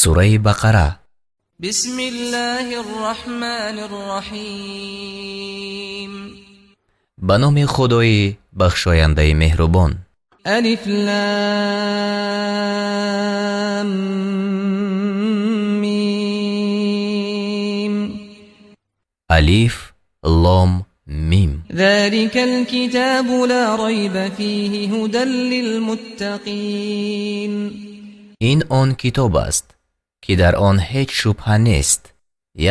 Сураи Бақара. بسم الله الرحمن الرحيم. Ба номи Худои бахшояндаи меҳрубон. ألف لام ميم. Алиф, Лом, Мим. ذلك الكتاب لا ريب فيه هدى للمتقين. Ин он китоб аст, ки дар он ҳеҷ шубҳа нест,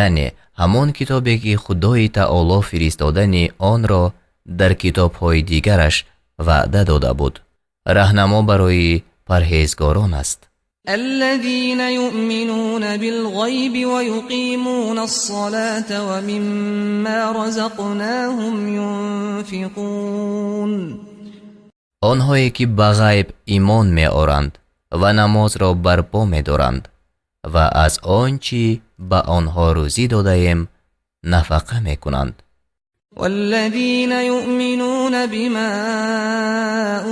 яъне ҳамон китобе, ки Худои Таоло фиристодани онро дар китобҳои дигараш ваъда дода буд, раҳнамо барои парҳезгорон аст. الذين يؤمنون بالغيب ويقيمون الصلاة ومما رزقناهم ينفقون. Онҳое ки ба ғайб имон меоранд ва намозро барпо медоранд ва аз он чӣ ба онҳо рӯзӣ додаем нафақа мекунанд. والذين يؤمنون بما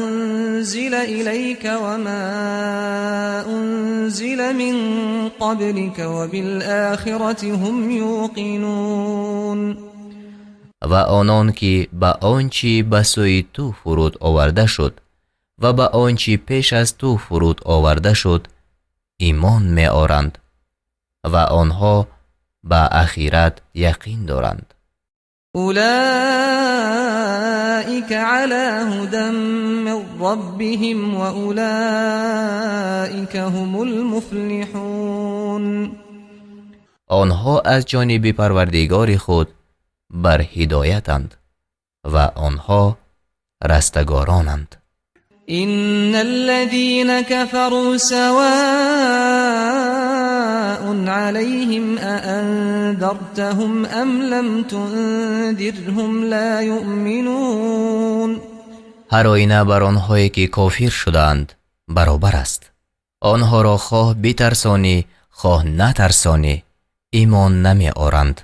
أنزل إليك وما أنزل من قبلك وبالآخرة هم يوقنون. Ва онон ки ба он чӣ ба сӯи ту фуруд оварда шуд ва ба он чӣ пеш аз ту фуруд оварда шуд имон меоранд ва онҳо ба ахират яқин доранд. أولئك على هدى من ربهم وأولئك هم المفلحون. Онҳо аз ҷониби Парвардигори худ бар ҳидоятанд ва онҳо растагоронанд. إن الذين كفروا سواء عليهم أأنذرتهم أم لم تنذرهم لا يؤمنون. Ҳар оина бар онҳое ки кофир шудаанд баробар аст, онҳоро хоҳ битарсонӣ, хоҳ натарсонӣ, имон намеоранд.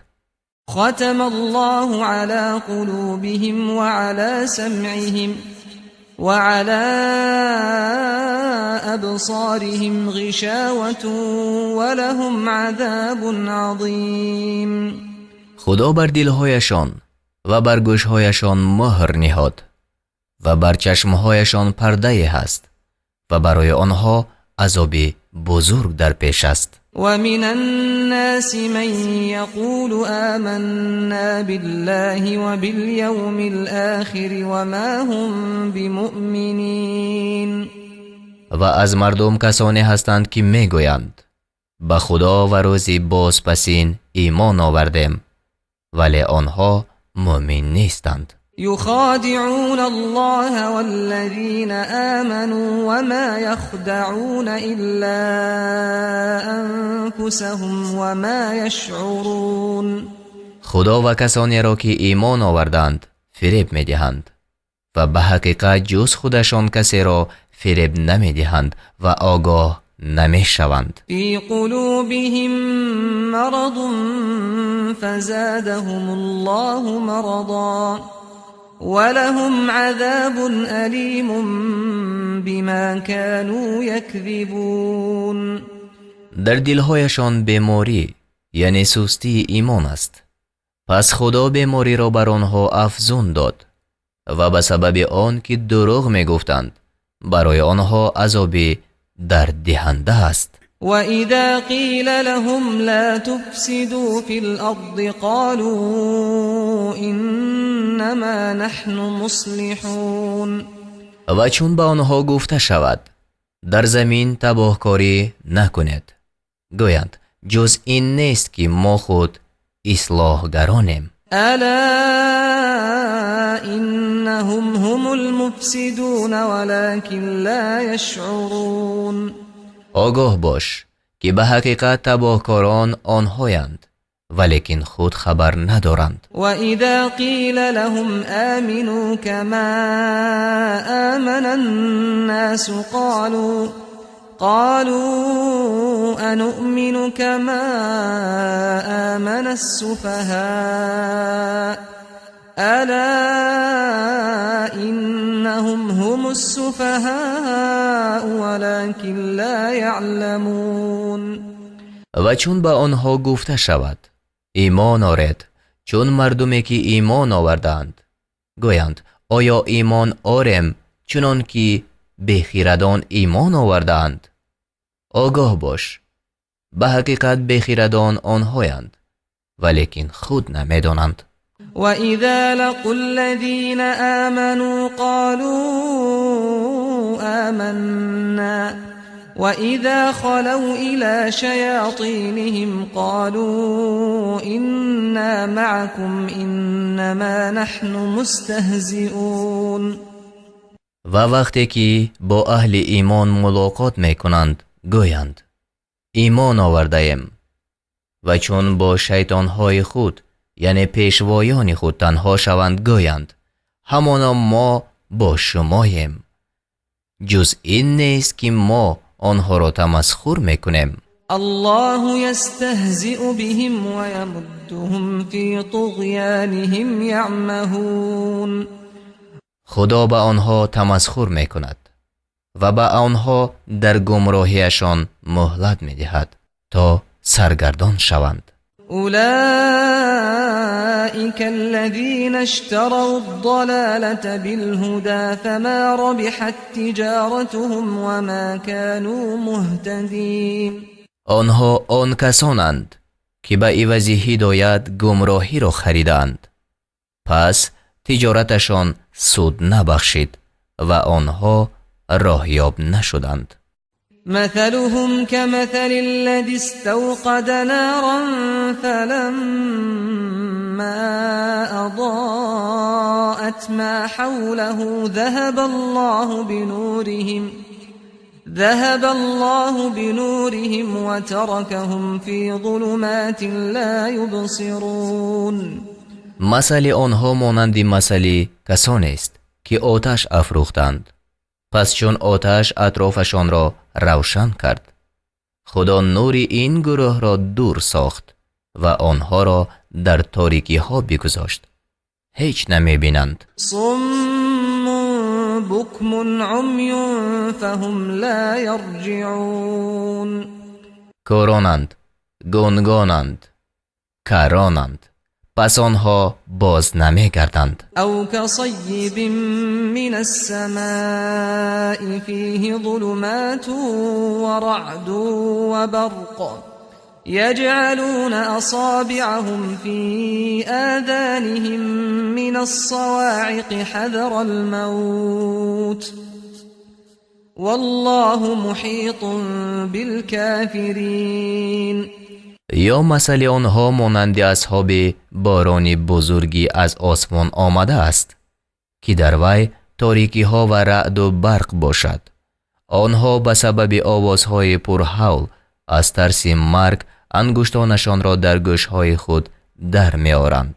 ختم الله على قلوبهم وعلى سمعهم وعلى أبصارهم غشاوة ولهم عذاب عظيم. Худо бар дилҳояшон ва бар гӯшҳояшон муҳр ниҳод ва бар чашмҳояшон пардае ҳаст ва барои онҳо азоби бузург дар пеш аст. ومن الناس من يقول آمنا بالله وباليوم الآخر وما هم بمؤمنين. Ва аз мардум касоне ҳастанд, ки мегӯянд: «Ба Худо ва рӯзи бозпасин имон овардем», вале онҳо муъмин нестанд. يخادعون الله والذين آمنوا وما يخدعون إلا أنفسهم وما يشعرون. Худо ва касонеро, ки имон оварданд, фиреб медиҳанд ва ба ҳақиқат ҷуз худашон касеро фиреб намедиҳанд ва огоҳ намешаванд. في قلوبهم مرض فزادهم الله مرضا ولهم عذاب أليم بما كانوا يكذبون. Дар дилҳояшон беморӣ, яъне сустии имон аст, пас Худо бемориро бар онҳо афзун дод ва ба сабаби он ки дурӯғ мегуфтанд, барои онҳо азоби дарддиҳанда аст. وإذا قيل لهم لا تفسدوا في الأرض قالوا إنما نحن مصلحون. Ва чун ба онҳо гуфта шавад: «Дар замин табоҳкорӣ накунед», гӯянд: «Ҷуз ин нест, ки мо худ ислоҳгаронем». ألا إنهم هم المفسدون ولكن لا يشعرون. Огоҳ бош, ки ба ҳақиқат табоҳкорон онҳоянд, валекин худ хабар надоранд. وإذا قيل لهم آمنوا كما آمن الناس قالوا أنؤمن كما آمن السفهاء ألا إنهم هم السفهاء ولكن لا يعلمون. Ва чун ба онҳо гуфта шавад: «Имон оред, чун мардуме ки имон овардаанд», гӯянд: «Оё имон орем чунон ки бехирадон имон овардаанд?» Огоҳ бош, ба ҳақиқат бехирадон онҳоянд, валекин худ намедонанд. وإذا لقوا الذين آمنوا قالوا آمنا وإذا خلوا إلى شياطينهم قالوا إنا معكم إنما نحن مستهزئون. Ва вақте ки бо аҳли имон мулоқот мекунанд, гӯянд: «Имон овардаем», ва чун бо шайтонҳои худ, яъне пешвоёни худ, танҳо шаванд, гӯянд: «Ҳамоно мо бо шумоем, ҷуз ин нест ки мо онҳоро тамасхур мекунем. الله يستهزئ بهم ويمدهم في طغيانهم يعمهون. Худо ба онҳо тамасхур мекунад ва ба онҳо дар гумроҳиашон муҳлат медиҳад, то саргардон шаванд. أولئك الذين اشتروا الضلالة بالهدى فما ربحت تجارتهم وما كانوا مهتدين. Онҳо он касонанд, ки ба ивази ҳидоят гумроҳиро харидаанд, пас тиҷораташон суд набахшид ва онҳо роҳёб нашуданд. مثلهم كمثل الذي استوقد نارا فلما أضاءت ما حوله ذهب الله بنورهم وتركهم في ظلمات لا يبصرون. Масали онҳо монанди масали касонест, ки оташ афрӯхтанд. Пас чун оташ атрофашонро равшан кард, Худо нури ин гурӯҳро дур сохт ва онҳоро дар торикиҳо бигузошт, ҳеҷ намебинанд. صم بكم عمي فهم لا يرجعون. Кӯронанд, гунгонанд, каронанд, пас онҳо боз намегарданд. أو كصيب من السماء فيه ظلمات ورعد وبرق يجعلون أصابعهم في آذانهم من الصواعق حذر الموت والله محيط بالكافرين. Ё масали онҳо монанди асҳоби борони бузургӣ аз осмон омадааст, ки дар вай торикиҳо ва раъду барқ бошад. Онҳо ба сабаби овозҳои пурҳавл аз тарси марг ангуштонашонро дар гӯшҳои худ дар меоранд,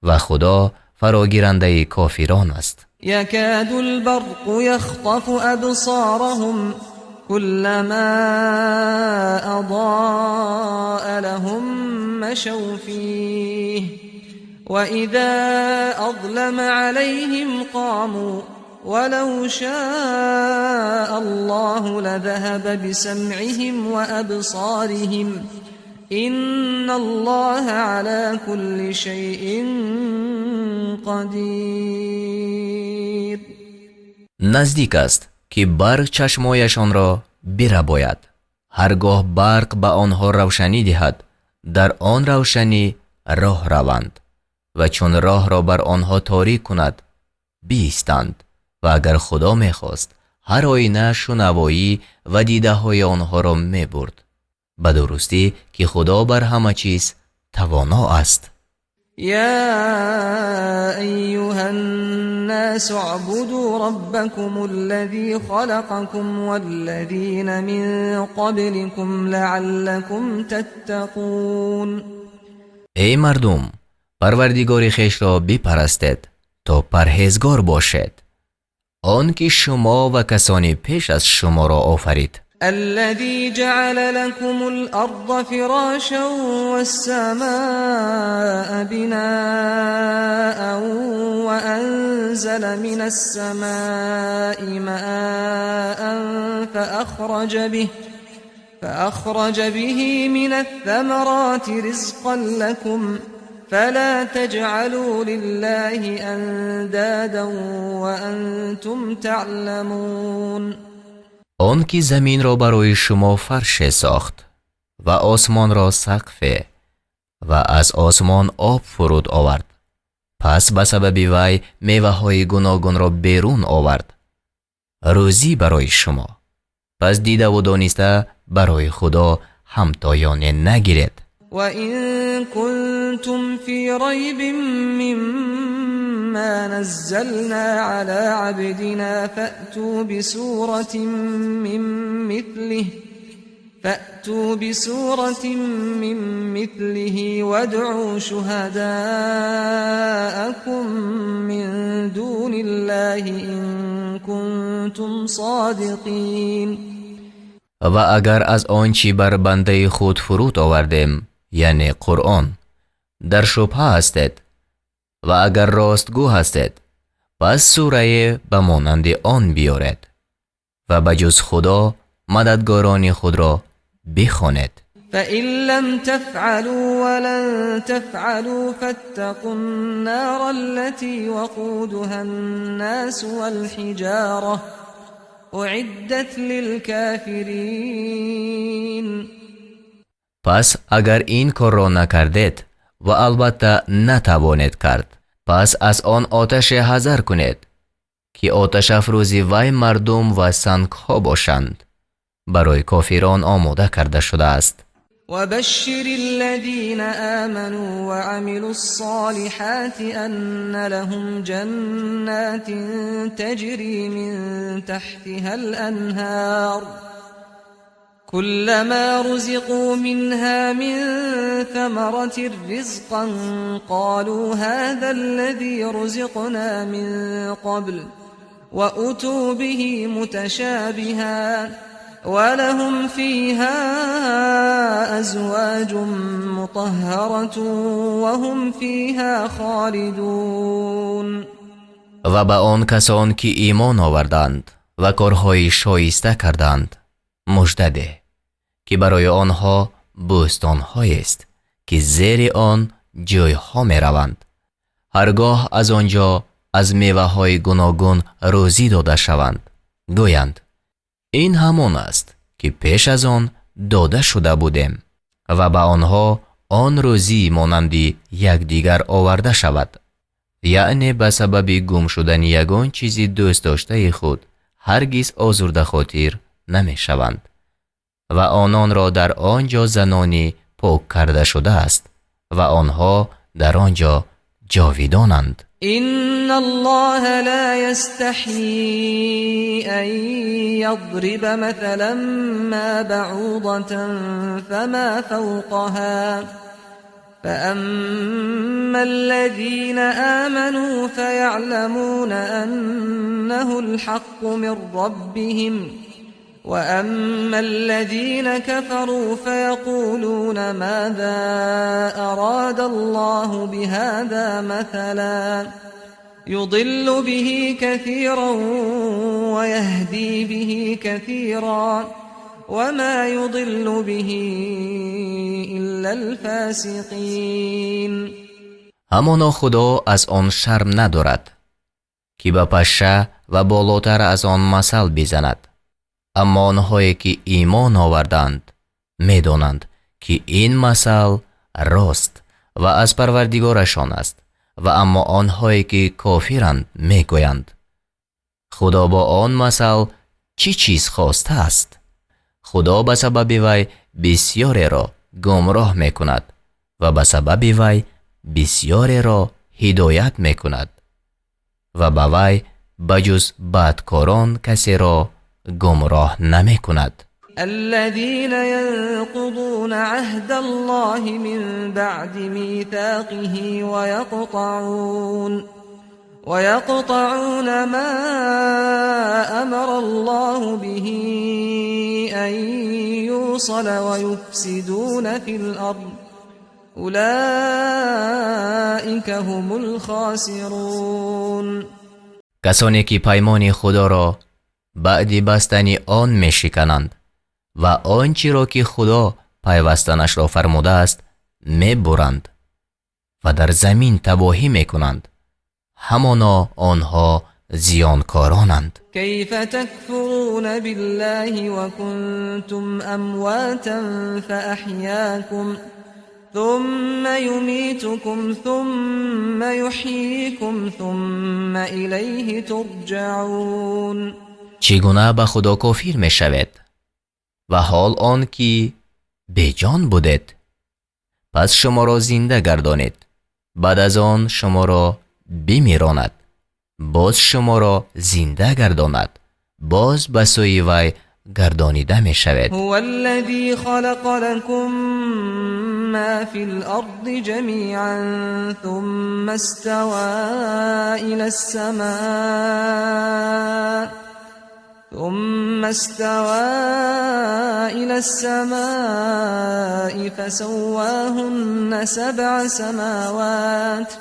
ва Худо фарогирандаи кофирон аст. يكاد البرق يخطف أبصارهم كلما أضاء لهم مشوا فيه وإذا أظلم عليهم قاموا ولو شاء الله لذهب بسمعهم وأبصارهم إن الله على كل شيء قدير. Наздик аст, ки барқ чашмояшонро бирабояд. Ҳаргоҳ барқ ба онҳо равшанӣ диҳад, дар он равшанӣ роҳ раванд, ва чун роҳро бар онҳо торик кунад, биистанд. Ва агар Худо мехост, ҳар оина шунавоӣ ва дидаҳои онҳоро мебурд. Ба дурустӣ, ки Худо бар ҳама чиз тавоно аст. يا أيها الناس اعبدوا ربكم الذي خلقكم والذين من قبلكم لعلكم تتقون. Эй мардум, Парвардигори хешро бипарастед, то парҳезгор бошед, он ки шумо ва касони пеш аз шуморо офарид. الذي جعل لكم الأرض فراشا والسماء بناء وأنزل من السماء ماء فأخرج به فأخرج به من الثمرات رزقا لكم فلا تجعلوا لله أندادا وأنتم تعلمون. Он ки заминро барои шумо фарше сохт ва осмонро сақфе ва аз осмон об фуруд овард, пас ба сабаби вай меваҳои гуногунро берун овард, рӯзӣ барои шумо. Пас дидаву дониста барои Худо ҳамтоёне нагиред. وإن كنتم في ريب مما نزلنا على عبدنا فأتوا بسورة من مثله وادعوا شهداءكم من دون الله إن كنتم صادقين. Ва агар аз он чӣ бар бандаи худ фуруд овардем, яъне Қуръон, дар шубҳа ҳастед ва агар ростгӯ ҳастед, пас сурае ба монанди он биёред ва ба ҷуз Худо мададгорони худро бихонед. فإن لم تفعلوا ولن تفعلوا فاتقوا النار التي وقودها الناس والحجارة أعدت للكافرين. Пас агар ин корро накардед ва албатта натавонед кард, пас аз он оташе ҳазар кунед, ки оташафрӯзи вай мардум ва сангҳо бошанд, барои кофирон омода карда шудааст. وبشر الذين آمنوا وعملوا الصالحات أن لهم جنات تجري من تحتها الأنهار كلما رزقوا منها من ثمرة رزقا قالوا هذا الذي رزقنا من قبل وأتوا به متشابها ولهم فيها أزواج مطهرة وهم فيها خالدون. Ва ба он касон ки имон оварданд ва корҳои шоиста карданд, мужда деҳ, ки барои онҳо бӯстонҳоест, ки зери он ҷӯйҳо мераванд. Ҳаргоҳ аз он ҷо аз меваҳои гуногун рӯзӣ дода шаванд, гӯянд: ин ҳамон аст, ки пеш аз он дода шуда будем. Ва ба онҳо он рӯзӣ монанди якдигар оварда шавад, яъне ба сабаби гум шудани ягон чизи дӯстдоштаи худ ҳаргиз озурдахотир намешаванд. Ва ононро дар он ҷо занони пок карда шудааст ва онҳо дар он ҷо ҷовидонанд. إن الله لا يستحيي أن يضرب مثلا ما بعوضة فما فوقها فأما الذين آمنوا فيعلمون أنه الحق من ربهم وأما الذين كفروا فيقولون ماذا أراد الله بهذا مثلا يضل به كثيرا ويهدي به كثيرا وما يضل به إلا الفاسقين. Ҳамоно Худо аз он шарм надорад, ки ба пашша ва болотар аз он масал бизанад. Аммо онҳое ки имон оварданд, медонанд, ки ин масал рост ва аз Парвардигорашон аст. Ва аммо онҳое ки кофиранд, мегӯянд: Худо бо он масал чӣ чиз хостааст? Худо ба сабаби вай бисёреро гумроҳ мекунад ва ба сабаби вай бисёреро ҳидоят мекунад ва ба вай ба ҷуз бадкорон касеро гумроҳ намекунад. الذين ينقضون عهد الله من بعد ميثاقه ويقطعون ما أمر الله به أن يوصل ويفسدون في الأرض أولئك هم الخاسرون. Касоне ки паймони Худоро баъди бастани он мешикананд. Ва он чиро ки Худо пайвастанашро фармудааст, мебуранд ва дар замин табоҳӣ мекунанд. Ҳамоно онҳо зиёнкоронанд. كيف تكفرون بالله وكنتم أمواتا فأحياكم ثم يميتكم ثم يحييكم ثم إليه ترجعون. Чӣ гуна ба Худо кофир мешавед ва ҳол он ки беҷон будед, пас шуморо зинда гардонид, баъд аз он шуморо бимиронад, боз шуморо зинда гардонад, боз ба сӯи вай гардонида мешавед. هو الذي خلق لكم ما في الأرض جميعا ثم استوى إلى السماء فسواهن سبع سماوات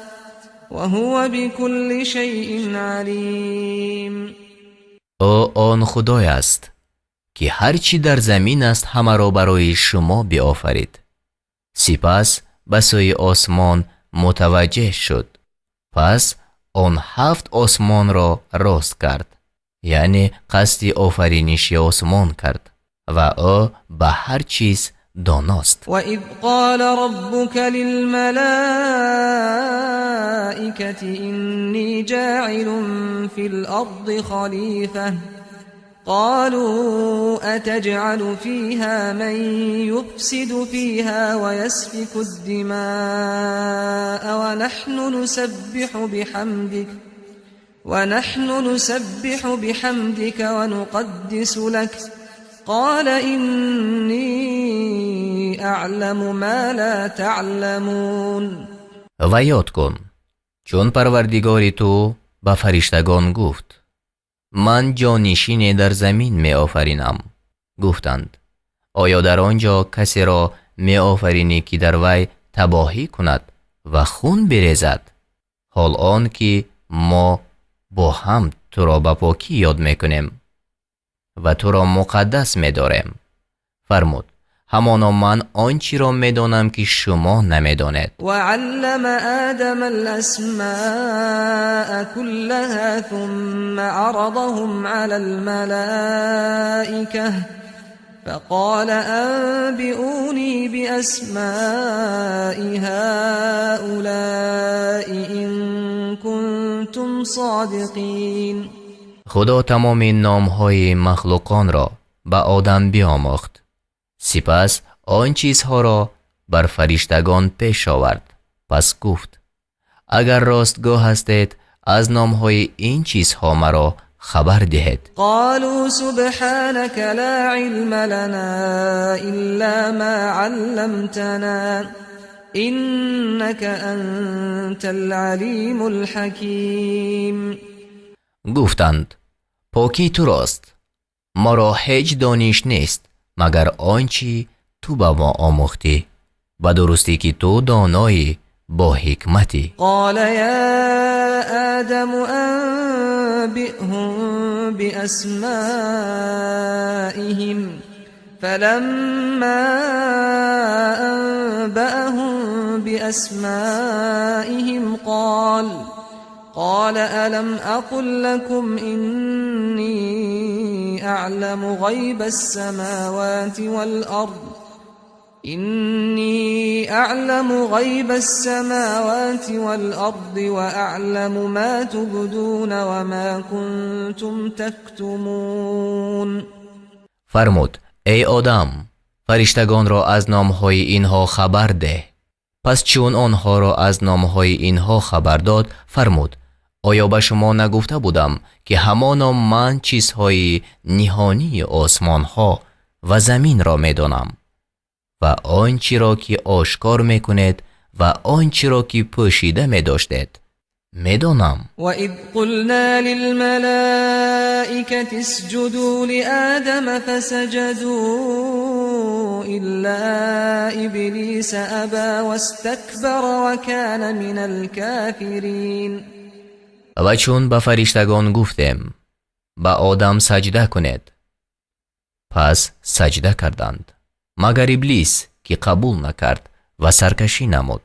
وهو بكل شيء عليم. Ӯ он Худой аст, ки ҳар чӣ дар замин аст, ҳамаро барои шумо биофарид, сипас ба сӯи осмон мутаваҷҷеҳ шуд, пас он ҳафт осмонро рост кард, яъне қасди офариниши осмон кард, ва ӯ ба ҳар чиз доност. وإذ قال ربك للملائكة إني جاعل في الأرض خليفة قالوا أتجعل فيها من يفسد فيها ويسفك الدماء ونحن نسبح بحمدك ونقدس لك قال إني أعلم ما لا تعلمون. Ва ёд кун, чун Парвардигори ту ба фариштагон гуфт: «Ман ҷонишине дар замин меофаринам». Гуфтанд: «Оё дар он ҷо касеро меофаринӣ, ки дар вай табоҳӣ кунад ва хун бирезад, ҳол он ки мо бо ҳамд туро ба покӣ ёд мекунем ва туро муқаддас медорем»? Фармуд: «Ҳамоно ман он чиро медонам, ки шумо намедонед». وعلم آدم الأسماء كلها ثم عرضهم على الملائكة فقال أنبئوني بأسماء هؤلاء إن كنتم صادقين. Худо тамоми номҳои махлуқонро ба Одам биомӯхт, сипас он чизҳоро бар фариштагон пеш овард, пас гуфт: «Агар ростгӯ ҳастед, аз номҳои ин чизҳо маро хабар диҳед». قالوا سبحانك لا علم لنا إلا ما علمتنا إنك أنت العليم الحكيم. Гуфтанд: «Покӣ турост, моро ҳеҷ дониш нест, магар он чӣ ту ба мо омӯхтӣ. Ба дурустӣ ки ту доноӣ бо ҳикматӣ». قال يا آدم أنبئهم بأسمائهم فلما أنبأهم بأسمائهم قال ألم أقل لكم إني أعلم غيب السماوات والأرض إني أعلم غيب السماوات والأرض وأعلم ما تبدون وما كنتم تكتمون. Фармуд: «Эй Одам, фариштагонро аз номҳои инҳо хабар деҳ». Пас чун онҳоро аз номҳои инҳо хабар дод, фармуд: «Оё ба шумо нагуфта будам, ки ҳамоно ман чизҳои ниҳонии осмонҳо ва заминро медонам ва он чиро ки ошкор мекунед ва он чиро ки пӯшида медоштед, медонам»? وإذ قلنا للملائكة اسجدوا لآدم فسجدوا إلا إبليس أبى واستكبر وكان من الكافرين. Ва чун ба фариштагон гуфтем: «Ба Одам саҷда кунед», Пас саҷда карданд, магар Иблис, ки қабул накард ва саркашӣ намуд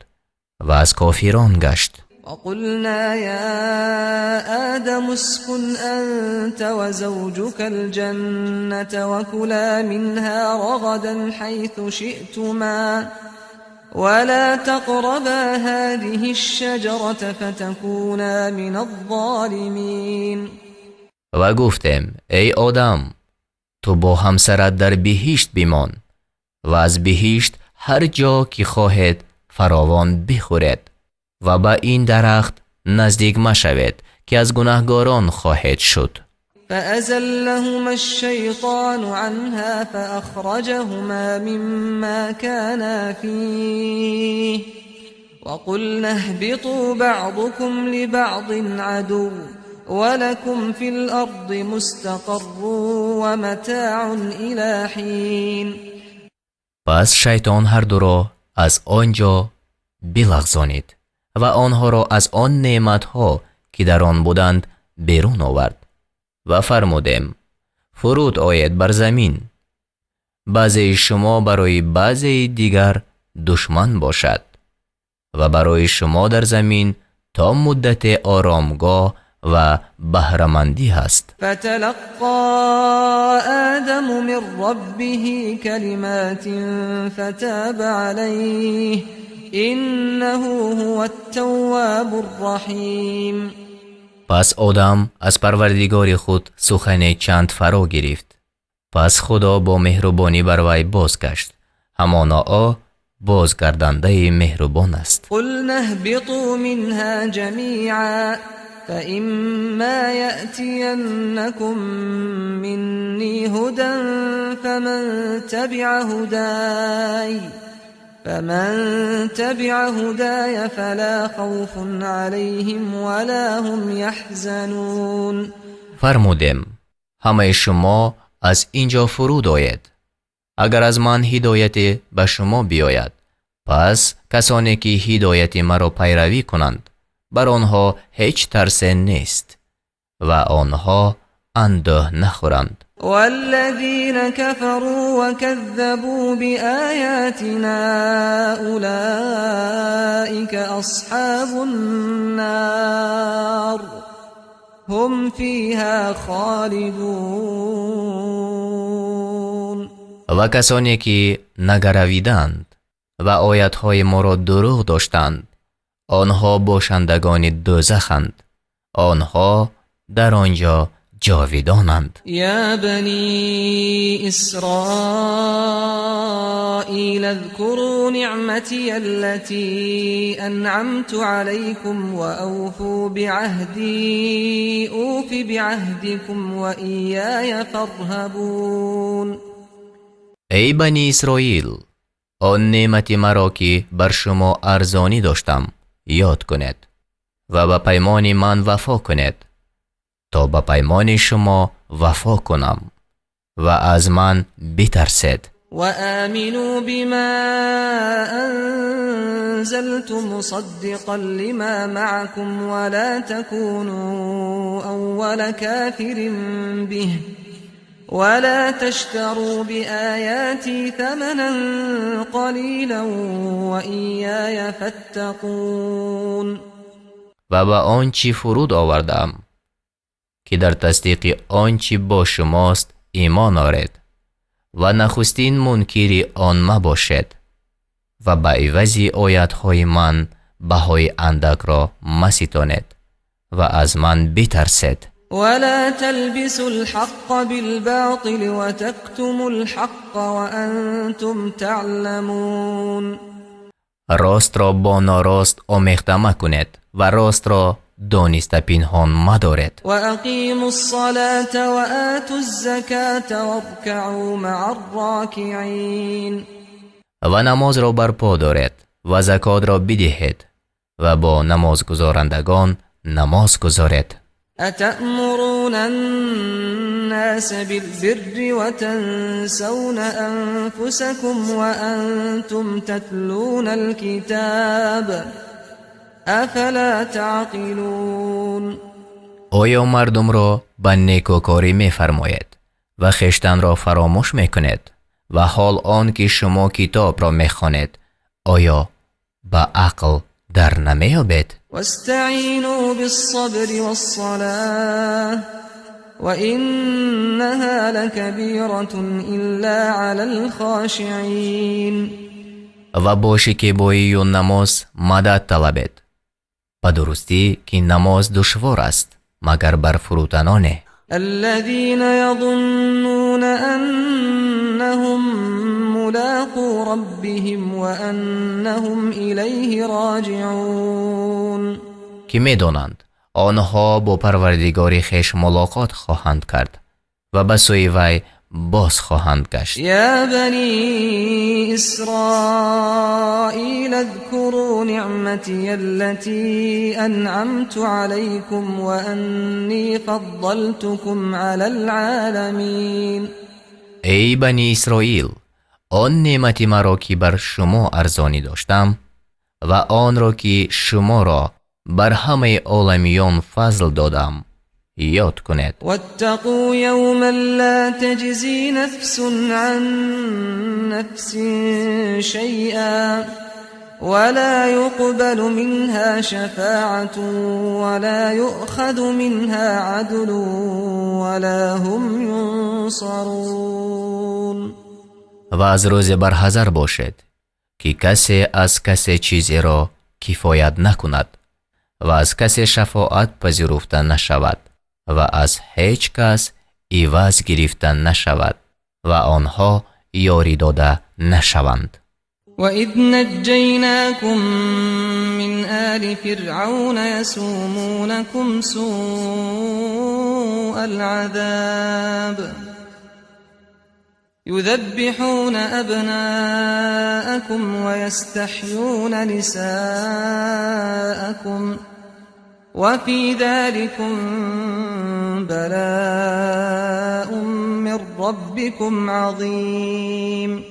ва аз кофирон гашт. وقلنا يا آدم اسكن أنت وزوجك الجنة وكلا منها رغدا حيث شئتما ولا تقربا هذه الشجرة فتكونا من الظالمين. Ва гуфтем: эй Одам, ту бо ҳамсарат дар биҳишт бимон ва аз биҳишт ҳар ҷо ки хоҳед фаровон бихӯред ва ба ин дарахт наздик машавед, ки аз гунаҳгорон хоҳед шуд. فأزلهما الشيطان عنها فأخرجهما مما كانا فيه وقلنا اهبطوا بعضكم لبعض عدو ولكم في الأرض مستقر ومتاع إلى حين. Пас шайтон ҳар дуро аз он ҷо билағзонид ва онҳоро аз он неъматҳо, ки дар он буданд, берун овард ва фармудем: фуруд оед бар замин, баъзеи шумо барои баъзеи дигар душман бошад ва барои шумо дар замин то муддате оромгоҳ ва баҳрамандӣ ҳаст. فتلقى آدم من ربه كلمات فتاب عليه إنه هو التواب الرحيم. Пас Одам аз Парвардигори худ сухане чанд фаро гирифт, пас Худо бо меҳрубонӣ бар вай бозгашт. Ҳамоно ӯ бозгардандаи меҳрубон аст. قلنا اهبطوا منها جميعا فإما يأتينكم مني هدى فمن تبع هداي فلا خوف عليهم ولا هم يحزنون. Фармудем: ҳамаи шумо аз ин ҷо фуруд оед. Агар аз ман ҳидояте ба шумо биёяд, пас касоне ки ҳидояти маро пайравӣ кунанд, бар онҳо ҳеҷ тарсе нест ва онҳо андӯҳ нахӯранд. والذين كفروا وكذبوا بآياتنا أولئك أصحاب النار هم فيها خالدون. Ва касоне ки нагаравиданд ва оятҳои моро дурӯғ доштанд, онҳо бошандагони дӯзаханд, онҳо дар он ҷо ҷовидонанд. يا بني إسرائيل اذكروا نعمتي التي أنعمت عليكم وأوفوا بعهدي أوف بعهدكم وإياي فارهبون. Эй Бани Исроил, он неъмати маро, ки бар шумо арзонӣ доштам, ёд кунед ва ба паймони ман вафо кунед, то ба паймони шумо вафо кунам, ва аз ман битарсед. وآمنوا بما أنزلت مصدقا لما معكم ولا تكونوا أول كافر به ولا تشتروا بآياتي ثمنا قليلا وإياي فاتقون. Ва ба он чӣ фуруд овардам, ки дар тасдиқи он чӣ бо шумост, имон оред ва нахустин мункири он мабошед ва ба ивази оятҳои ман баҳои андакро маситонед ва аз ман битарсед. ولا تلبسوا الحق بالباطل وتكتموا الحق وأنتم تعلمون. Ростро бо норост омехта макунед ва ростро дониста пинҳон мадоред. وأقيموا الصلاة وآتوا الزكاة واركعوا مع الراكعين. Ва намозро барпо доред ва закотро бидиҳед ва бо намозгузорандагон намоз гузоред. أتأمرون الناس بالبر وتنسون أنفسكم وأنتم تتلون الكتاب أفلا تعقلون. Оё мардумро ба некӯкорӣ мефармоед Ва хештанро фаромӯш мекунед ва ҳол он ки шумо китобро мехонед, оё ба ақл дар намеёбед? واستعينوا بالصبر والصلاة وإنها لكبيرة إلا على الخاشعين. Ва бо шикебоию намоз мадад талабед. Ба дурустӣ ки намоз душвор аст, магар бар фурӯтаноне. الذين يظنون أنهم ملاقو ربهم وأنهم إليه راجعون. Ки медонанд, онҳо бо Парвардигори хеш мулоқот хоҳанд кард ва ба сӯи вай боз хоҳанд гашт. يا بني إسرائيل اذكروا نعمتي التي أنعمت عليكم وأني فضلتكم على العالمين. Эй Бани Исроил, он неъмати маро, ки бар шумо арзонӣ доштам, ва онро, ки шуморо бар ҳамаи оламиён фазл додам, ёд кунед. واتقوا يوما لا تجزي نفس عن نفس شيئا ولا يقبل منها شفاعة ولا يؤخذ منها عدل ولا هم ينصرون. Ва аз рӯзе барҳазар бошед, ки касе аз касе чизеро кифоят накунад ва аз касе шафоат пазируфта нашавад ва аз ҳеҷ кас иваз гирифта нашавад ва онҳо ёрӣ дода нашаванд. وإذ نجيناكم من آل فرعون يسومونكم سوء العذاب يذبحون أبناءكم ويستحيون نساءكم وفي ذلكم بلاء من ربكم عظيم.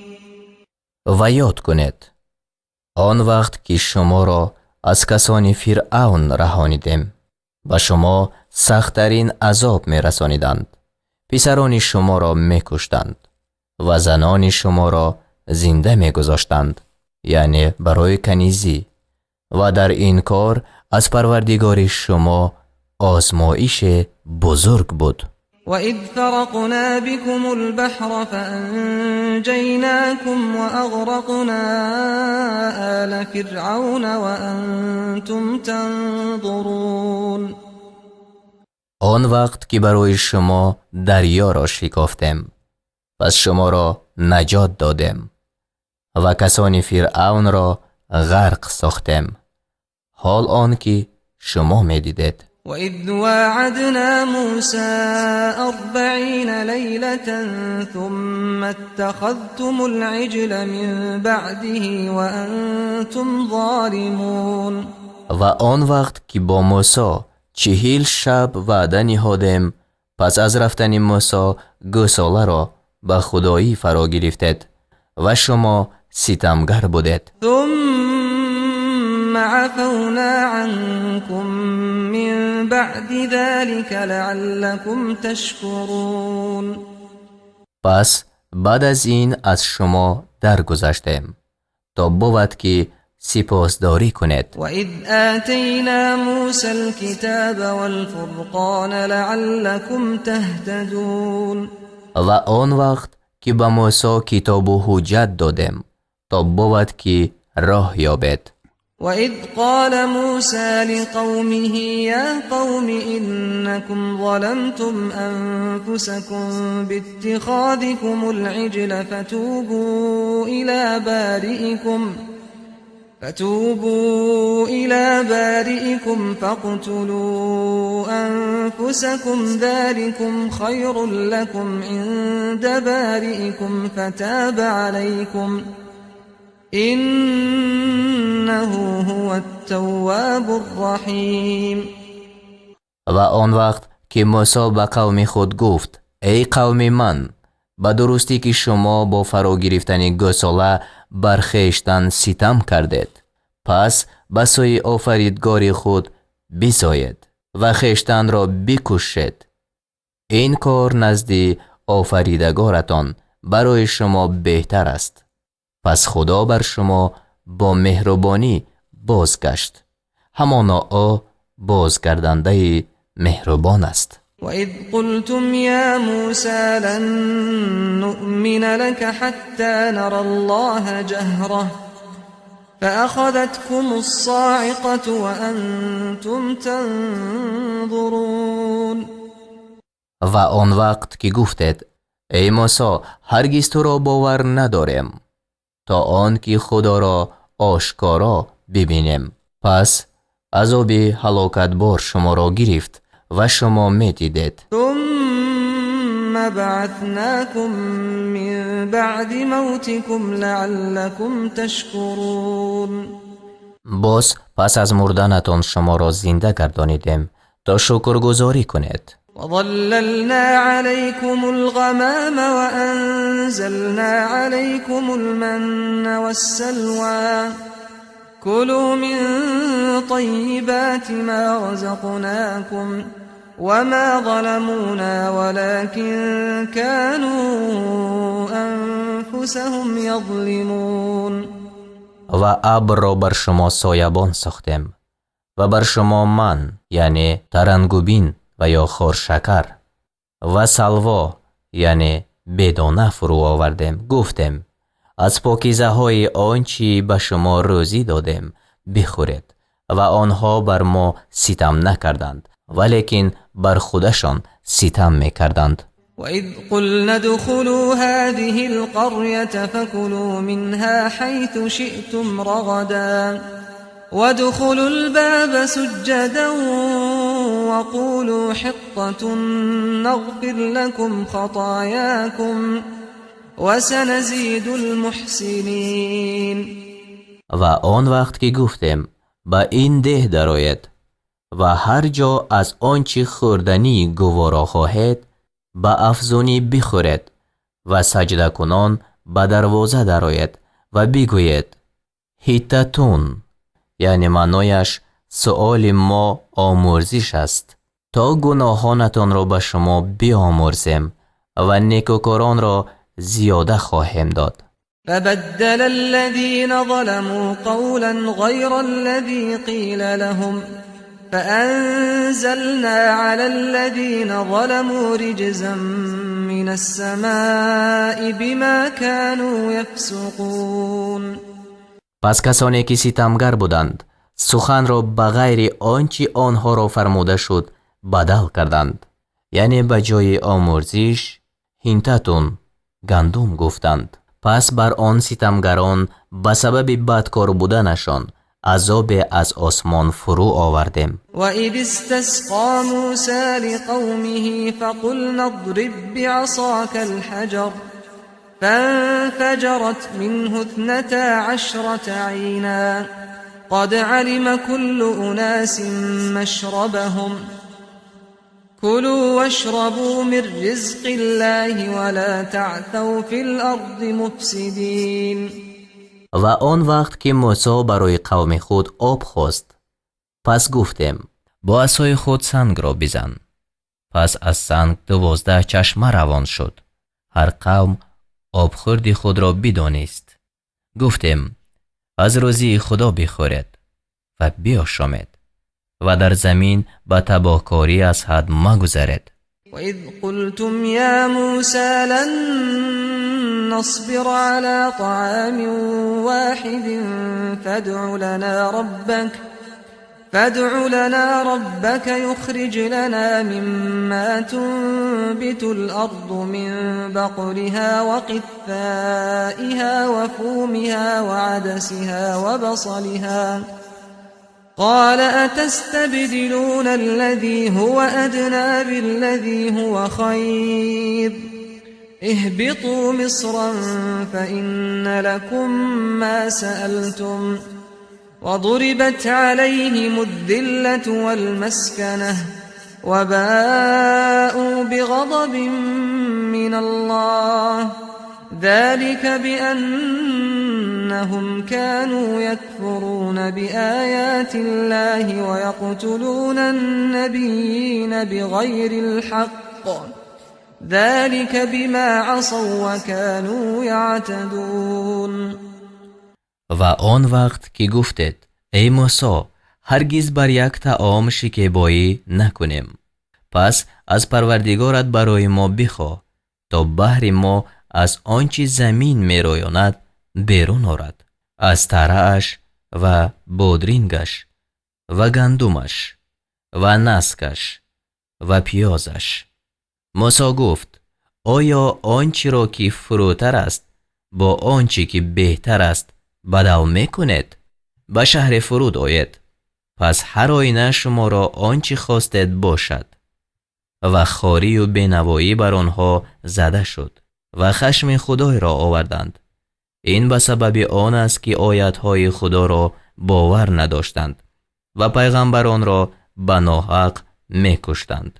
Ва ёд кунед он вақт, ки шуморо аз касони Фиръавн раҳонидем. Ба шумо сахттарин азоб мерасониданд, писарони шуморо мекуштанд ва занони шуморо зинда мегузоштанд, яъне барои канизӣ, ва дар ин кор аз Парвардигори шумо озмоише бузург буд. وإذ فرقنا بكم البحر فأنجيناكم وأغرقنا آل فرعون وأنتم تنظرون. Он вақт ки барои шумо дарёро шикофтем, пас шуморо наҷот додем ва касони Фиръавнро ғарқ сохтем, ҳол он ки шумо медидед. وإذ واعدنا موسى 40 ليلة ثم اتخذتم العجل من بعده وأنتم ظالمون. Ва он вақт ки бо Мусо 40 шаб ваъда ниҳодем, пас аз рафтани Мусо гӯсоларо ба худоӣ фаро гирифтед ва шумо ситамгар будед. ثم عفونا عنكم من بعد ذلك لعلكم تشكرون. Пас баъд аз ин аз шумо даргузаштем, то бувад ки сипосдорӣ кунед. وإذ آتينا موسى الكتاب والفرقان لعلكم تهتدون. Ва он вақт ки ба Мусо китобу ҳуҷҷат додем, то бувад ки роҳ ёбед. وإذ قال موسى لقومه يا قوم إنكم ظلمتم أنفسكم باتخاذكم العجل فتوبوا إلى بارئكم فاقتلوا أنفسكم ذلكم خير لكم عند بارئكم فتاب عليكم إنه هو التواب الرحيم. Ва он вақт ки Мусо ба қавми худ гуфт: эй қавми ман, ба дурустӣ ки шумо бо фаро гирифтани гӯсола бар хештан ситам кардед, пас ба сӯи офаридгори худ бизоед ва хештанро бикушед, ин кор назди Офаридагоратон барои шумо беҳтар аст. Пас Худо бар шумо бо меҳрубонӣ бозгашт. Ҳамоно ӯ бозгардонандаи меҳрубон аст. وإذ قلتم يا موسى لن نؤمن لك حتى نرى الله جهرة فأخذتكم الصاعقة وأنتم تنظرون. Ва он вақт ки гуфтед: эй Мусо, ҳаргиз туро бовар надорем, то он ки Худоро ошкоро бибинем. Пас азоби ҳалокатбор шуморо гирифт ва шумо медидед. ثم بعثناكم من بعد موتكم لعلكم تشكرون. Боз пас аз мурданатон шуморо зинда гардонидем, то шукргузорӣ кунед. وظللنا عليكم الغمام وأنزلنا عليكم المن والسلوى كلوا من طيبات ما رزقناكم وما ظلمونا ولكن كانوا أنفسهم يظلمون. Ва абрро бар шумо соябон сохтем ва бар шумо ман, яъне тарангубин ва ё хоршакар, ва салво, яъне бедона фурӯ овардем. Гуфтем: аз покизаҳои он чӣ ба шумо рӯзӣ додем бихӯред. Ва онҳо бар мо ситам накарданд, валекин бар худашон ситам мекарданд. وإذ قلنا ادخلوا هذه القرية فكلوا منها حيث شئتم رغدا وادخلوا الباب سجدا وقولوا حطة نغفر لكم خطاياكم وسنزيد المحسنين. Ва он вақт ки гуфтем: ба ин деҳ дароед ва ҳар ҷо аз он чӣ хӯрданӣ гуворо хоҳед ба афзунӣ бихӯред ва саҷдакунон ба дарвоза дароед ва бигӯед: ҳиттатун, яъне маънояш суоли мо омӯрзиш аст, то гуноҳонатонро ба шумо биомӯрзем ва некӯкоронро зиёда хоҳем дод. فبدل الذين ظلموا قولا غير الذي قيل لهم فأنزلنا على الذين ظلموا رجزا من السماء بما كانوا يفسقون. Пас касоне ки ситамгар буданд, суханро ба ғайри он чӣ онҳоро фармуда шуд бадал карданд, яъне ба ҷои омӯрзиш ҳинтатун, гандум гуфтанд. Пас бар он ситамгарон ба сабаби бадкор буданашон азобе аз осмон фурӯ овардем. وإذ استسقى موسى لقومه فقلنا اضرب بعصاك الحجر فانفجرت منه 12 عينا قد علم كل أناس مشربهم كلوا واشربوا من رزق الله ولا تعثوا في الأرض مفسدين. Ва он вақт ки Мусо барои қавми худ об хост, пас гуфтем: бо асои худ сангро бизан. Пас аз санг 12 чашма равон шуд. Ҳар қавм обхӯрди худро бидонист. Гуфтем: аз рӯзии Худо бихӯред ва биошомед ва дар замин ба табоҳкорӣ аз ҳад магузаред. وإذ قلتم يا موسى لن نصبر على طعام واحد فادع لنا ربك يخرج لنا مما تنبت الأرض من بقلها وقثائها وفومها وعدسها وبصلها قال أتستبدلون الذي هو أدنى بالذي هو خير اهبطوا مصرا فإن لكم ما سألتم وضربت عليهم الذلة والمسكنة وباءوا بغضب من الله ذلك بأنهم كانوا يكفرون بآيات الله ويقتلون النبيين بغير الحق ذلك بما عصوا وكانوا يعتدون. Ва он вақт ки гуфтед: эй Мусо, ҳаргиз бар як таом шикебоӣ накунем, пас аз Парвардигорат барои мо бихоҳ, то баҳри мо аз он чи замин мероёнад берун орад, аз тарааш ва бодрингаш ва гандумаш ва наскаш ва пиёзаш. Мусо гуфт: оё он чиро ки фурӯтар аст бо он чи ки беҳтар аст бадал мекунед? Ба шаҳре фуруд оед, пас ҳар оина шуморо он чи хостед бошад. Ва хорию бенавоӣ бар онҳо зада шуд ва хашми Худойро оварданд. Ин ба сабаби он аст, ки оятҳои Худоро бовар надоштанд ва пайғамбаронро ба ноҳақ мекуштанд.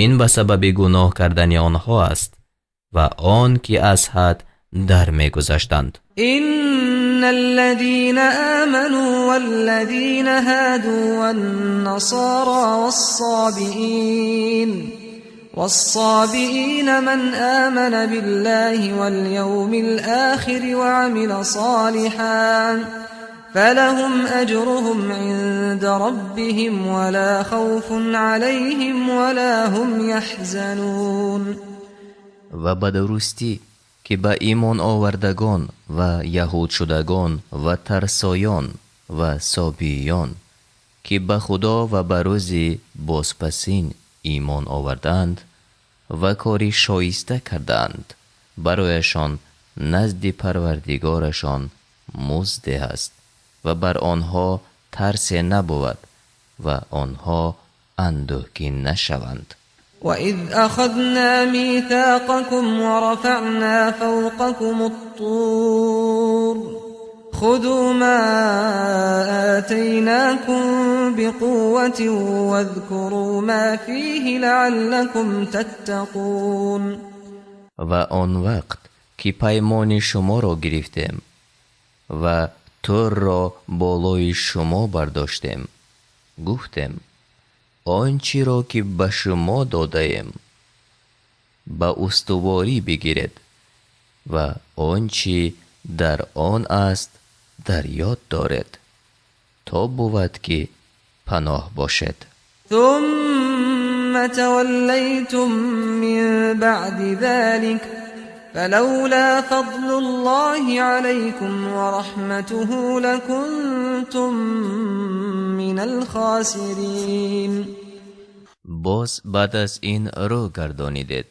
Ин ба сабаби гуноҳ кардани онҳо аст ва он ки аз ҳад дар мегузаштанд. إن الذين آمنوا والذين هادوا والنصارى والصابئين من آمن بالله واليوم الآخر وعمل صالحا فلهم أجرهم عند ربهم ولا خوف عليهم ولا هم يحزنون. Ва ба дурустӣ, ки ба имон овардагон ва яҳудшудагон ва тарсоён ва собиён, ки ба Худо ва ба рӯзи бозпасин имон овардаанд ва кори шоиста кардаанд, барояшон назди Парвардигорашон музде ҳаст ва бар онҳо тарсе набувад ва онҳо андӯҳгин нашаванд. وإذ أخذنا ميثاقكم ورفعنا فوقكم الطور خذوا ما آتيناكم بقوة واذكروا ما فيه لعلكم تتقون. Ва он вақт ки паймони шуморо гирифтем ва Турро болои шумо бардоштем, гуфтем: он чиро ки ба шумо додаем, ба устуворӣ бигиред ва он чӣ дар он аст дар ёд доред, то бувад ки паноҳ бошед. ثم توليتم من بعد ذلك فلولا فضل الله عليكم ورحمته لكنتم من الخاسرين. Боз баъд аз ин рӯ гардонидед,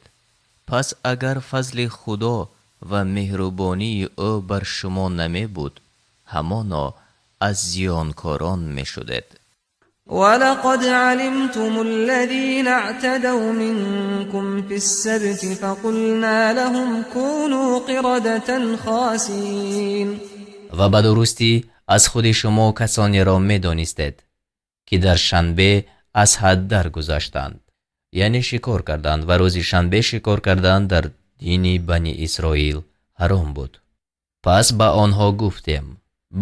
пас агар фазли Худо ва меҳрубонии ӯ бар шумо намебуд, ҳамоно аз зиёнкорон мешудед. ولقد علمتم الذين اعتدوا منكم في السبت فقلنا لهم كونوا قردة خاسئين. Ва ба дурустӣ аз худи шумо касонеро медонистед, ки дар шанбе аз ҳад даргузаштанд, яъне шикор карданд, ва рӯзи шанбе шикор кардан дар дини Бани Исроил ҳаром буд. Пас ба онҳо гуфтем: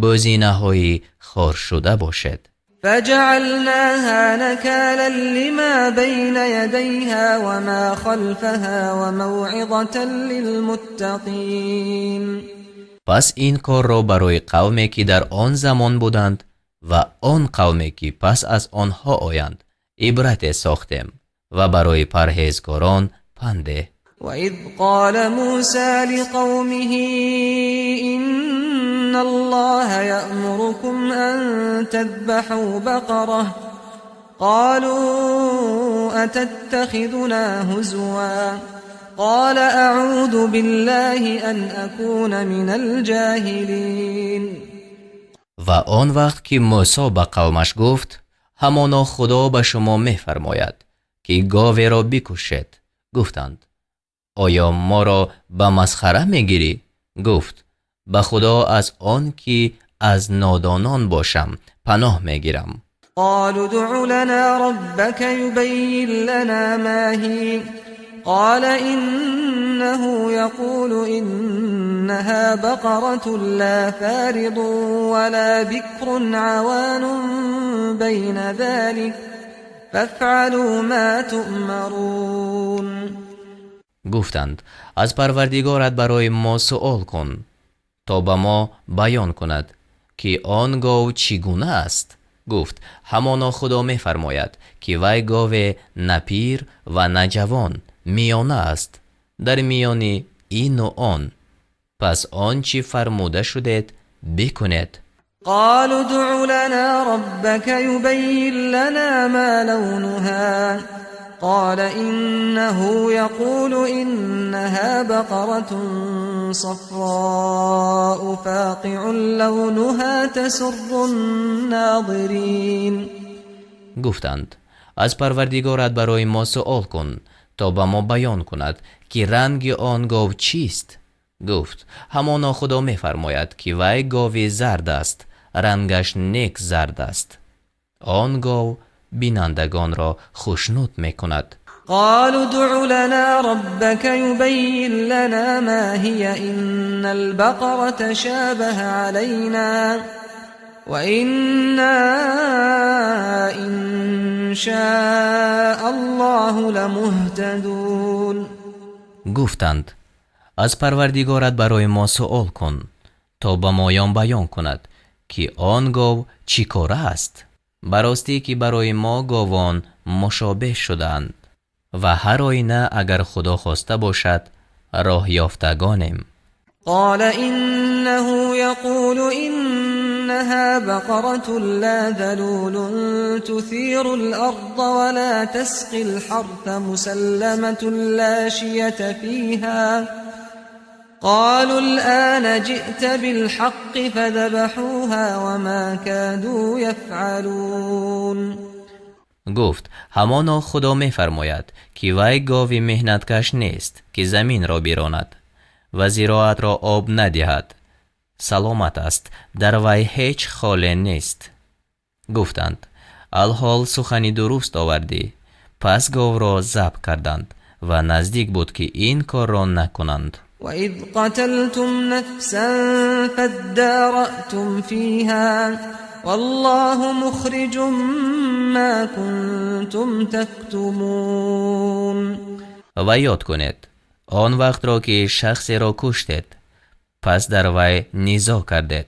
бӯзинаҳои хоршуда бошед. فجعلناها نكالا لما بين يديها وما خلفها وموعظة للمتقين. Пас ин корро барои қавме, ки дар он замон буданд, ва он қавме, ки пас аз онҳо оянд, ибрате сохтем ва барои парҳезгорон панде. وإذ قال موسى لقومه إن الله يأمركم أن تذبحوا بقرة قالوا أتتخذنا هزوا قال أعوذ بالله أن أكون من الجاهلين. Ва он вақт ки Мӯсо ба қавмаш гуфт: ҳамоно Худо ба шумо мефармояд, ки говеро бикушед. Гуфтанд: оё моро ба масхара мегирӣ? Гуфт: ба Худо аз он ки аз нодонон бошам паноҳ мегирам. قالوا ادع لنا ربك يبين لنا ما هي قال إنه يقول إنها بقرة لا فارض ولا بكر عوان بين ذلك فافعلوا ما تؤمرون. Гуфтанд: аз Парвардигорат барои мо суол кун, то ба мо баён кунад, ки он гов чӣ гуна аст. Гуфт: ҳамоно Худо мефармояд, ки вай гове на пир ва на ҷавон, миёна аст, дар миёни ин ва он. Пас он чӣ фармуда шудед бикунед. Қолу удъу лана роббака юбаййин лана ма лавнуҳа. Қола иннаҳу яқулу иннаҳа бақаратун сафроу фоқиун лавнуҳа тасуррун нозирин. Гуфтанд: аз Парвардигорат барои мо суол кун, то ба мо баён кунад, ки ранги он гов чист. Гуфт: ҳамоно Худо мефармояд, ки вай гови зард аст, рангаш нек зард аст. Он гов бинандагонро хушнуд мекунад. Қолу удъу лана роббака юбаййин лана ма ҳия иннал бақара ташобаҳа алайна ва инна иншааллоҳу ламуҳтадун. Гуфтанд: аз Парвардигорат барои мо суол кун, то ба моён баён кунад, ки он гов чӣ кора аст. Ба ростӣ ки барои мо говон мушобеҳ шудаанд ва ҳар оина агар Худо хоста бошад роҳ ёфтагонем. Қола иннаҳу яқулу иннаҳа бақаратун ло залулун тусирул арза ва ло тасқил ҳарса мусалламатун ло шията фиҳо. Қолу ал-она ҷи'та билҳаққи фазабаҳуҳо ва мо коду яфъалун. Гуфт: ҳамоно Худо мефармояд, ки вай гови меҳнаткаш нест, ки заминро биронад ва зироатро об надиҳад. Саломат аст, дар вай ҳеҷ холе нест. Гуфтанд: алҳол сухани дуруст овардӣ. Пас говро забҳ карданд ва наздик буд, ки ин корро накунанд. Ва из қаталтум нафсан фаддаратум фиҳа валлоҳу мухриҷум ма кунтум тактумун. Ва ёд кунед он вақтро, ки шахсеро куштед, пас дар вай низо кардед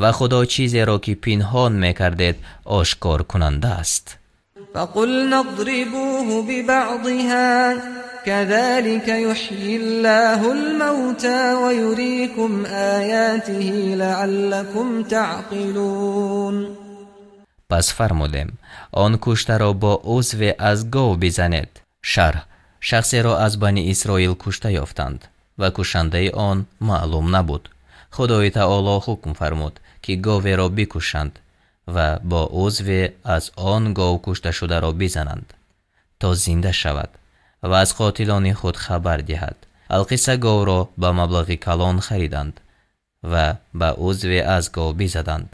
ва Худо чизеро, ки пинҳон мекардед, ошкор кунанда аст. Фақулна зрибуҳу бибаъзиҳа казалика юҳйиллоҳул мавта ва юрикум оятиҳи лааллакум таъқилун. Пас фармудем: он куштаро бо узве аз гов бизанед. Шарҳ: шахсеро аз Бани Исроил кушта ёфтанд ва кушандаи он маълум набуд. Худои Таоло ҳукм фармуд, ки говеро бикушанд ва бо узве аз он гов кушташударо бизананд, то зинда шавад ва аз қотилони худ хабар диҳад. Алқисса говро ба маблағи калон хариданд ва ба узве аз гов бизаданд.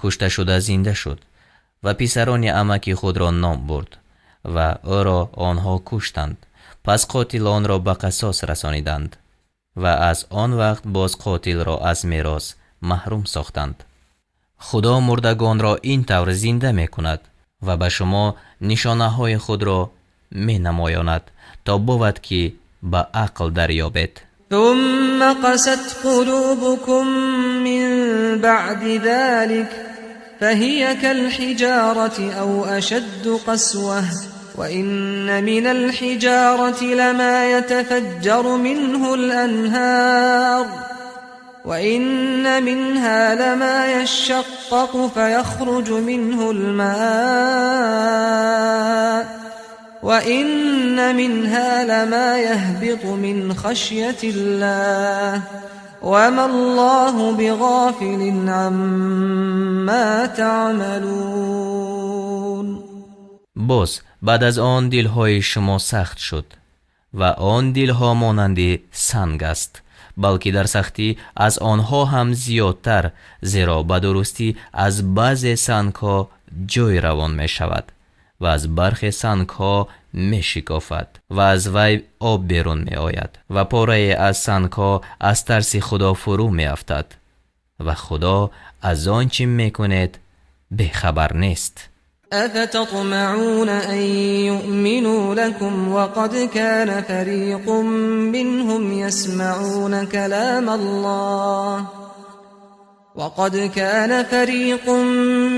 Кушташуда зинда шуд ва писарони амаки худро ном бурд ва ӯро онҳо куштанд. Пас қотилонро ба қасос расониданд ва аз он вақт боз қотилро аз мерос маҳрум сохтанд. Худо мурдагонро ин тавр зинда мекунад ва ба шумо нишонаҳои худро менамоёнад, то бувад, ки ба ақл дарёбед. Сумма қасат қулубукум мин баъди залика фаҳия калҳиҷорати ав ашадду қасватан ва инна минал ҳиҷорати ламо ятафаҷҷару минҳул анҳор ва инна минҳо ламо яшшаққақу фаяхруҷу минҳул моу ва инна минҳо ламо яҳбиту мин хашятиллоҳ ва маллоҳу биғофилин аммо таъмалун. Боз баъд аз он дилҳои шумо сахт шуд ва он дилҳо монанди санг аст, балки дар сахтӣ аз онҳо ҳам зиёдтар, зеро ба дурустӣ аз баъзе сангҳо ҷой равон мешавад ва аз бархе сангҳо мешикофад ва аз вай об берун меояд ва порае аз сангҳо аз тарси Худо фурӯ меафтад ва Худо аз он чӣ мекунед бехабар нест. أفتطمعون أن يؤمنوا لكم وقد كان فريق منهم يسمعون كلام الله وقد كان فريق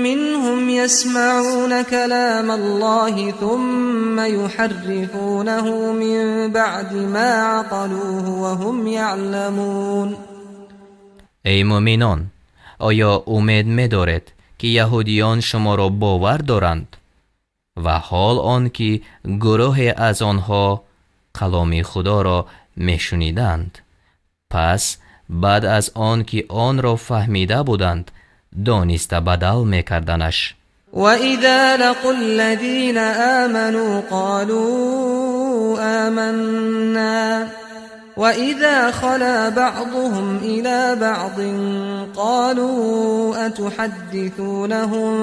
منهم يسمعون كلام الله ثم يحرفونه من بعد ما عقلوه وهم يعلمون. Эй мӯъминон, оё умед медоред, ки яҳудиён шуморо бовар доранд? Ва ҳол он ки гурӯҳе аз онҳо каломи Худоро мешуниданд, пас баъд аз он ки онро фаҳмида буданд, дониста бадал мекарданаш. وإذا لقوا الذين آمنوا قالوا آمنا وإذا خلا بعضهم إلى بعض قالوا أتحدثونهم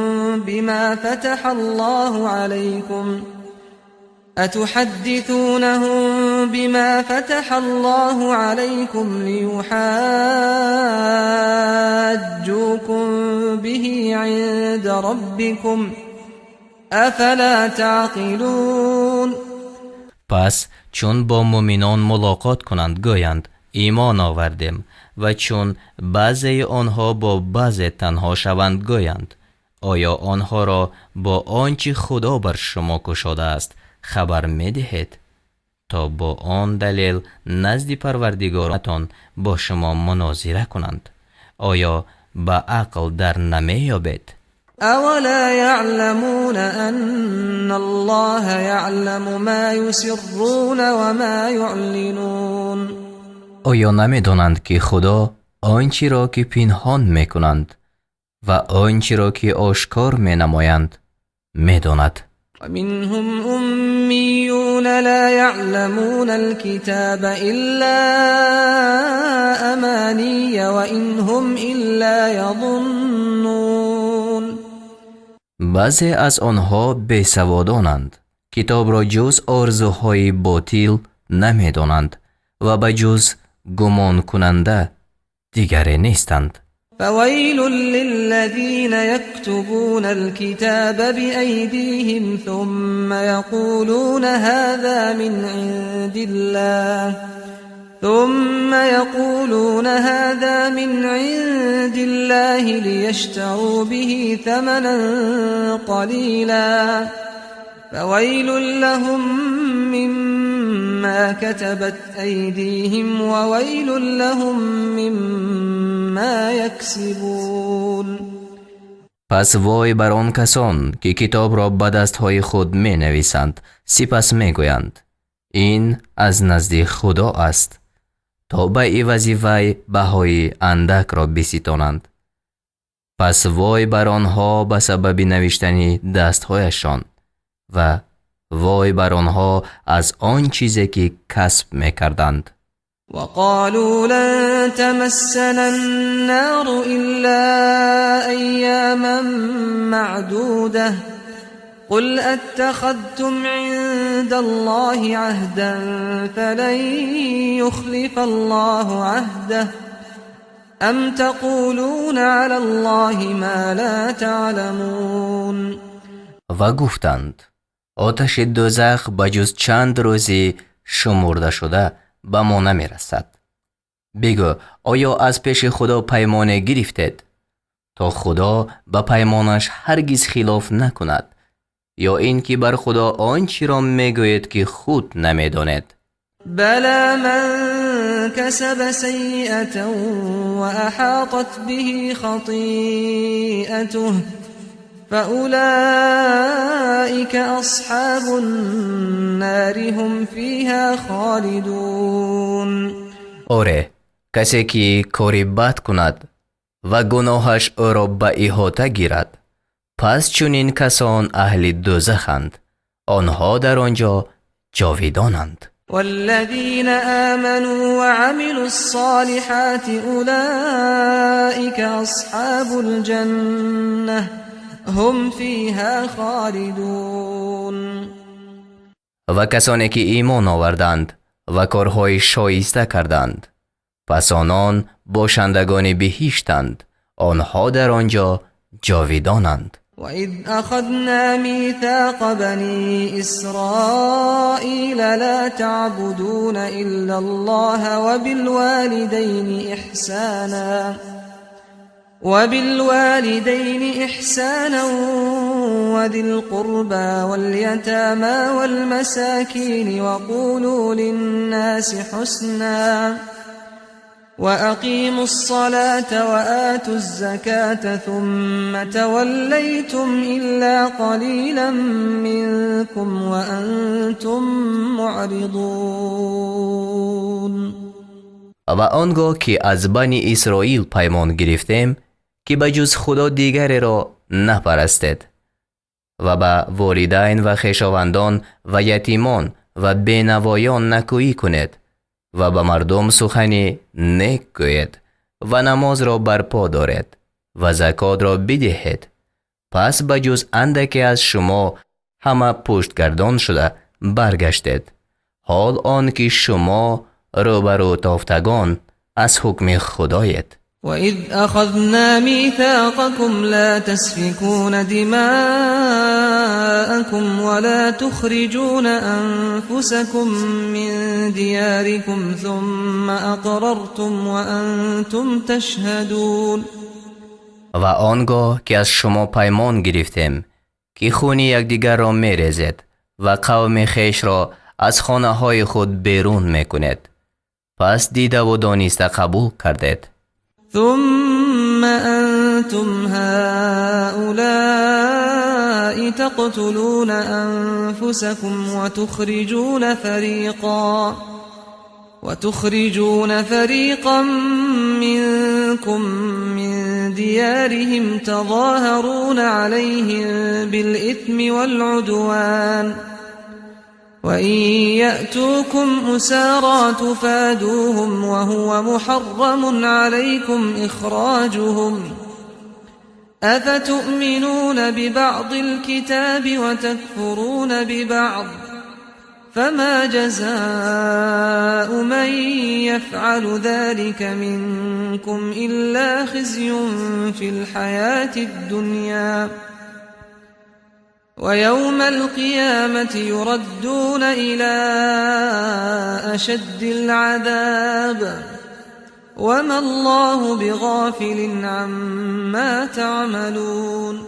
بما فتح الله عليكم أتحدثونهم بما فتح الله عليكم ليحاجوكم به عند ربكم أفلا تعقلون. Пас чун бо мӯъминон мулоқот кунанд, гӯянд: имон овардем, ва чун баъзеи онҳо бо баъзе танҳо шаванд, гӯянд: оё онҳоро бо он чӣ Худо бар шумо кушодааст хабар медиҳед, то бо он далел назди Парвардигоратон бо шумо мунозира кунанд? Оё ба ақл дар намеёбед? أولا يعلمون أن الله يعلم ما يسرون وما يعلنون. Оё намедонанд, ки Худо он чиро ки пинҳон мекунанд ва он чиро ки ошкор менамоянд, медонад? ومنهم أميون لا يعلمون الكتاب إلا أماني وإن هم إلا يظنون. Баъзе аз онҳо бесаводонанд, китобро ҷуз орзуҳои ботил намедонанд ва ба ҷуз гумонкунанда дигаре нестанд. فويل للذين يكتبون الكتاب بأيديهم ثم يقولون هذا من عند الله ثم يقولون هذا من عند الله ليشتروا به ثمنا قليلا فويل لهم مما كتبت أيديهم وويل لهم مما يكسبون. Пас вой бар он касон, ки китобро ба дастҳои худ менависанд, сипас мегӯянд: ин аз назди Худо аст, то ба ивази вай баҳои андакро биситонанд. Пас вой бар онҳо ба сабаби навиштани дастҳояшон ва вой бар онҳо аз он чизе ки касб мекарданд. وقالوا لن تمسنا النار إلا أياما معدودة قل أتخذتم عند الله عهدا فلن يخلف الله عهده أم تقولون على الله ما لا تعلمون. Ва гуфтанд: оташи дӯзах ба ҷуз чанд рӯзи шумурдашуда ба мо намерасад. Бигӯ: оё аз пеши Худо паймоне гирифтед, то Худо ба паймонаш ҳаргиз хилоф накунад, ё ин ки бар Худо он чиро мегӯед, ки худ намедонед? بلى من كسب سيئة وأحاطت به خطيئته فأولئك أصحاب النار هم فيها خالدون. Оре, касе ки кори бад кунад ва гуноҳаш ӯро ба иҳота гирад, пас чунин касон аҳли дӯзаханд, онҳо дар он ҷо ҷовидонанд. والذين آمنوا وعملوا الصالحات أولئك أصحاب الجنة هم فيها خالدون. Ва касоне ки имон оварданд ва корҳои шоиста карданд, пас онон бошандагони биҳиштанд, онҳо дар он ҷо ҷовидонанд. وإذ أخذنا ميثاق بني إسرائيل لا تعبدون إلا الله وبالوالدين إحسانا وذي القربى واليتامى والمساكين وقولوا للناس حسنا وأقيموا الصلاة وآتوا الزكاة ثم توليتم إلا قليلا منكم وأنتم معرضون. Ва он гоҳ ки аз Бани Исроил паймон гирифтем, ки ба ҷуз Худо дигареро напарастед ва ба волидайн ва хешовандон ва ятимон ва бенавоён накӯӣ кунед ва ба мардум сухани нек гӯед ва намозро барпо доред ва закотро бидиҳед, пас ба ҷуз андаке аз шумо ҳама пуштгардон шуда баргаштед, ҳол он ки шумо рӯбарӯ тофтагон аз ҳукми Худоед. وإذ أخذنا ميثاقكم لا تسفكون دماءكم ولا تخرجون أنفسكم من دياركم ثم أقررتم وأنتم تشهدون. Ва он гоҳ ки аз шумо паймон гирифтем, ки хуни якдигарро мерезед ва қавми хешро аз хонаҳои худ берун мекунед, пас дидаву дониста қабул кардед. ثم أنتم هؤلاء تقتلون أنفسكم وتخرجون فريقا منكم من ديارهم تظاهرون عليهم بالإثم والعدوان وإن يأتوكم أسارى تفادوهم وهو محرم عليكم إخراجهم أفتؤمنون ببعض الكتاب وتكفرون ببعض فما جزاء من يفعل ذلك منكم إلا خزي في الحياة الدنيا ويوم القيامة يردون إلى أشد العذاب وما الله بغافل عما تعملون.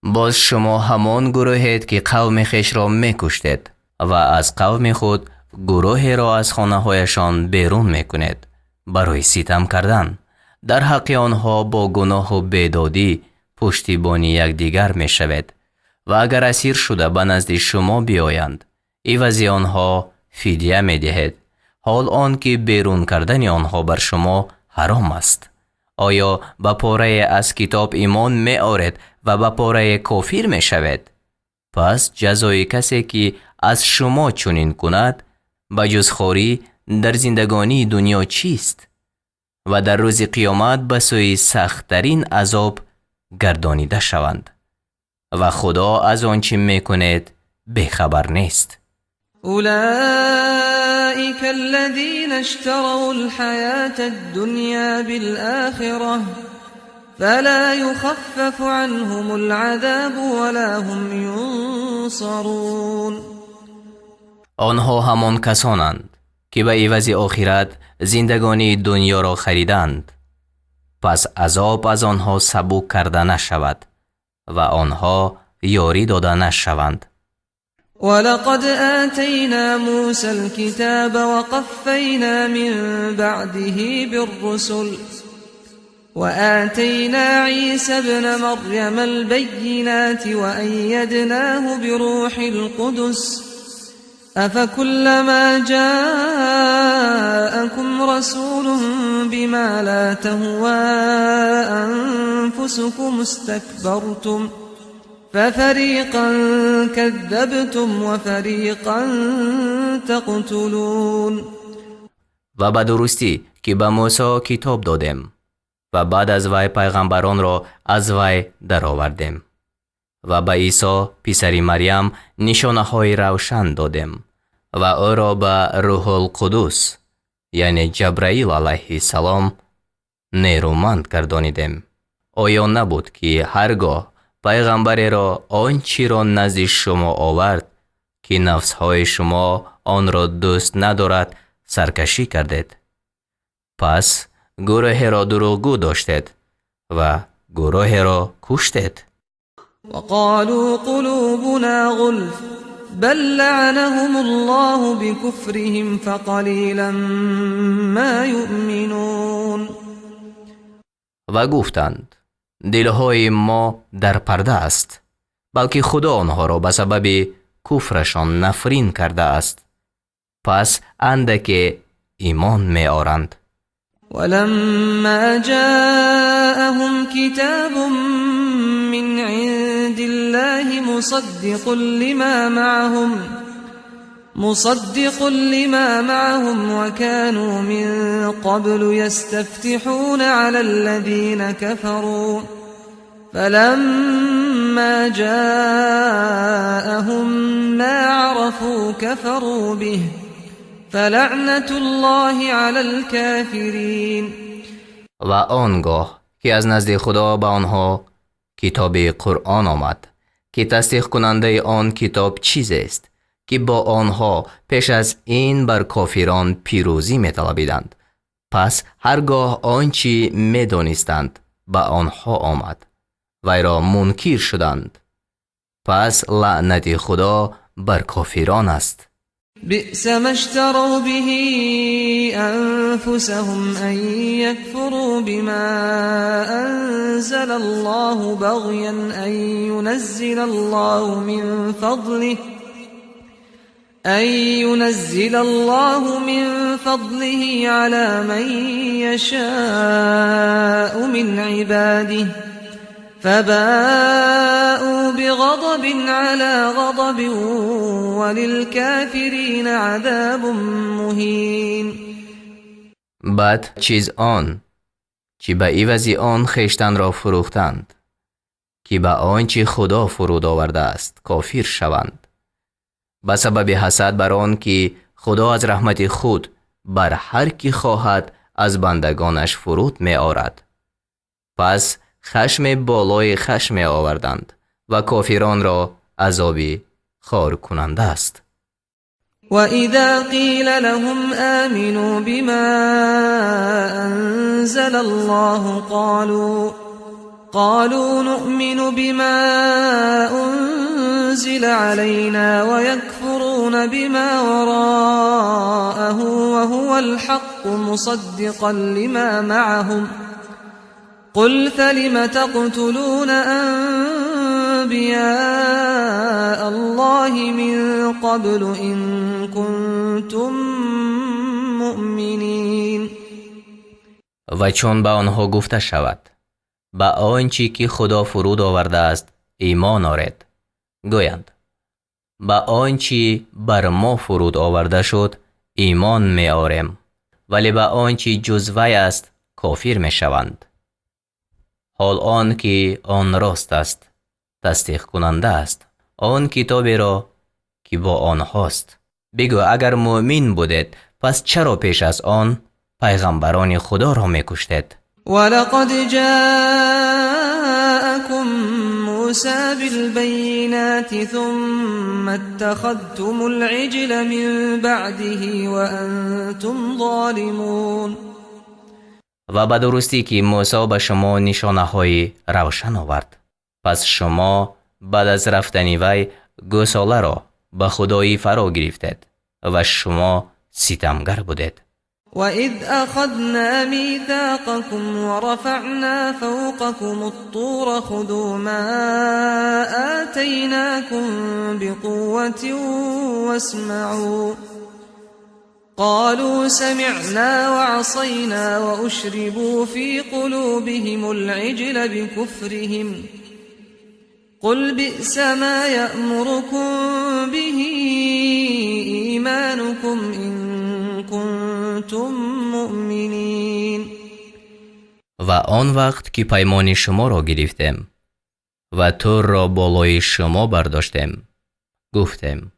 Боз шумо ҳамон гурӯҳед, ки қавми хешро мекуштед ва аз қавми худ гурӯҳеро аз хонаҳояшон берун мекунед барои ситам кардан дар ҳаққи онҳо бо гуноҳу бедодӣ пуштибони якдигар мешавед ва агар асир шуда ба назди шумо биёянд, ивази онҳо фидя медиҳед, ҳол он ки берун кардани онҳо бар шумо ҳаром аст. Оё ба порае аз китоб имон меоред ва ба порае кофир мешавед? Пас ҷазои касе, ки аз шумо чунин кунад, ба ҷуз хорӣ дар зиндагонии дунё чист? Ва дар рӯзи қиёмат ба сӯи сахттарин азоб гардонида шаванд ва Худо аз он чӣ мекунед бехабар нест. أولئك الذين اشتروا الحياة الدنيا بالآخرة فلا يخفف عنهم العذاب ولا هم ينصرون. Онҳо ҳамон касонанд, ки ба ивази охират зиндагонии дунёро хариданд, пас азоб аз онҳо сабук карда нашавад ва онҳо ёрӣ дода нашаванд. ولقد آتينا موسى الكتاب وقفينا من بعده بالرسل وآتينا عيسى ابن مريم البينات وأيدناه بروح القدس أفكلما جاءكم رسول بما لا تهوى أنفسكم استكبرتم ففريقا كذبتم وفريقا تقتلون. Ва ба дурустӣ, ки ба Мусо китоб додем ва баъд аз вай пайғамбаронро аз вай даровардем ва ба Исо писари Марьям нишонаҳои равшан додем ва ӯро ба Рӯҳулқудус, яъне Ҷабраил алайҳиссалом, нерӯманд гардонидем. Оё набуд, ки ҳар гоҳ Пайғамбареро он чиро назди шумо овард, ки нафсҳои шумо онро дӯст надорад, саркашӣ кардед. Пас гурӯҳеро дурӯғгӯ доштед ва гурӯҳеро куштед. وقالوا قلوبنا غلف بل لعنهم الله بكفرهم فقليلا ما يؤمنون. Ва гуфтанд: дилҳои мо дар парда аст, балки Худо онҳоро ба сабаби куфрашон нафрин кардааст, пас андаке имон меоранд. ولما جاءهم كتاب من عند الله مصدق لما معهم وكانوا من قبل يستفتحون على الذين كفروا فلما جاءهم ما عرفوا كفروا به فلعنة الله على الكافرين. Ва он гоҳ ки аз назди Худо ба онҳо китоби Қуръон омад, ки тасдиқкунандаи он китоб чизест, ки бо онҳо пеш аз ин бар кофирон пирӯзӣ металабиданд, пас ҳар гоҳ он чӣ медонистанд ба онҳо омад, вайро мункир шуданд. Пас лаънати Худо бар кофирон аст. بئس ما اشتروا به أنفسهم أن يكفروا بما أنزل الله بغيا أن ينزل الله من فضله على من يشاء من عباده فباءوا بغضب على غضب وللكافرين عذاب مهين. Бад чиз он чӣ ба ивази он хештанро фурӯхтанд, ки ба он чӣ Худо фуруд овардааст кофир шаванд, ба сабаби ҳасад бар он ки Худо аз раҳмати худ бар ҳар кӣ хоҳад аз бандагонаш фуруд меорад. Пас хашме болои хашме оварданд ва кофиронро азоби хоркунанда аст. وإذا قيل لهم آمنوا بما أنزل الله قالوا نؤمن بما أنزل علينا ويكفرون بما وراءه وهو الحق مصدقا لما معهم قل فلم تقتلون أنبياء الله من قبل إن كنتم مؤمنين. Ва чун ба онҳо гуфта шавад: ба он чӣ ки Худо фуруд овардааст имон оред, гӯянд: ба он чӣ бар мо фуруд оварда шуд имон меорем, вале ба он чӣ ҷуз вай аст кофир мешаванд, ҳол он ки он рост аст, тасдиқкунанда аст он китоберо, ки бо онҳост. Бигӯ: агар муъмин будед, пас чаро пеш аз он пайғамбарони Худоро мекуштед? ولقد جاءكم موسى بالبينات ثم اتخذتم العجل من بعده وأنتم ظالمون. Ва ба дурустӣ ки Мӯсо ба шумо нишонаҳои равшан овард, пас шумо баъд аз рафтани вай гӯсоларо ба худоӣ фаро гирифтед ва шумо ситамгар будед. وإذ أخذنا ميثاقكم ورفعنا فوقكم الطور خذوا ما آتيناكم بقوة واسمعوا قالوا سمعنا وعصينا وأشربوا في قلوبهم العجل بكفرهم قل بئس ما يأمركم به إيمانكم إن كنتم مؤمنين. Ва он вақт ки паймони шуморо гирифтем ва Турро болои шумо бардоштем, гуфтем: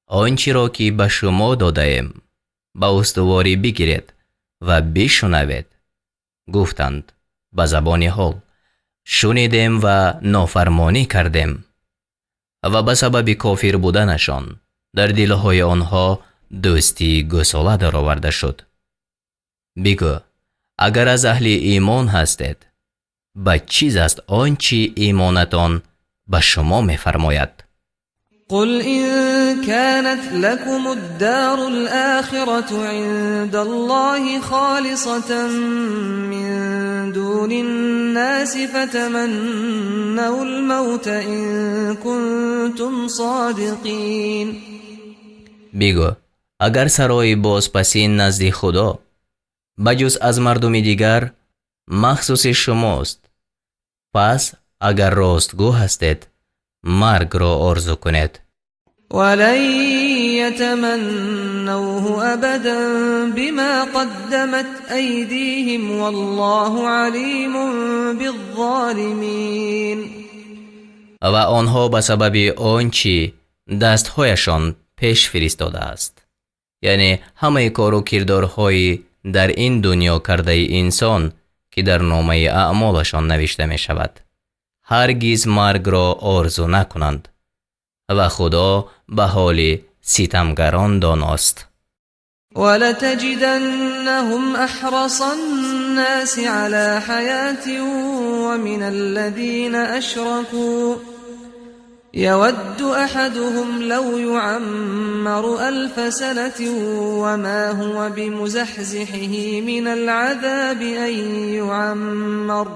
он чиро ки ба шумо додаем, ба устуворӣ бигиред ва бишунавед. Гуфтанд ба забони ҳол: Шунидем ва нофармонӣ кардем. Ва ба сабаби кофир буданашон дар дилҳои онҳо дӯстии гӯсола дароварда шуд. Бигӯ: агар аз аҳли имон ҳастед, бад чиз аст он чи имонатон ба шумо мефармояд. قل إن كانت لكم الدار الآخرة عند الله خالصة من دون الناس فتمنوا الموت إن كنتم صادقين. Бигӯ: агар сарои бозпасин назди Худо ба ҷуз аз мардуми дигар махсуси шумост, пас агар ростгӯ ҳастед, маргро орзу кунед. ولن يتمنوه أبدا بما قدمت أيديهم والله عليم بالظالمين. Ва онҳо ба сабаби он чӣ дастҳояшон пеш фиристодааст, яъне ҳамаи кору кирдорҳои дар ин дунё кардаи инсон, ки дар номаи аъмолашон навишта мешавад, ҳаргиз маргро орзу накунанд, ва Худо ба ҳоли ситамгарон доност. ولتجدنهم أحرص الناس على حياة ومن الذين أشركوا يود أحدهم لو يعمر ألف سنة وما هو بمزحزحه من العذاب أن يعمر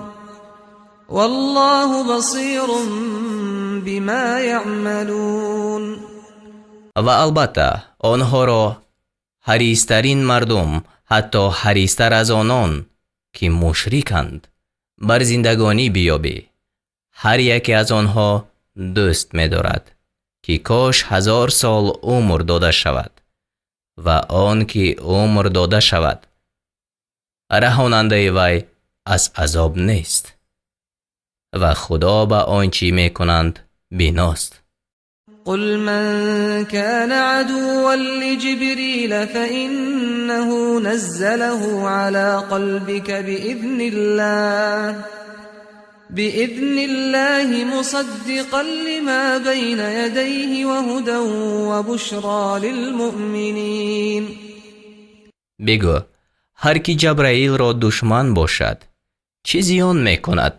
والله بصير بما يعملون. Ва албатта онҳоро ҳаристарин мардум, ҳатто ҳаристар аз онон ки мушриканд, бар зиндагонӣ биёбӣ. Ҳар яке аз онҳо дӯст медорад, ки кош 1000 сол умр дода шавад, ва он ки умр дода шавад, раҳонандаи вай аз азоб нест, ва Худо ба он чӣ мекунанд биност. قل من كان عدوا لجبريل فإنه نزله على قلبك بإذن الله مصدقا لما بين يديه وهدى وبشرى للمؤمنين. Бигӯ: ҳар ки Ҷабраилро душман бошад, чӣ зиён мекунад?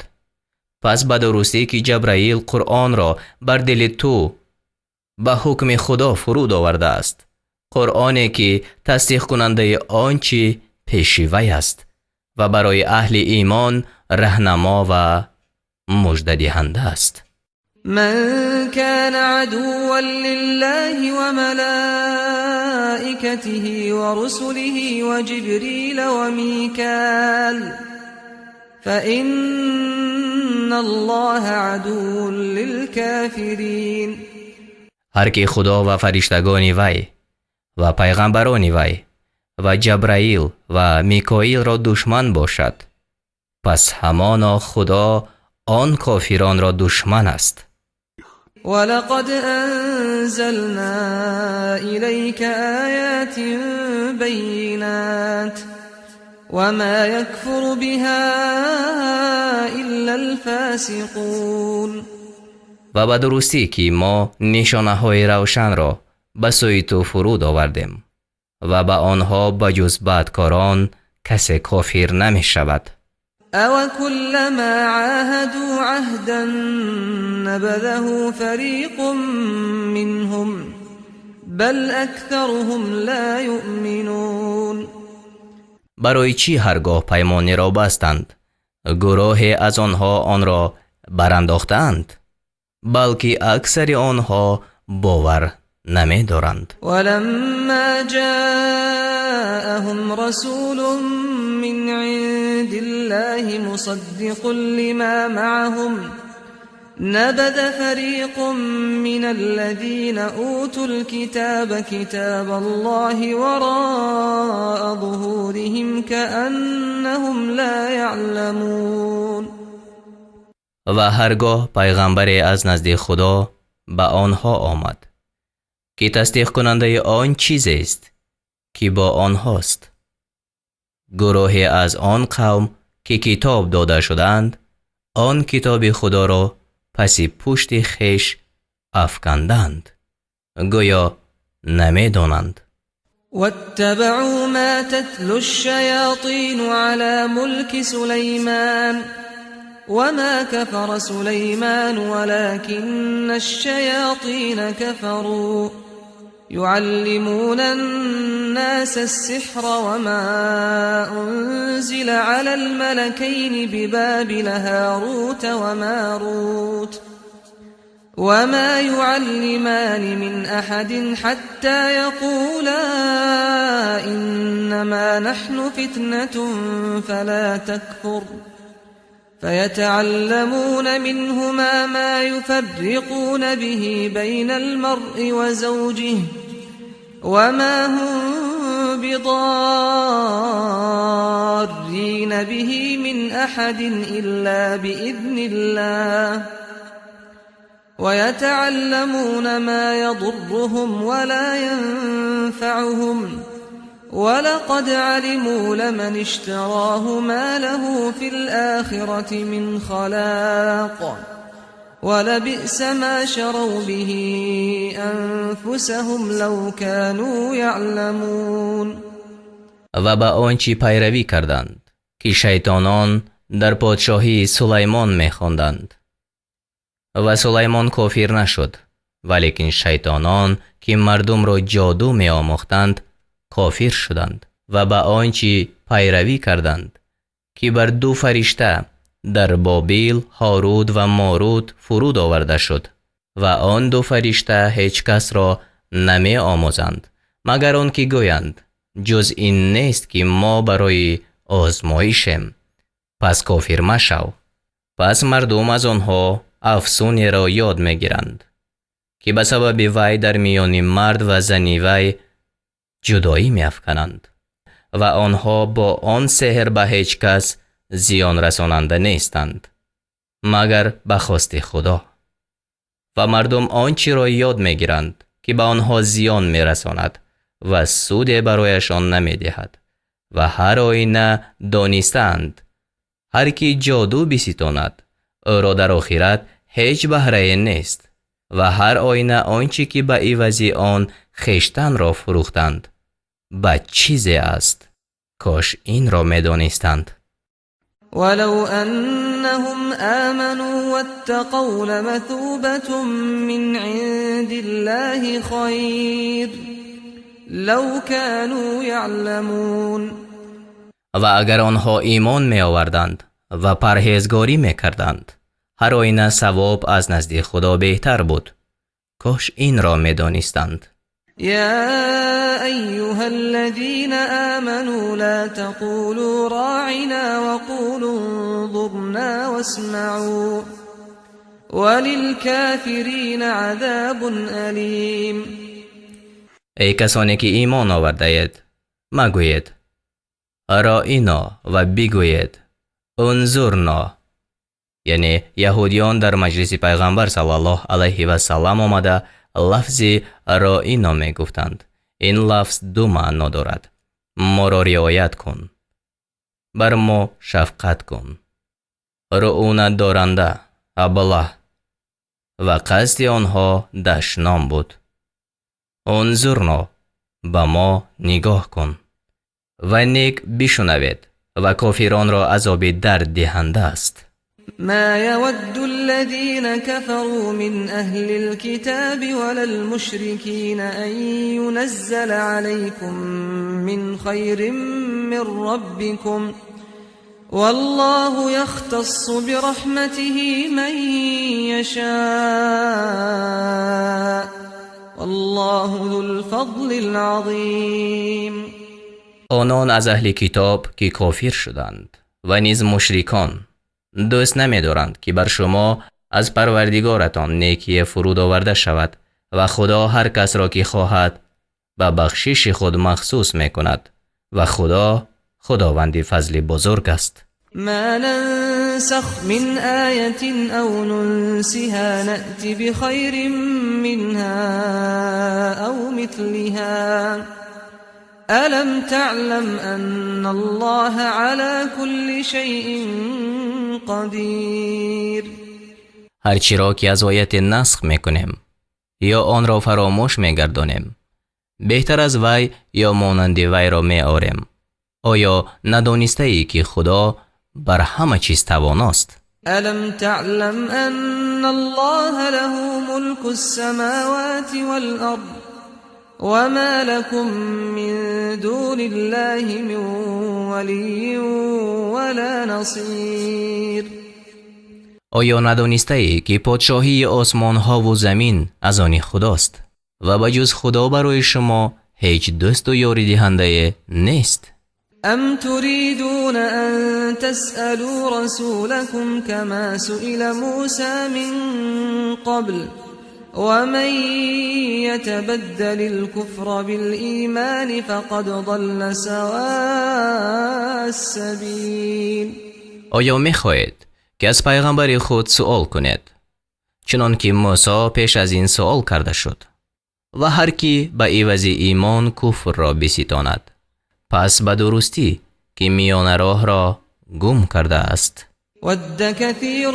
Пас ба дурустӣ ки Ҷабраил Қуръонро бар дили ту ба ҳукми Худо фуруд овардааст, Қуръоне ки тасдиқкунандаи он чӣ пеши вай аст ва барои аҳли имон раҳнамо ва муждадиҳанда аст. من كان عدوا لله وملائكته ورسله وجبريل وميكال فإن الله عدو للكافرين. Ҳар ки Худо ва фариштагони вай ва пайғамбарони вай ва Ҷабраил ва Микоилро душман бошад, пас ҳамоно Худо он кофиронро душман аст. ولقد أنزلنا إليك آيات بينات وما يكفر بها إلا الفاسقون. Ва ба дурустӣ ки мо нишонаҳои равшанро ба сӯи ту фуруд овардем, ва ба онҳо ба ҷуз бадкорон касе кофир намешавад. أوكلما عاهدوا عهدا نبذه فريق منهم بل أكثرهم لا يؤمنون. Барои чӣ ҳаргоҳ паймонеро бастанд, гурӯҳе аз онҳо онро барандохтаанд? Балки аксари онҳо бовар намедоранд. ولما جاءهم رسول من عند الله مصدق لما معهم نبذ فريق من الذين أوتوا الكتاب كتاب الله وراء ظهورهم كأنهم لا يعلمون. Ва ҳаргоҳ пайғамбаре аз назди Худо ба онҳо омад, ки тасдиқкунандаи он чизест, ки бо онҳост, гурӯҳе аз он қавм ки китоб дода шудаанд, Он китоби Худоро паси пушти хеш афканданд, гӯё намедонанд. واتبعوا ما تتلو الشياطين على ملك سليمان وما كفر سليمان ولكن الشياطين كفروا يعلمون الناس السحر وما أنزل على الملكين ببابل هاروت وماروت وما يعلمان من أحد حتى يقولا إنما نحن فتنة فلا تكفر فيتعلمون منهما ما يفرقون به بين المرء وزوجه وما هم بضارين به من أحد إلا بإذن الله ويتعلمون ما يضرهم ولا ينفعهم ولقد علموا لمن اشتراه ما له في الآخرة من خلاق ولبئس ما شروا به أنفسهم لو كانوا يعلمون. Ва ба он чӣ пайравӣ карданд, ки шайтонон дар подшоҳии Сулаймон мехонданд. Ва Сулаймон кофир нашуд, валекин шайтонон, ки мардумро ҷоду меомӯхтанд, кофир шуданд ва ба он чӣ пайравӣ карданд, ки бар ду фаришта дар Бобил, Ҳорут ва Морут фуруд оварда шуд. Ва он ду фаришта ҳеҷ касро намеомӯзанд, магар он ки гӯянд: ҷуз ин нест, ки мо барои озмоишем, пас кофир машав. Пас мардум аз онҳо афсунеро ёд мегиранд, ки ба сабаби вай дар миёни мард ва зани вай ҷудоӣ меафкананд ва онҳо бо он сеҳр ба ҳеҷ кас зиён расонанда нестанд, магар ба хости Худо. Ва мардум он чиро ёд мегиранд, ки ба онҳо зиён мерасонад ва суде барояшон намедиҳад. Ва ҳар оина донистаанд, ҳар ки ҷоду биситонад, ӯро дар охират ҳеҷ баҳрае нест ва ҳар оина он чӣ ки ба ивази он хештанро фурӯхтанд, бад чизе аст. Кош инро медонистанд. ولو أنهم آمنوا واتقوا لمثوبة من عند الله خير لو كانوا يعلمون. Ва агар онҳо имон меоварданд ва парҳезгорӣ мекарданд, ҳар оина савоб аз назди Худо беҳтар буд. Кош инро медонистанд. يا أيها الذين آمنوا لا تقولوا راعنا وقولوا انظرنا واسمعوا وللكافرين عذاب أليم. Эй касоне ки имон овардаед, магӯед роино ва бигӯед унзурно. Яъне яҳудиён дар маҷлиси Пайғамбар саллаллоҳ алайҳи васаллам омада, лафзи роино мегуфтанд. Ин лафз ду маъно дорад: моро риоят кун, бар мо шафқат кун, руунатдоранда, аблаҳ. Ва қасди онҳо дашном буд: унзурно, ба мо нигоҳ кун ва нек бишунавед. Ва кофиронро азоби дарддиҳанда аст. ما يود الذين كفروا من أهل الكتاب ولا المشركين أن ينزل عليكم من خير من ربكم والله يختص برحمته من يشاء والله ذو الفضل العظيم. Онон аз аҳли китоб, ки кофир шуданд, ва низ мушрикон дӯст намедоранд, ки бар шумо аз Парвардигоратон некие фуруд оварда шавад. Ва Худо ҳар касро ки хоҳад, ба бахшиши худ махсус мекунад. Ва Худо худованди фазли бузург аст. ما ننسخ من آية أو ننسها نأت بخير منها أو مثلها ألم تعلم أن الله على كل شيء قدير. Ҳар чиро ки аз ояте насх мекунем ё онро фаромӯш мегардонем, беҳтар аз вай ё монанди вайро меорем. Оё надонистаӣ, ки Худо бар ҳама чиз тавоност? ألم تعلم أن الله له ملك السماوات والأرض وما لكم من دون الله من ولي ولا نصير. Оё надонистаӣ, ки подшоҳии осмонҳову замин аз они Худост ва ба ҷуз Худо барои шумо ҳеҷ дӯсту ёридиҳандае нест? أم تريدون أن تسألوا رسولكم كما سئل موسى من قبل ومن يتبدل الكفر بالإيمان فقد ضل سواء السبيل. Оё мехоҳед, ки аз пайғамбари худ суол кунед, чунон ки Мусо пеш аз ин суол карда шуд? Ва ҳар кӣ ба ивази имон куфрро биситонад, пас ба дурустӣ, ки миёнароҳро гум кардааст. ود كثير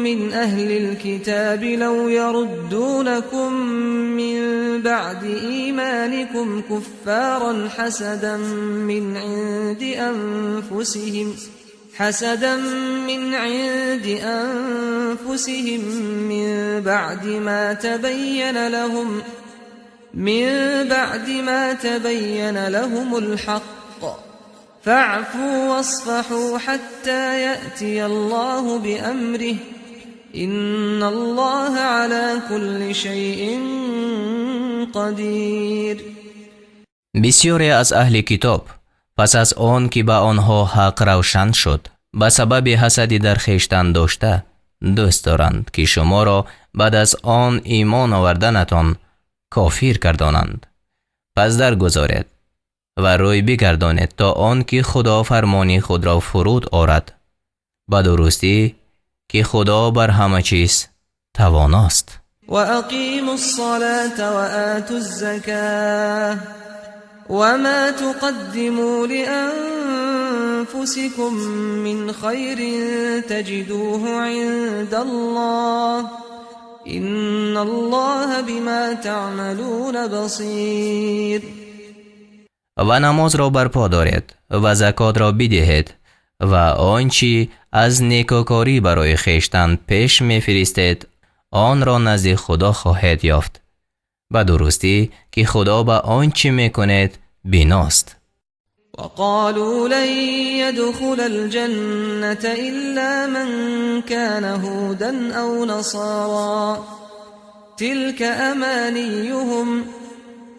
من أهل الكتاب لو يردونكم من بعد إيمانكم كفارا حسدا من عند أنفسهم من بعد ما تبين لهم الحق فاعفوا واصفحوا حتى يأتي الله بأمره إن الله على كل شيء قدير. Бисёре аз аҳли китоб пас аз он ки ба онҳо ҳақ равшан шуд, ба сабаби ҳасади дар хештан дошта, дӯст доранд, ки шуморо баъд аз он имон оварданатон кофир гардонанд. Пас даргузоред ва рӯй бигардонед, то он ки Худо фармони худро фуруд орад. Ба дурустӣ, ки Худо бар ҳама чиз тавоност. وأقيموا الصلاة وآتوا الزكاة وما تقدموا لأنفسكم من خير تجدوه عند الله إن الله بما تعملون بصير. Ва намозро барпо доред ва закотро бидиҳед ва он чӣ аз некӯкорӣ барои хештан пеш мефиристед, онро назди Худо хоҳед ёфт. Ба дурустӣ, ки Худо ба он чӣ мекунед биност. وقالوا لن يدخل الجنة إلا من كان هودا أو نصارى تلك أمانيهم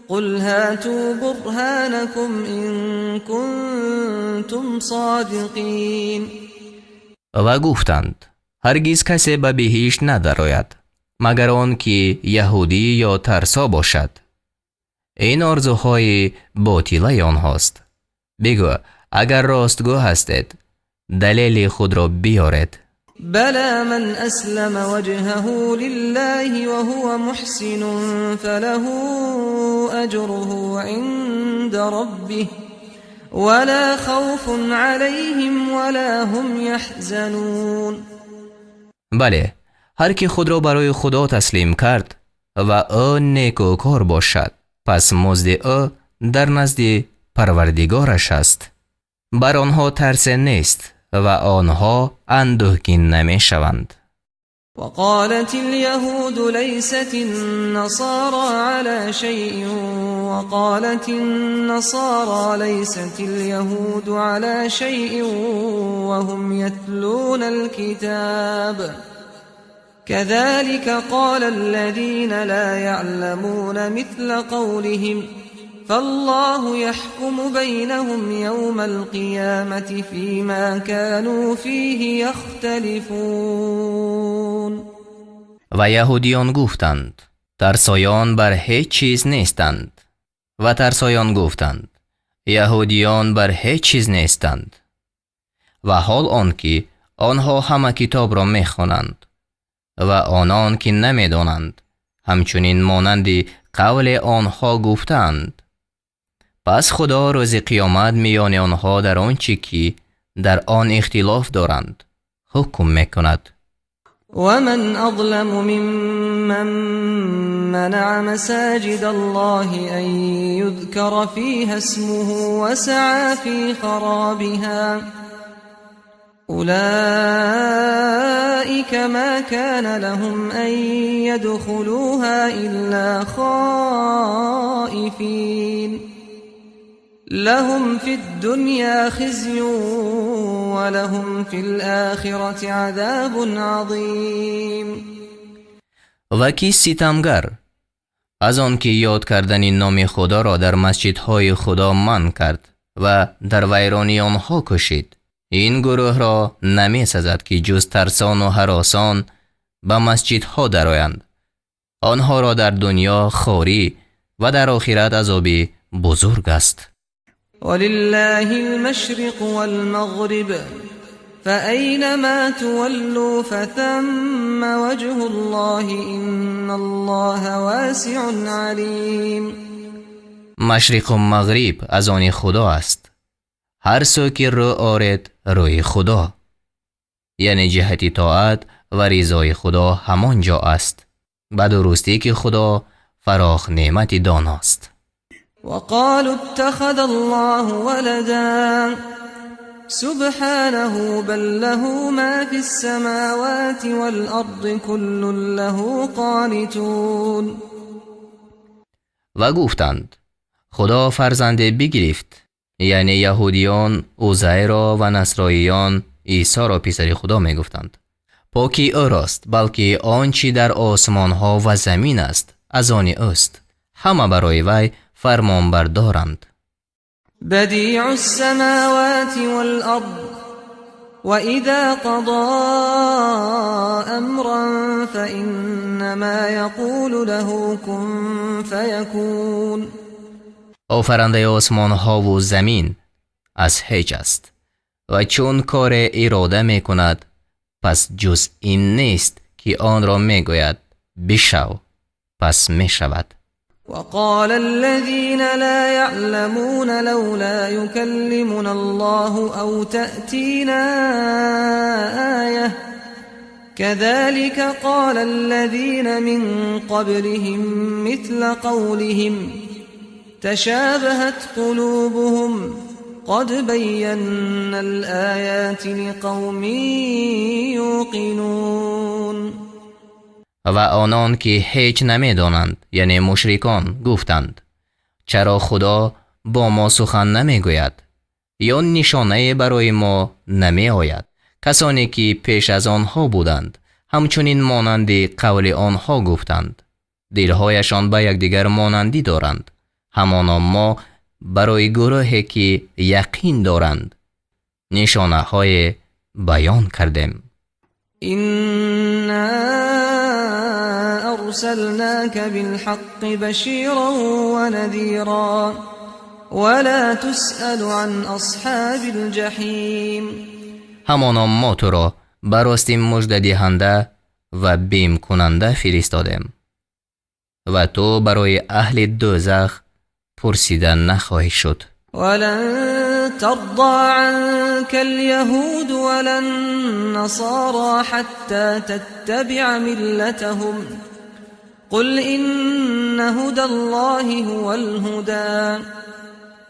قل هاتوا برهانكم إن كنتم صادقين. Ва гуфтанд: ҳаргиз касе ба биҳишт надарояд, магар он ки яҳудӣ ё тарсо бошад. Ин орзуҳои ботилаи онҳост. Бигӯ: агар ростгӯ ҳастед, далели худро биёред. بلى من أسلم وجهه لله وهو محسن فله أجره عند ربه ولا خوف عليهم ولا هم يحزنون. Бале, ҳар ки худро барои Худо таслим кард ва ӯ некӯкор бошад, пас музди ӯ дар назди Парвардигораш аст. Бар онҳо тарсе нест ва онҳо андӯҳгин намешаванд. وقالت اليهود ليست النصارى على شيء وقالت النصارى ليست اليهود على شيء وهم يتلون الكتاب كذلك قال الذين لا يعلمون مثل قولهم فالله يحكم بينهم يوم القيامة فيما كانوا فيه يختلفون. Ва яҳудиён гуфтанд: тарсоён бар ҳеҷ чиз нестанд. Ва тарсоён гуфтанд: яҳудиён бар ҳеҷ чиз нестанд. Ва ҳол он ки онҳо ҳама китобро мехонанд. Ва онон ки намедонанд, ҳамчунин монанди қавле онҳо гуфтаанд. Пас Худо рӯзи қиёмат миёни онҳо дар он чӣ ки дар он ихтилоф доранд, Ҳукм мекунад. ومن أظلم ممن منع مساجد الله أن يذكر فيها اسمه وسعى في خرابها أولئك ما كان لهم أن يدخلوها إلا خائفين لهم في الدنيا خزي ولهم في الآخرة عذاب عظيم. Ва кӣ ситамгар аз он ки ёд кардани номи Худоро дар масҷидҳои Худо манъ кард ва дар вайронии онҳо кӯшид? Ин гурӯҳро намесазад, ки ҷуз тарсону ҳаросон ба масҷидҳо дароянд. Онҳоро дар дунё хорӣ ва дар охират азоби бузург аст. ولله المشرق والمغرب فأينما تولوا فثم وجه الله إن الله واسع عليم. Машриқу мағриб аз они Худо аст. Ҳар сӯ ки рӯ оред, рӯи Худо, яъне ҷиҳати тоат ва ризои Худо, ҳамон ҷо аст. Ба дурустӣ ки Худо фарохнеъмати доност. وقالوا اتخذ الله ولدا سبحانه بل له ما في السماوات والأرض كل له قانتون. Ва гуфтанд: Худо фарзанде бигирифт. Яъне яҳудиён Узайро ва насроиён Исоро писари Худо мегуфтанд. Покӣ ӯрост, балки он чӣ дар осмонҳо ва замин аст, аз они ӯст, ҳама барои вай фармонбардоранд. بديع السماوات والأرض وإذا قضى أمرا فإنما يقول له كن فيكون. Офарандаи осмонҳову замин аз ҳеҷ аст ва чун коре ирода мекунад, пас ҷуз ин нест, ки онро мегӯяд: бишав, пас мешавад. وقال الذين لا يعلمون لولا يكلمنا الله أو تأتينا آية كذلك قال الذين من قبلهم مثل قولهم تشابهت قلوبهم قد بينا الآيات لقوم يوقنون. Ва онон ки ҳеҷ намедонанд, яъне мушрикон, гуфтанд: чаро Худо бо мо сухан намегӯяд ё нишонае барои мо намеояд? Касоне ки пеш аз онҳо буданд, ҳамчунин монанди қавли онҳо гуфтанд. Дилҳояшон ба якдигар монандӣ доранд. Ҳамоно мо барои гурӯҳе ки яқин доранд, нишонаҳое баён кардем. إنا أرسلناك بالحق بشيرا ونذيرا ولا تسأل عن أصحاب الجحيم. Ҳамоно мо туро ба ростӣ муждадиҳанда ва бимкунанда фиристодем ва ту барои аҳли дӯзах пурсида нахоҳӣ шуд. ولن ترضى عنك اليهود ولا النصارى حتى تتبع ملتهم قل إن هدى الله هو الهدى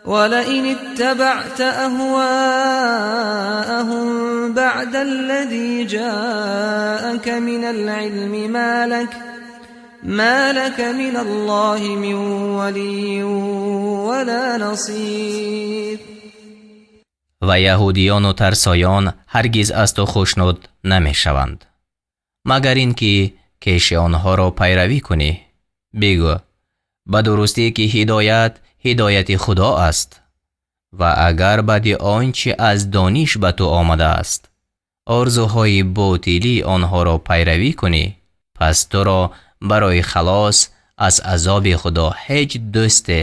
ولئن اتبعت أهواءهم بعد الذي جاءك من العلم ما لك من الله من ولي ولا نصير. Ва яҳудиёну тарсоён ҳаргиз аз ту хушнуд намешаванд, магар ин ки кеши онҳоро пайравӣ кунӣ. Бигӯ: ба дурустӣ ки ҳидоят ҳидояти Худо аст ва агар баъди он чӣ аз дониш ба ту омадааст, орзуҳои ботилии онҳоро пайравӣ кунӣ, пас туро барои халос аз азоби Худо ҳеҷ дӯсте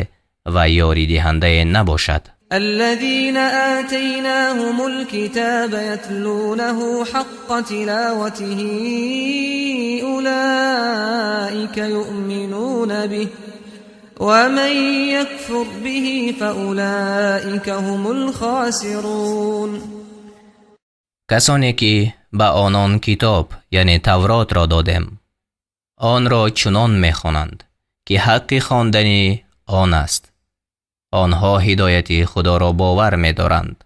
ва ёридиҳандае набошад. الذين آتيناهم الكتاب يتلونه حق تلاوته أولئك يؤمنون به ومن يكفر به فأولئك هم الخاسرون. Касоне ки Ба онон китоб, яъне Тавротро додем. Онро чунон мехонанд, ки ҳаққи хондани он аст. Онҳо ҳидояти Худоро бовар медоранд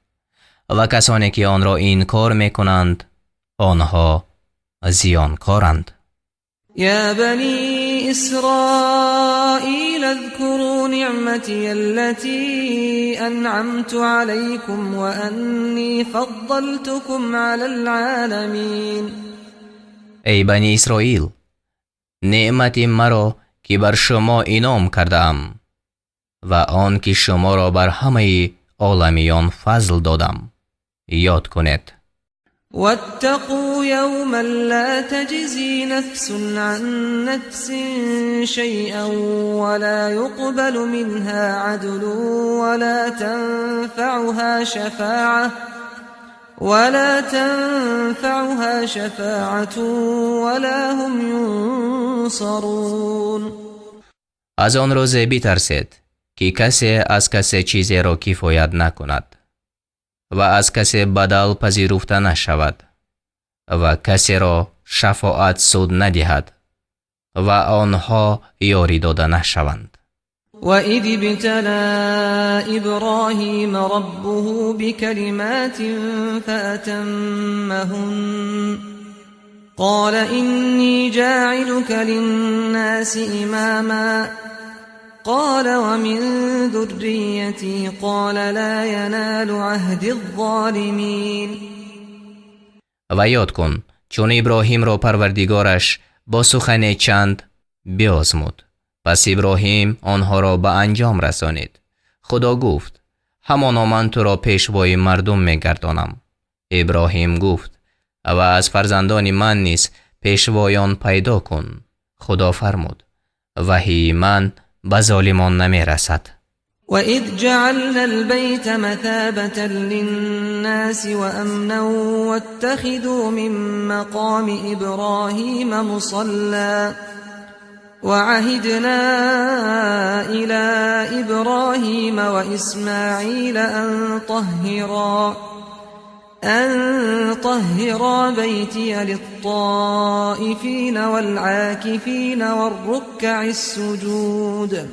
ва касоне ки онро инкор мекунанд, онҳо зиёнкоранд. يا بني إسرائيل اذكروا نعمتي التي أنعمت عليكم وأني فضلتكم على العالمين. Эй Бани Исроил, неъмати маро, ки бар шумо инъом кардаам, ва он ки шуморо бар ҳамаи оламиён фазл додам, ёд кунед. واتقوا يوما لا تجزي نفس عن نفس شيئا ولا يقبل منها عدل ولا تنفعها شفاعة ولا هم ينصرون. Аз он рӯзе битарсед, ки касе аз касе чизеро кифоят накунад ва аз касе бадал пазируфта нашавад ва касеро шафоат суд надиҳад ва онҳо ёрӣ дода нашаванд. وإذ ابتلى إبراهيم ربه بكلمات فأتمهن قال إني جاعلك للناس إماما قال ومن ذريتي قال لا ينال عهدي الظالمين. Ва ёд кун, чун Иброҳимро Парвардигораш бо сухане чанд биозмуд, пас Иброҳим онҳоро ба анҷом расонид. Худо гуфт: «Ҳамоно ман туро пешвои мардум мегардонам». Иброҳим гуфт: «Ва аз фарзандони ман низ пешвоён пайдо кун». Худо фармуд: «Ваҳии ман ба золимон намерасад». وإذ جعلنا البيت مثابة للناس وأمنا واتخذوا من مقام إبراهيم مصلى وعهدنا إلى إبراهيم وإسماعيل أن طهرا بيتي للطائفين والعاكفين والركع السجود.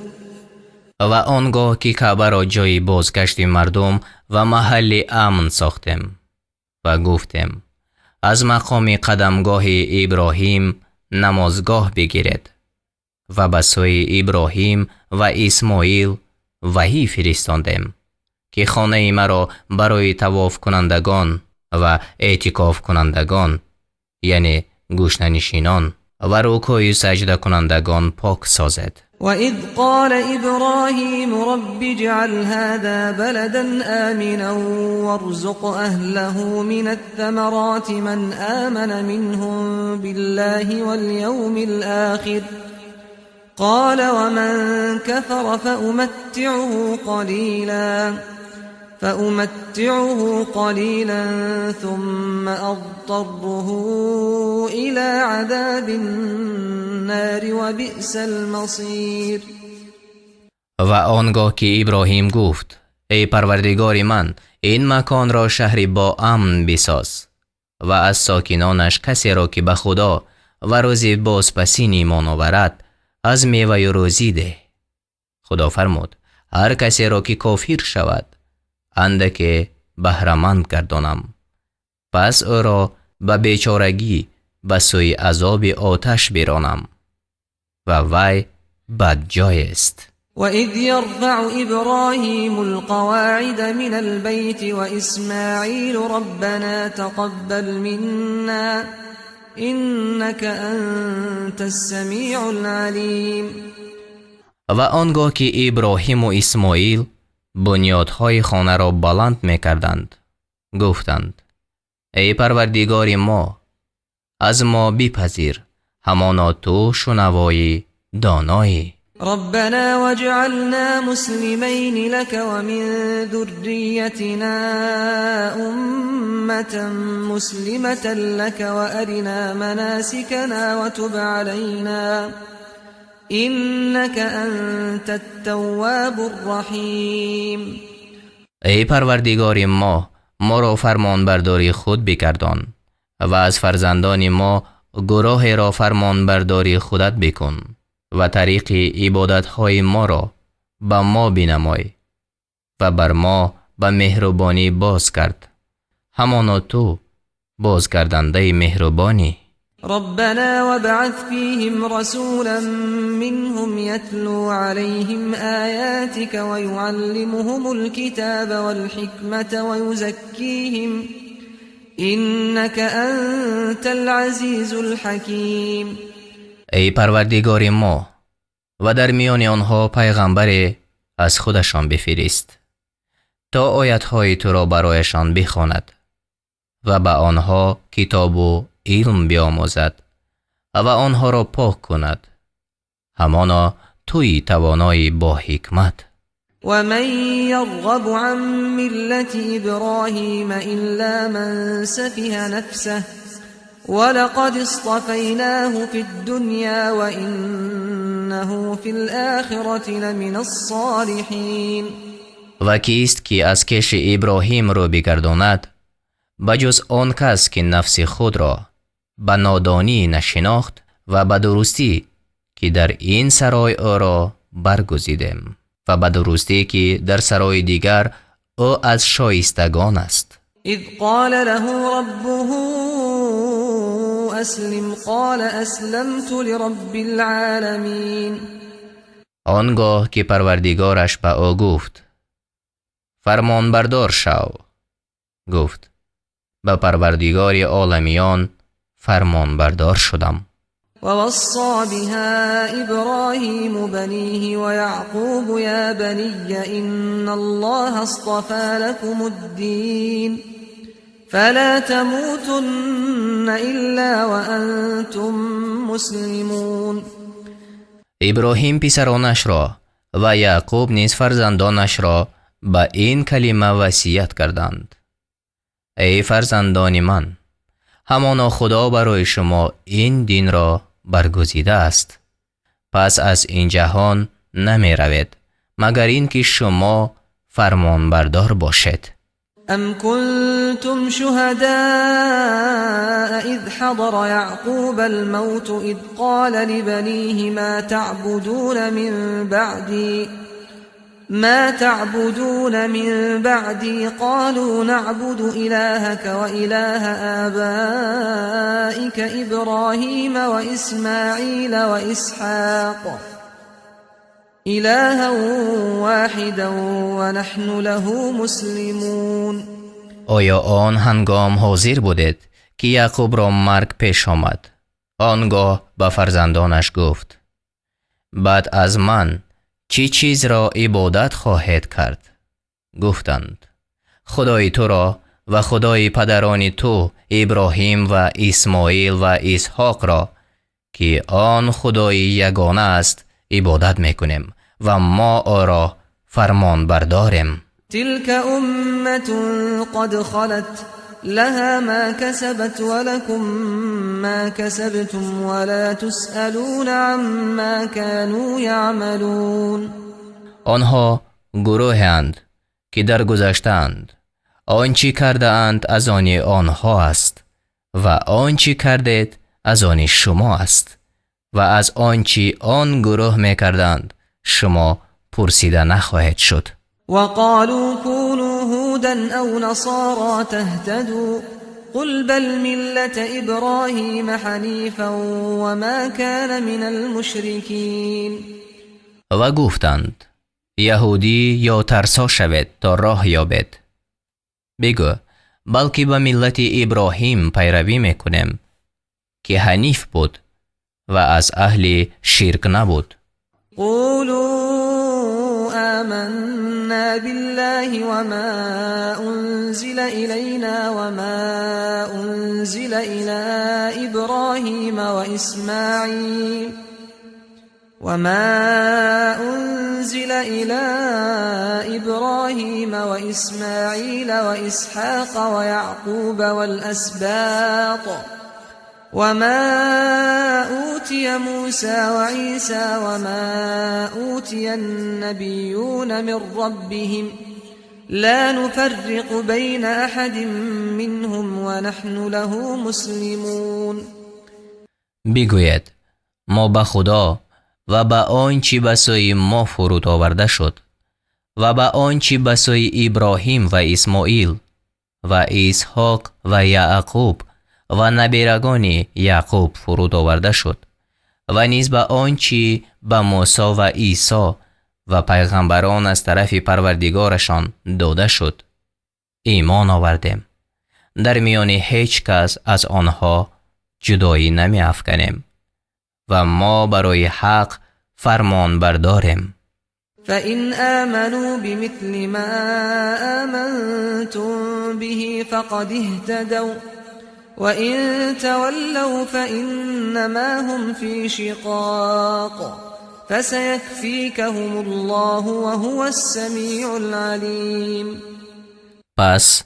Ва он гоҳ ки Каъбаро ҷойи бозгашти мардум ва маҳалли амн сохтем ва гуфтем: «Аз мақоми қадамгоҳи Иброҳим намозгоҳ бигиред», ва ба сӯи Иброҳим ва Исмоил ваҳӣ фиристондем, ки хонаи маро барои тавофкунандагон ва эътикофкунандагон, яъне гӯшанишинон, ва рукӯъу саҷдакунандагон пок созед. وإذ قال إبراهيم رب اجعل هذا بلدا آمنا وارزق أهله من الثمرات من آمن منهم بالله واليوم الآخر قال ومن كفر فأمتعه قليلا ثم أضطره إلى عذاب النار وبئس المصير. Ва он гоҳ ки Иброҳим гуфт: «Эй Парвардигори ман, ин маконро шаҳри бо амн бисоз ва аз сокинонаш касеро, ки ба Худо ва рӯзи бозпасин имон оварад, аз меваю рӯзӣ деҳ». Худо фармуд: «Ҳар касеро ки кофир шавад, андаке баҳраманд гардонам, пас ӯро ба бечорагӣ ба сӯи азоби оташ биронам, ва вай бадҷоест». وإذ يرفع إبراهيم القواعد من البيت وإسماعيل ربنا تقبل منا إنك أنت السميع العليم. Ва он гоҳ ки Иброҳиму Исмоил бунёдҳои хонаро баланд мекарданд, гуфтанд: «Эй Парвардигори мо, аз мо бипазир, ҳамоно ту шунавои доноӣ». ربنا واجعلنا مسلمين لك ومن ذريتنا أمة مسلمة لك وأرنا مناسكنا وتب علينا إنك أنت التواب الرحيم. Эй Парвардигори мо, моро фармонбардори худ бигардон. Ва аз фарзандони мо гурӯҳеро фармонбардори худат бикун ва тариқи ибодатҳои моро ба мо бинамой ва бар мо ба меҳрубонӣ боз кард, ҳамоно ту бозгардандаи меҳрубонӣ. ربنا وابعث فيهم رسولا منهم يتلو عليهم آياتك ويعلمهم الكتاب والحكمة ويزكيهم إنك أنت العزيز الحكيم. Эй Парвардигори мо, ва дар миёни онҳо пайғамбаре аз худашон бифирист, то оятҳои туро барояшон бихонад ва ба онҳо китобу илм биомӯзад ва онҳоро пок кунад. Ҳамоно туи тавонои бо ҳикмат. ومن يرغب عن ملة إبراهيم إلا من سفه نفسه ولقد اصطفيناه في الدنيا وإنه في الآخرة لمن الصالحين. Ва кист, ки аз кеши Иброҳим рӯ бигардонад, ба ҷуз он кас, ки нафси худро ба нодонӣ нашинохт? Ва ба дурустӣ, ки дар ин сарой ӯро баргузидем ва ба дурустӣ, ки дар сарои дигар ӯ аз шоистагон аст. إذ قال له ربه أسلم قال أسلمت لرب العالمين. Он гоҳ ки Парвардигораш ба ӯ гуфт: «Фармонбардор шав», гуфт: «Ба Парвардигори оламиён фармонбардор шудам». ووصى بها إبراهيم بنيه ويعقوب يا بني إن الله اصطفى لكم الدين فلا تموتن إلا وأنتم مسلمون. Иброҳим писаронашро ва Яъқуб низ фарзандонашро ба ин калима васият карданд: Эй фарзандони ман, ҳамоно Худо барои шумо ин динро баргузидааст, пас аз ин ҷаҳон намеравед, магар ин ки шумо фармонбардор бошед. أم كنتم شهداء إذ حضر يعقوب الموت إذ قال لبنيه ما تعبدون من بعدي قالوا نعبد إلهك وإله آبائك إبراهيم وإسماعيل وإسحاق إلها واحدا ونحن له مسلمون. Оё он ҳангом ҳозир будед, ки Яъқубро марг пеш омад? Он гоҳ ба фарзандонаш гуфт: «Баъд аз ман чӣ чизро ибодат хоҳед кард?» Гуфтанд: «Худои туро ва Худои падарони ту Иброҳим ва Исмоил ва Исҳоқро, ки он Худои ягона аст, ибодат мекунем ва мо ӯро фармонбардорем». تلك أمة قد خلت لها ما كسبت ولكم ما كسبتم ولا تسألون عما كانوا يعملون. Онҳо гурӯҳеанд, ки даргузаштаанд. Он чӣ кардаанд, аз они онҳо аст ва он чӣ кардед, аз они шумо аст ва аз он чӣ он гурӯҳ мекарданд, шумо пурсида нахоҳед шуд. وقالوا كونوا هودا أو نصارى تهتدوا قل بل ملة إبراهيم حنيفا وما كان من المشركين. Ва гуфтанд: «Яҳудӣ ё тарсо шавед, то роҳ ёбед». Бигӯ: «Балки ба миллати Иброҳим пайравӣ мекунем, ки ҳаниф буд ва аз аҳли ширк набуд». قولوا آمنا بالله وما أنزل إلينا وما أنزل إلى إبراهيم وإسماعيل وإسحاق ويعقوب والأسباط وما أوتي موسى وعيسى وما أوتي النبيون من ربهم لا نفرق بين أحد منهم ونحن له مسلمون. Бигӯед: мо ба Худо ва ба он чӣ ба сӯи мо фуруд оварда шуд ва ба он чӣ ба сӯи Иброҳим ва Исмоил ва Исҳоқ ва Яъқуб ва набирагони Яъқуб фуруд оварда шуд ва низ ба он чӣ ба Мусо ва Исо ва пайғамбарон аз тарафи Парвардигорашон дода шуд, имон овардем. Дар миёни ҳеҷ кас аз онҳо ҷудоӣ намеафканем ва мо барои ҳақ фармонбардорем. فإن آمنوا بمثل ما آمنتم به فقد اهتدوا وإن تولوا فإنما هم في شقاق فسيكفيكهم الله وهو السميع العليم. Пас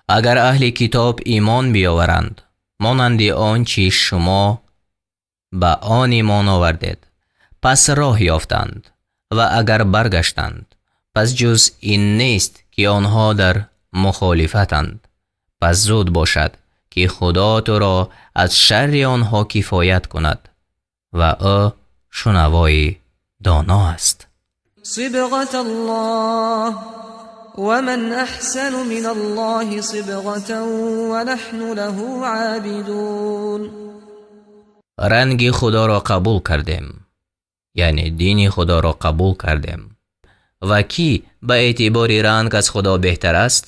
агар аҳли китоб имон биёваранд монанди он чӣ шумо ба он имон овардед, пас роҳ ёфтанд, ва агар баргаштанд, пас ҷуз ин нест, ки онҳо дар мухолифатанд. Пас зуд бошад, ки Худо туро аз шарри онҳо кифоят кунад ва ӯ шунавои доно аст. صبغة الله ومن أحسن من الله صبغة ونحن له عابدون. Ранги Худоро қабул кардем, яъне дини Худоро қабул кардем, ва кӣ ба эътибори ранг аз Худо беҳтар аст?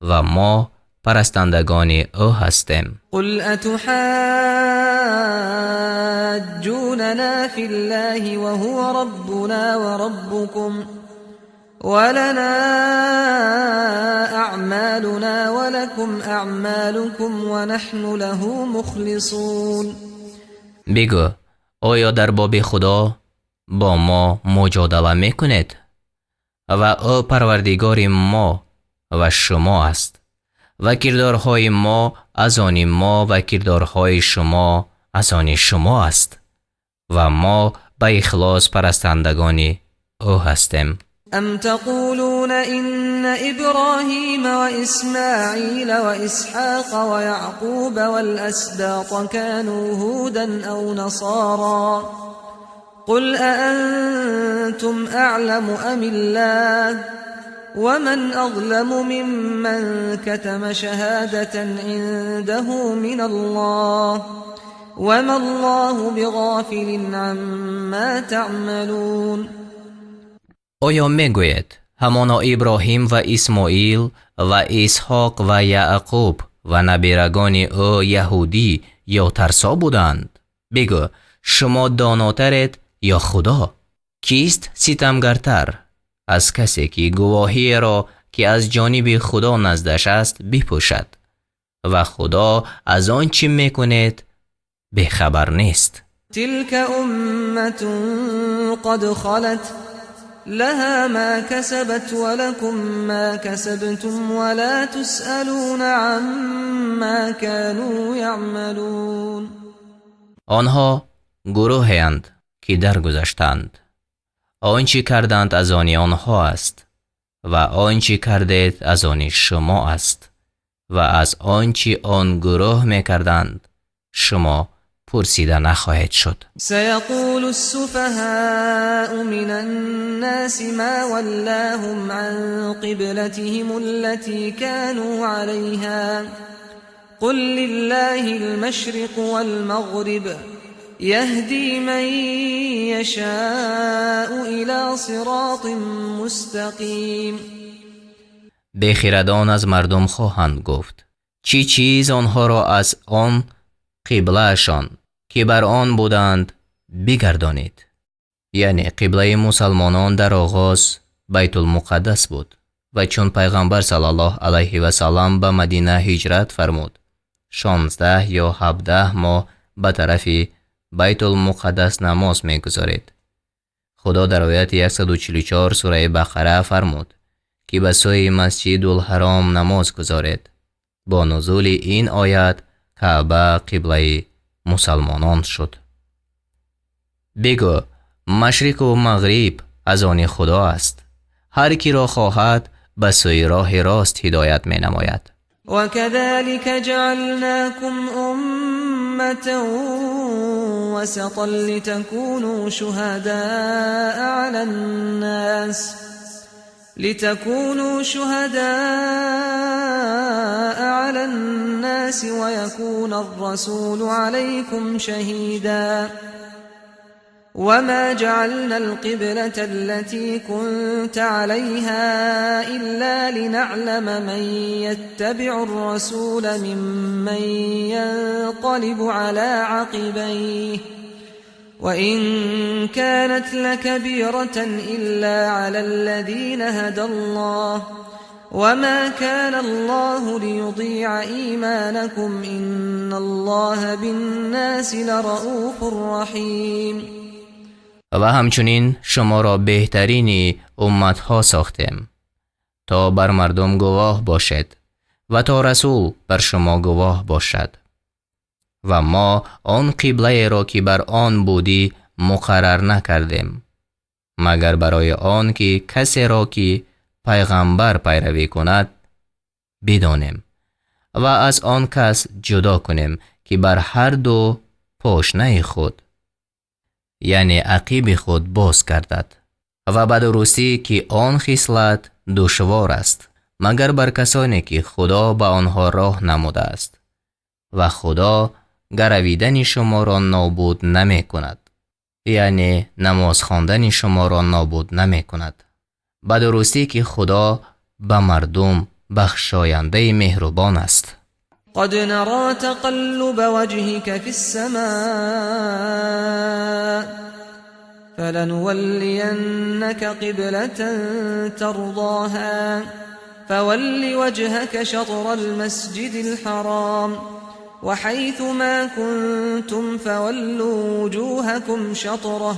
Ва мо парастандагони ӯ ҳастем. قل أتحاجوننا في الله وهو ربنا وربكم ولنا أعمالنا ولكم أعمالكم ونحن له مخلصون. Бигӯ: оё дар боби Худо бо мо муҷодала мекунед? Ва ӯ Парвардигори мо ва шумо аст, ва кирдорҳои мо аз они мо ва кирдорҳои шумо аз они шумо аст, ва мо ба ихлос парастандагони ӯ ҳастем. أم تقولون إن إبراهيم وإسماعيل وإسحاق ويعقوب والأسباط كانوا هودا أو نصارى قل أأنتم أعلم أم الله ومن أظلم ممن كتم شهادة عنده من الله وما الله بغافل عما تعملون. Оё мегӯед, ҳамоно Иброҳим ва Исмоил ва Исҳоқ ва Яъқуб ва набирагони ӯ яҳудӣ ё тарсо буданд? Бигӯ: шумо донотаред ё Худо? Кист ситамгартар аз касе, ки гувоҳиеро, ки аз ҷониби Худо наздаш аст, бипӯшад? Ва Худо аз он чӣ мекунед бехабар нест. تلك أمة قد خلت لها ما كسبت ولكم ما كسبتم ولا تسألون عما كانوا يعملون. Онҳо гурӯҳеанд, ки даргузаштанд. Он чӣ карданд, аз они онҳо аст, ва он чӣ кардед, аз они шумо аст, ва аз он чӣ он гурӯҳ мекарданд шумо пурсида нахоҳед шуд. سيقول السفهاء من الناس ما ولاهم عن قبلتهم التي كانوا عليها قل لله المشرق والمغرب يهدي من يشاء إلى صراط مستقيم. Бехирадон аз мардум хоҳанд гуфт: чӣ чиз онҳоро аз он қиблаашон, ки бар он буданд, бигардонид? Яъне қиблаи мусалмонон дар оғоз Байтулмуқаддас буд, ва чун Пайғамбар саллаллоҳу алайҳи васаллам ба Мадина ҳиҷрат фармуд, 16 ё 17 моҳ ба тарафи Байтулмуқаддас намоз мегузорид. Худо дар ояти 144 сураи Бақара фармуд, ки ба сӯи Масҷидулҳаром намоз гузоред. Бо нузули ин оят Каъба қиблаи мусалмонон шуд. Бигӯ: машриқу мағриб аз они Худо аст. Ҳар киро хоҳад, ба сӯи роҳи рост ҳидоят менамояд. وكذلك جعلناكم أمة وسطا لتكونوا شهداء على الناس ويكون الرسول عليكم شهيدا. وما جعلنا القبلة التي كنت عليها إلا لنعلم من يتبع الرسول ممن ينقلب على عقبيه، وإن كانت لكبيرة إلا على الذين هدى الله، وما كان الله ليضيع إيمانكم، إن الله بالناس لرءوف رحيم. Ва ҳамчунин шуморо беҳтарини умматҳо сохтем, то бар мардум гувоҳ бошед ва то расул бар шумо гувоҳ бошад. Ва мо он қиблаеро, ки бар он будӣ, муқаррар накардем, магар барои он ки касеро, ки пайғамбар пайравӣ кунад, бидонем ва аз он кас ҷудо кунем, ки бар ҳар ду пошнаи худ, яъне ақиби худ, боз гардад. Ва ба дурустӣ, ки он хислат душвор аст, магар бар касоне, ки Худо ба онҳо роҳ намудааст. Ва Худо гаравидани шуморо нобуд намекунад, яъне намоз хондани шуморо нобуд намекунад. Ба дурустӣ, ки Худо ба мардум бахшояндаи меҳрубон аст. قد نرى تقلب وجهك في السماء، فلنولينك قبلة ترضاها، فول وجهك شطر المسجد الحرام، وحيث ما كنتم فولوا وجوهكم شطره،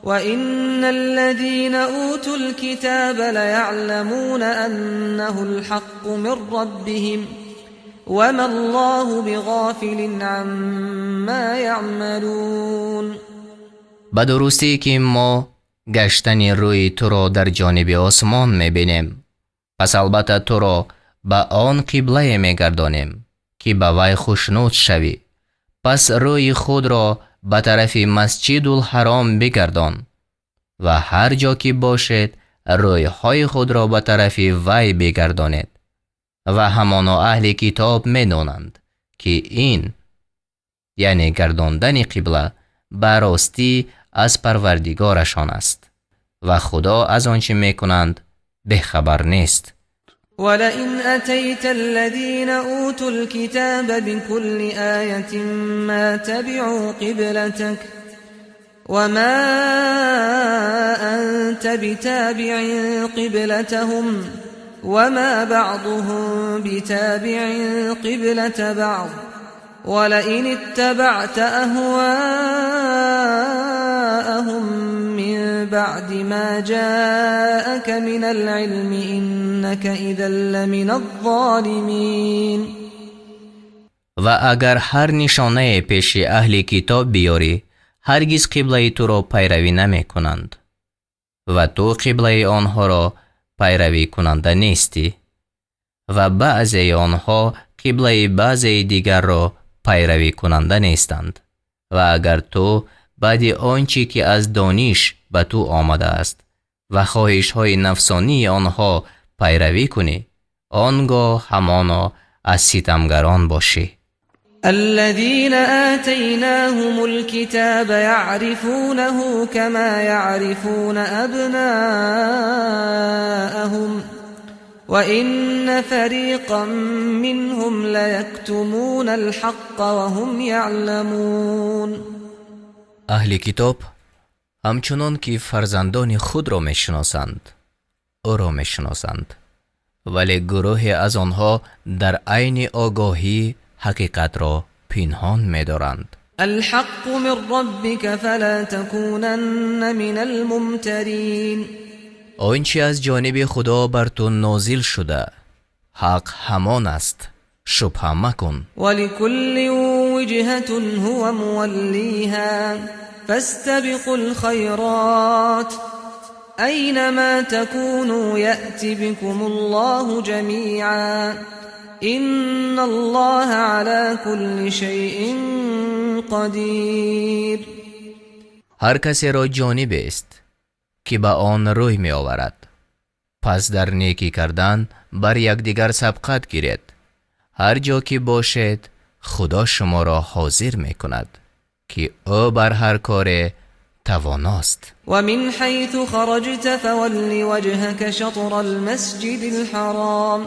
وإن الذين أوتوا الكتاب ليعلمون أنه الحق من ربهم، وما الله بغافل عما يعملون. Ба дурустӣ, ки мо гаштани рӯи туро дар ҷониби осмон мебинем, пас албатта туро ба он қиблае мегардонем, ки ба вай хушнуд шавӣ. Пас рӯи худро ба тарафи Масҷидулҳаром бигардон ва ҳар ҷо ки бошед, рӯйҳои худро ба тарафи вай бигардонед. Ва ҳамоно аҳли китоб медонанд, ки ин, яъне гардондани қибла, ба ростӣ аз Парвардигорашон аст ва Худо аз он чӣ мекунанд, бехабар нест. ولئن أتيت الذين أوتوا الكتاب بكل آية ما تبعوا قبلتك، وما أنت بتابع قبلتهم، وما بعضهم بتابع قبلة بعض، ولئن اتبعت أهواءهم من بعد ما جاءك من العلم، إنك إذا لمن الظالمين. Ва агар ҳар нишонае пеши аҳли китоб биёрӣ, ҳаргиз қиблаи туро пайравӣ намекунанд ва ту қиблаи онҳоро пайравикунанда нестӣ ва баъзеи онҳо қиблаи баъзеи дигарро пайравикунанда нестанд. Ва агар ту баъди он чӣ ки аз дониш ба ту омадааст ва хоҳишҳои нафсонии онҳо пайравӣ кунӣ, он гоҳ ҳамоно аз ситамгарон бошӣ. الذين آتيناهم الكتاب يعرفونه كما يعرفون أبناءهم، وإن فريقا منهم ليكتمون الحق وهم يعلمون. Аҳли китоб ҳамчунон ки фарзандони худро мешиносанд, ӯро мешиносанд, вале гурӯҳе аз онҳо дар айни огоҳӣ ҳақиқатро пинҳон медоранд. الحق من ربك، فلا تكونن من الممترين. Он чи аз ҷониби Худо бар ту нозил шуда, ҳақ ҳамон аст, шубҳа макун. ولكل وجهة هو موليها، فاستبقوا الخيرات. أينما تكونوا يأت بكم الله جميعا إن الله على كل شيء قدير. Ҳар касеро ҷонибест, ки ба он рӯй меоварад. Пас дар некӣ кардан бар якдигар сабқат гиред. Ҳар ҷо ки бошед, Худо шуморо ҳозир мекунад, ки ӯ бар ҳар коре тавоност. ومن حيث خرجت فول وجهك شطر المسجد الحرام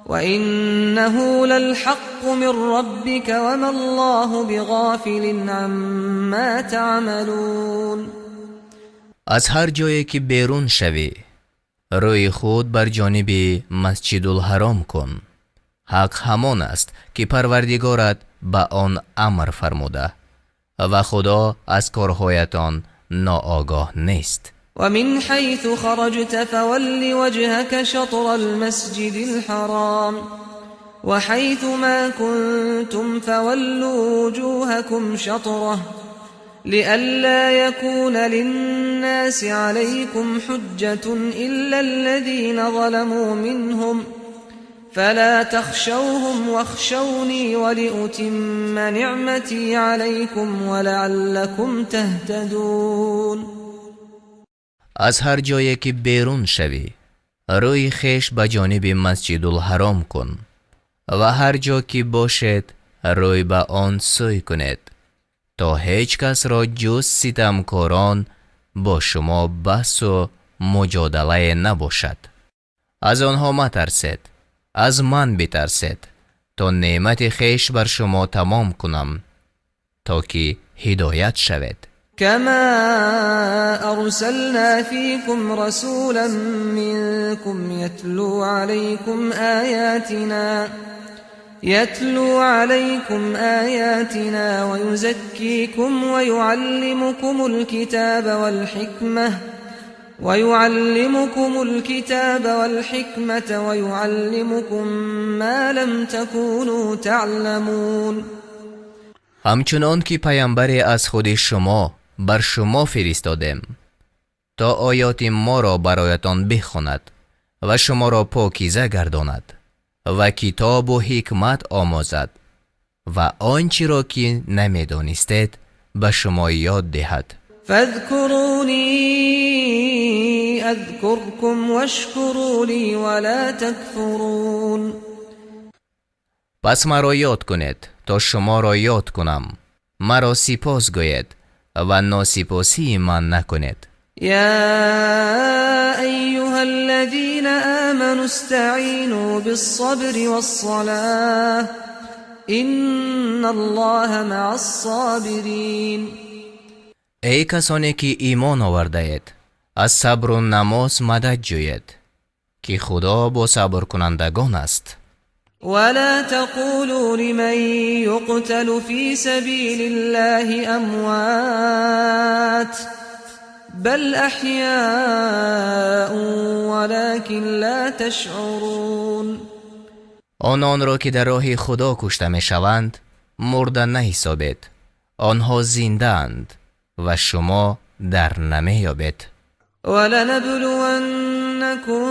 وإنه للحق من ربك وما الله بغافل عما تعملون. Аз ҳар ҷое ки берун шавӣ, рӯи худ бар ҷониби Масҷидулҳаром кун. Ҳақ ҳамон аст, ки Парвардигорат ба он амр фармуда, ва Худо аз корҳоятон ноогоҳ нест. ومن حيث خرجت فول وجهك شطر المسجد الحرام وحيث ما كنتم فولوا وجوهكم شطره لئلا يكون للناس عليكم حجة إلا الذين ظلموا منهم فلا تخشوهم واخشوني ولأتم نعمتي عليكم ولعلكم تهتدون. Аз ҳар ҷое ки берун шавӣ, рӯи хеш ба ҷониби Масҷидулҳаром кун ва ҳар ҷо ки бошед, рӯй ба он сӯй кунед, то ҳеҷ касро ҷуз ситамкорон бо шумо баҳсу муҷодалае набошад. Аз онҳо матарсед, аз ман битарсед, то неъмати хеш бар шумо тамом кунам, то ки ҳидоят шавед. كما أرسلنا فيكم رسولا منكم يتلو عليكم آياتنا ويزكيكم ويعلمكم الكتاب والحكمة ويعلمكم ما لم تكونوا تعلمون. Ҳамчунон ки паямбаре аз худи шумо бар шумо фиристодем, то оёти моро бароятон бихонад ва шуморо покиза гардонад ва китобу ҳикмат омӯзад ва он чиро ки намедонистед ба шумо ёд диҳад. فاذكروني أذكركم واشكروا لي ولا تكفرون. Пас маро ёд кунед, то шуморо ёд кунам. Маро сипос гӯед ва носипосии ман накунед. يا أيها الذين آمنوا استعينوا بالصبر والصلاة إن الله مع الصابرين. Эй касоне ки имон овардаед, аз сабру намоз мадад ҷӯед, ки Худо бо сабркунандагон аст. ولا تقولوا لمن يقتل في سبيل الله أموات بل أحياء ولكن لا تشعرون. Ононро ки дар роҳи Худо кушта мешаванд, мурда наҳисобед. Онҳо зиндаанд ва шумо дар намеёбед. ولنبلونكم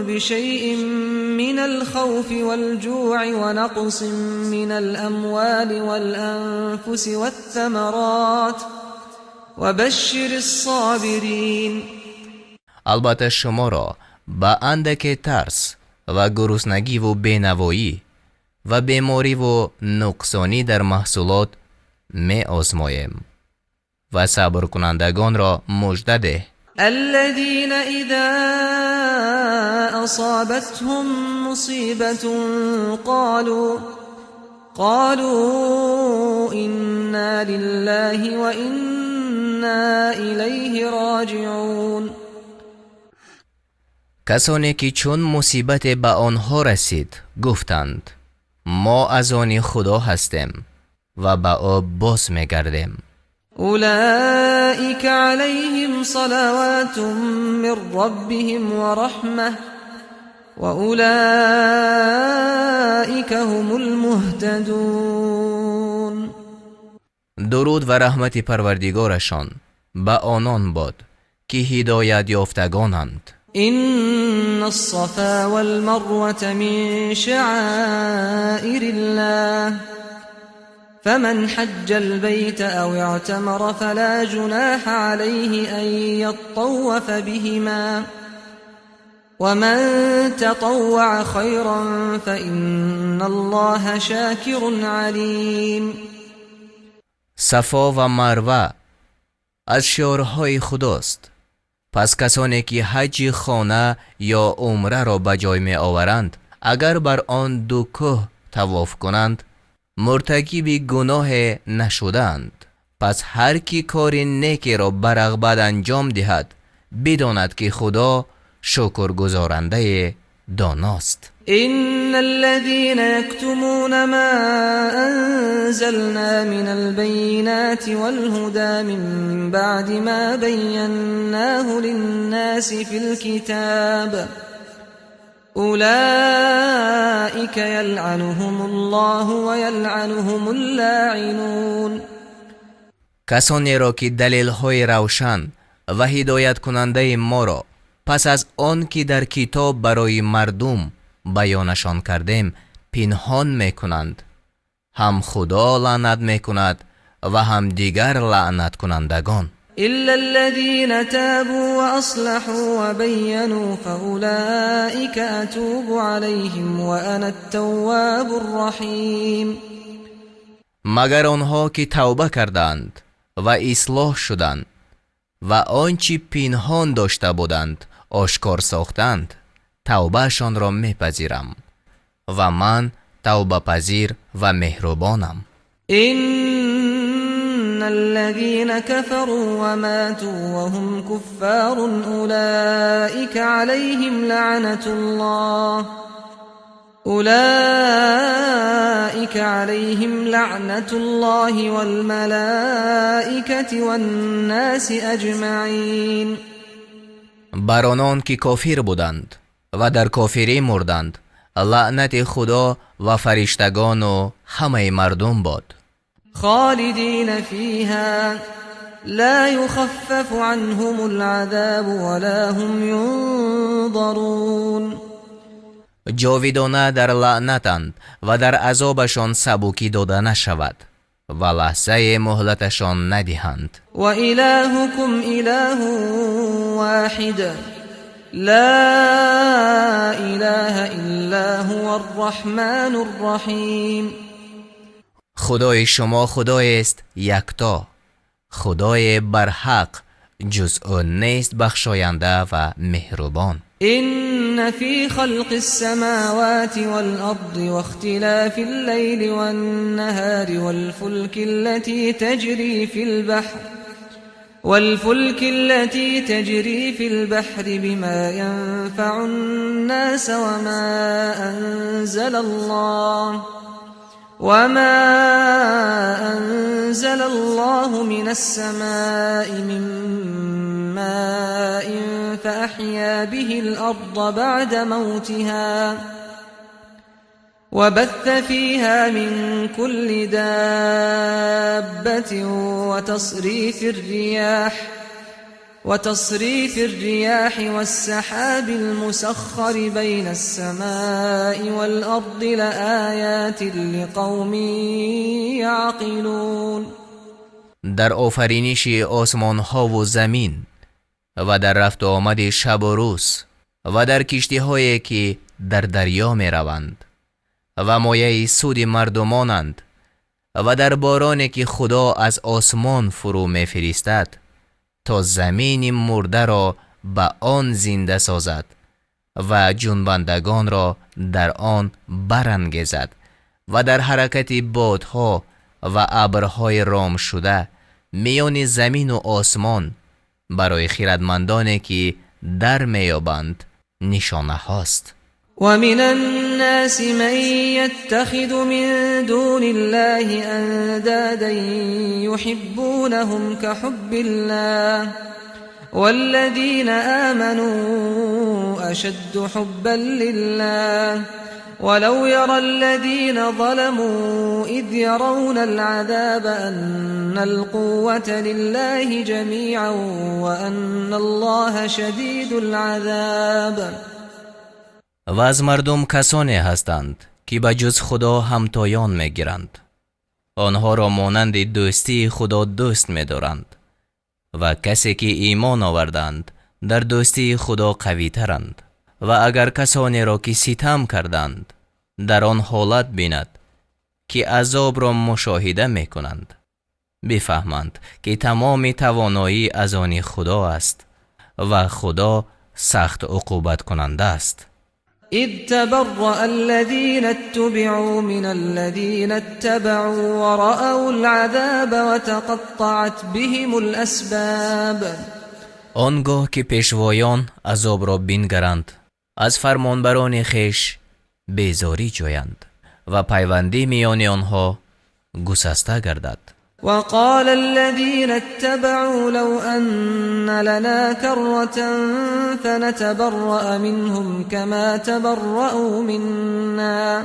بشيء من الخوف والجوع ونقص من الأموال والأنفس والثمرات وبشر الصابرين. Албатта, шуморо ба андаке тарс ва гуруснагиву бенавоӣ ва бемориву нуқсонӣ дар маҳсулот меозмоем ва сабркунандагонро мужда деҳ. الذين إذا أصابتهم مصيبة قالوا إنا لله وإنا إليه راجعون. Касоне ки чун мусибате ба онҳо расид, гуфтанд: «Мо аз они Худо ҳастем ва ба ӯ боз мегардем». أولئك عليهم صلوات من ربهم ورحمة وأولئك هم المهتدون. Дуруд ва раҳмати Парвардигорашон ба онон бод, ки ки ҳидоят ёфтагонанд. إن الصفا والمروة من شعائر الله فمن حج البيت أو اعتمر فلا جناح عليه أن يطوف بهما ومن تطوع خيرا فإن الله شاكر عليم. Сафо ва Марва аз шиорҳои Худост. Пас касоне ки ҳаҷҷи хона ё умраро ба ҷой меоваранд, агар бар он ду кӯҳ тавоф кунанд, муртакиби гуноҳе нашудаанд. Пас ҳар ки кори некеро ба рағбат анҷом диҳад, бидонад, ки Худо шукргузорандаи доност. إن الذين يكتمون ما أنزلنا من البينات والهدى من بعد ما بيناه للناس في الكتاب أولئك يلعنهم الله ويلعنهم اللاعنون. Касонеро ки далелҳои равшан ва ҳидояткунандаи моро пас аз он ки дар китоб барои мардум баёнашон кардем, пинҳон мекунанд, ҳам Худо лаънат мекунад ва ҳам дигар лаънаткунандагон. إلا الذين تابوا وأصلحوا وبينوا فأولئك أتوب عليهم وأنا التواب الرحيم. Магар онҳо ки тавба карданд ва ислоҳ шуданд ва он чӣ пинҳон дошта буданд, ошкор сохтанд, тавбаашонро мепазирам ва ман тавбапазир ва меҳрубонам. إن الذين كفروا وماتوا وهم كفار أولئك عليهم لعنة الله والملائكة والناس أجمعين. Бар онон ки кофир буданд ва дар кофирӣ мурданд, лаънати Худо ва фариштагону ҳамаи мардум бод. خالدين فيها لا يخفف عنهم العذاب ولا هم ينظرون. Ҷовидона дар лаънатанд ва дар азобашон сабукӣ дода нашавад ва лаҳзае муҳлаташон надиҳанд. وإلهكم إله واحد لا إله إلا هو الرحمن الرحيم. Худои шумо Худоест якто, Худое барҳақ ҷуз ӯ нест, бахшоянда ва меҳрубон. إن في خلق السماوات والأرض واختلاف الليل والنهار والفلك التي تجري في البحر بما ينفع الناس وما أنزل الله من السماء من ماء فأحيا به الأرض بعد موتها وبث فيها من كل دابة وتصريف الرياح والسحاب المسخر بين السماء والأرض لآيات لقوم يعقلون. Дар офариниши осмонҳову замин ва дар рафту омади шабу рӯз ва дар киштиҳое ки дар дарё мераванд ва мояи суди мардумонанд ва дар бороне ки Худо аз осмон фурӯ мефиристад, то замини мурдаро ба он зинда созад ва ҷунбандагонро дар он барангезад ва дар ҳаракати бодҳо ва абрҳои ромшуда миёни замину осмон барои хирадмандоне ки дар меёбанд, нишонаҳост. ومن الناس من يتخذ من دون الله أندادا يحبونهم كحب الله والذين آمنوا أشد حبا لله. ولو يرى الذين ظلموا إذ يرون العذاب أن القوة لله جميعا وأن الله شديد العذاب. Ва аз мардум касоне ҳастанд, ки ба ҷуз Худо ҳамтоён мегиранд, онҳоро монанди дӯстии Худо дӯст медоранд, ва касе ки имон оварданд, дар дӯстии Худо қавитаранд. Ва агар касонеро, ки ситам карданд, дар он ҳолат бинад, ки азобро мушоҳида мекунанд, бифаҳманд, ки тамоми тавоноӣ аз они Худо аст ва Худо сахт уқубаткунанда аст. إذ تبرأ الذين اتبعوا من الذين اتبعوا ورأوا العذاب وتقطعت بهم الأسباب. Он гоҳ ки пешвоён азобро бингаранд, аз фармонбарони хеш безорӣ ҷӯянд ва пайвандӣ миёни онҳо гусаста гардад. وقال الذين اتبعوا لو أن لنا كرة فنتبرأ منهم كما تبرؤوا منا،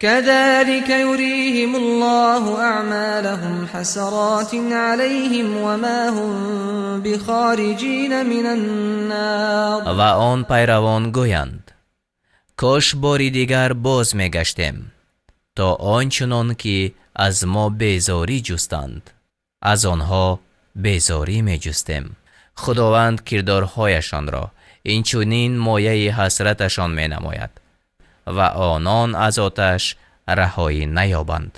كذلك يريهم الله أعمالهم حسرات عليهم وما هم بخارجين من النار. Ва он пайравон гӯянд: кош бори дигар боз мегаштем, то он чунон ки аз мо безорӣ ҷустанд, аз онҳо безорӣ меҷустем. Худованд кирдорҳояшонро инчунин мояи ҳасраташон менамояд ва онон аз оташ раҳоӣ наёбанд.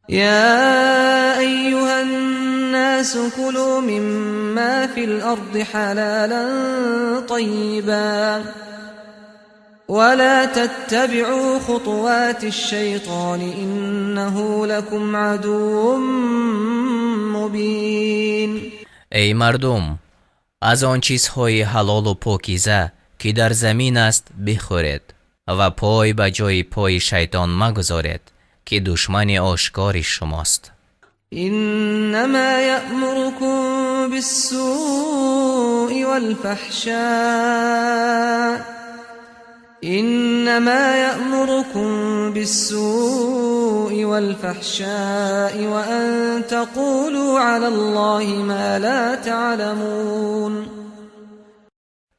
يا أيها الناس كلوا مما في الأرض حلالا طيبا ولا تتبعوا خطوات الشيطان إنه لكم عدو مبين. Эй мардум, аз он чизҳои ҳалолу покиза, ки дар замин аст, бихӯред ва пой ба ҷои пои шайтон магузоред, ки душмани ошкори шумост. إنما يأمركم بالسوء والفحشاء إنما يأمركم بالسوء والفحشاء وأن تقولوا على الله ما لا تعلمون.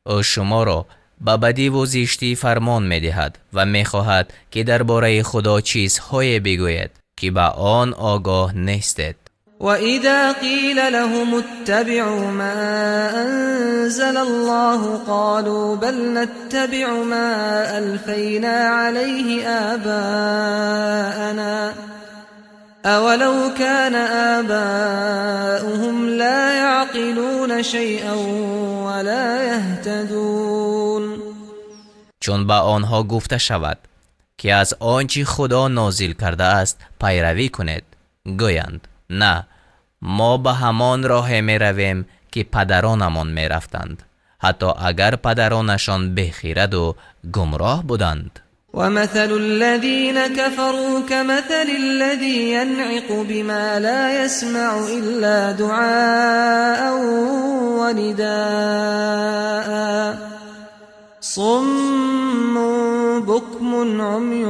Ӯ шуморо ба бадиву зиштӣ фармон медиҳад ва мехоҳад, ки дар бораи Худо чизҳое бигӯед, ки ба он огоҳ нестед. وإذا قيل لهم اتبعوا ما أنزل الله قالوا بل نتبع ما ألفينا عليه آباءنا أولو كان آباؤهم لا يعقلون شيئا ولا يهتدون. Чун ба онҳо гуфта шавад, ки аз он чӣ Худо нозил кардааст пайравӣ кунед, гӯянд: на, мо ба ҳамон роҳе меравем, ки падаронамон мерафтанд, ҳатто агар падаронашон бехираду гумроҳ буданд. ومثل الذين كفروا كمثل الذي ينعق بما لا يسمع إلا دعاء ونداء، صم بكم عمي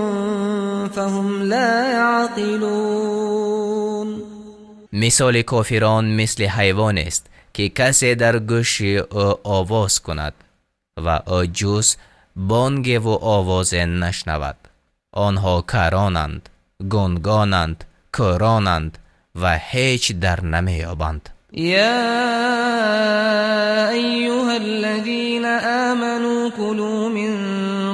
فهم لا يعقلون. Мисоли кофирон мисли ҳайвонест, ки касе дар гӯши ӯ овоз кунад ва ӯ ҷуз бонгеву овозе нашнавад. Онҳо каронанд, гунгонанд, кӯронанд ва ҳеҷ дар намеёбанд. يا أيها الذين آمنوا كلوا من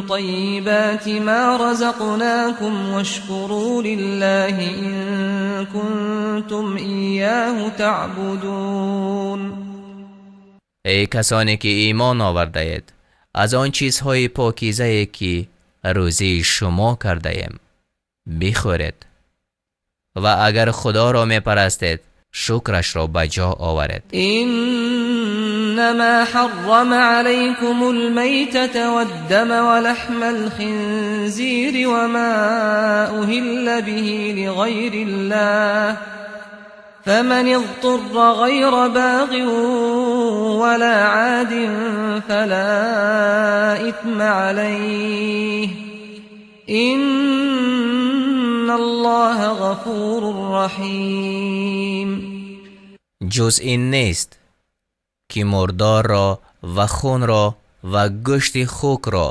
طيبات ما رزقناكم واشكروا لله إن كنتم إياه تعبدون. Эй касоне ки имон овардаед, аз он чизҳои покизае, ки рӯзии шумо кардаем, бихӯред ва агар Худоро мепарастед, шукрашро ба ҷо оваред. إنما حرم عليكم الميتة والدم ولحم الخنزير وما أهل به لغير الله، فمن اضطر غير باغ ولا عاد فلا إثم عليه. إن الله غفور رحيم. Ҷуз ин нест, ки мурдорро ва хунро ва гӯшти хукро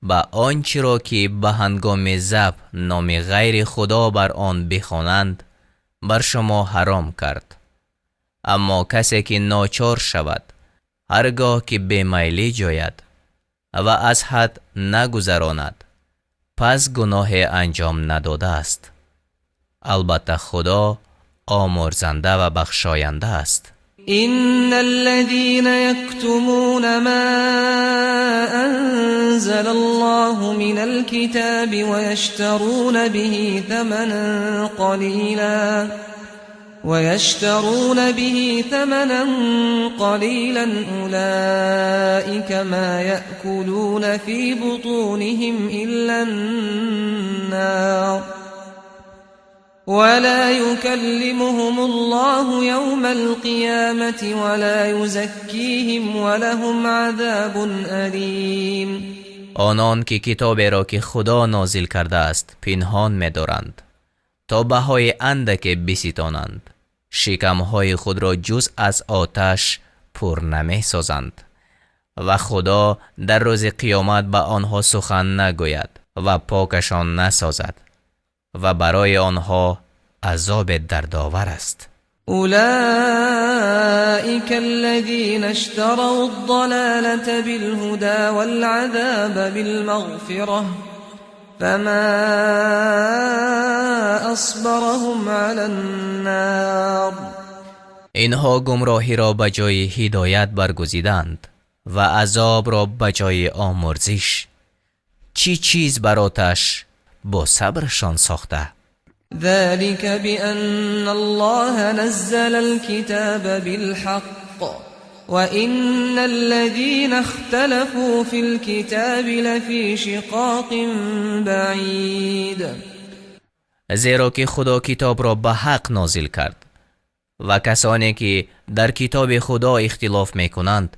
ба он чиро, ки ба ҳангоми забҳ номи ғайри Худо бар он бихонанд, бар шумо ҳаром кард. Аммо касе ки ночор шавад, ҳар гоҳ ки бемайлӣ ҷояд ва аз ҳад нагузаронад, пас гуноҳе анҷом надодааст. Албатта, Худо омурзанда ва бахшоянда аст. إن الذين يكتمون ما أنزل الله من الكتاب ويشترون به ثمنا قليلا أولئك ما يأكلون في بطونهم إلا النار ولا يكلمهم الله يوم القيامة ولا يزكيهم ولهم عذاب أليم. Онон ки китоберо, ки Худо нозил кардааст, пинҳон медоранд, то баҳои андаке биситонанд, шикамҳои худро ҷуз аз оташ пур намесозанд ва Худо дар рӯзи қиёмат ба онҳо сухан нагӯяд ва покашон насозад ва барои онҳо азобе дардовар аст. أولئك الذين اشتروا الضلالة بالهدى والعذاب بالمغفرة فما أصبرهم على النار. Инҳо гумроҳиро ба ҷои ҳидоят баргузиданд ва азобро ба ҷои омурзиш. Чӣ чиз бар оташ бо сабршон сохта? ذلك بأن الله نزل الكتاب بالحق وإن الذين اختلفوا في الكتاب لفي شقاق بعيد. Зеро ки Худо китобро ба ҳақ нозил кард ва касоне ки дар китоби Худо ихтилоф мекунанд,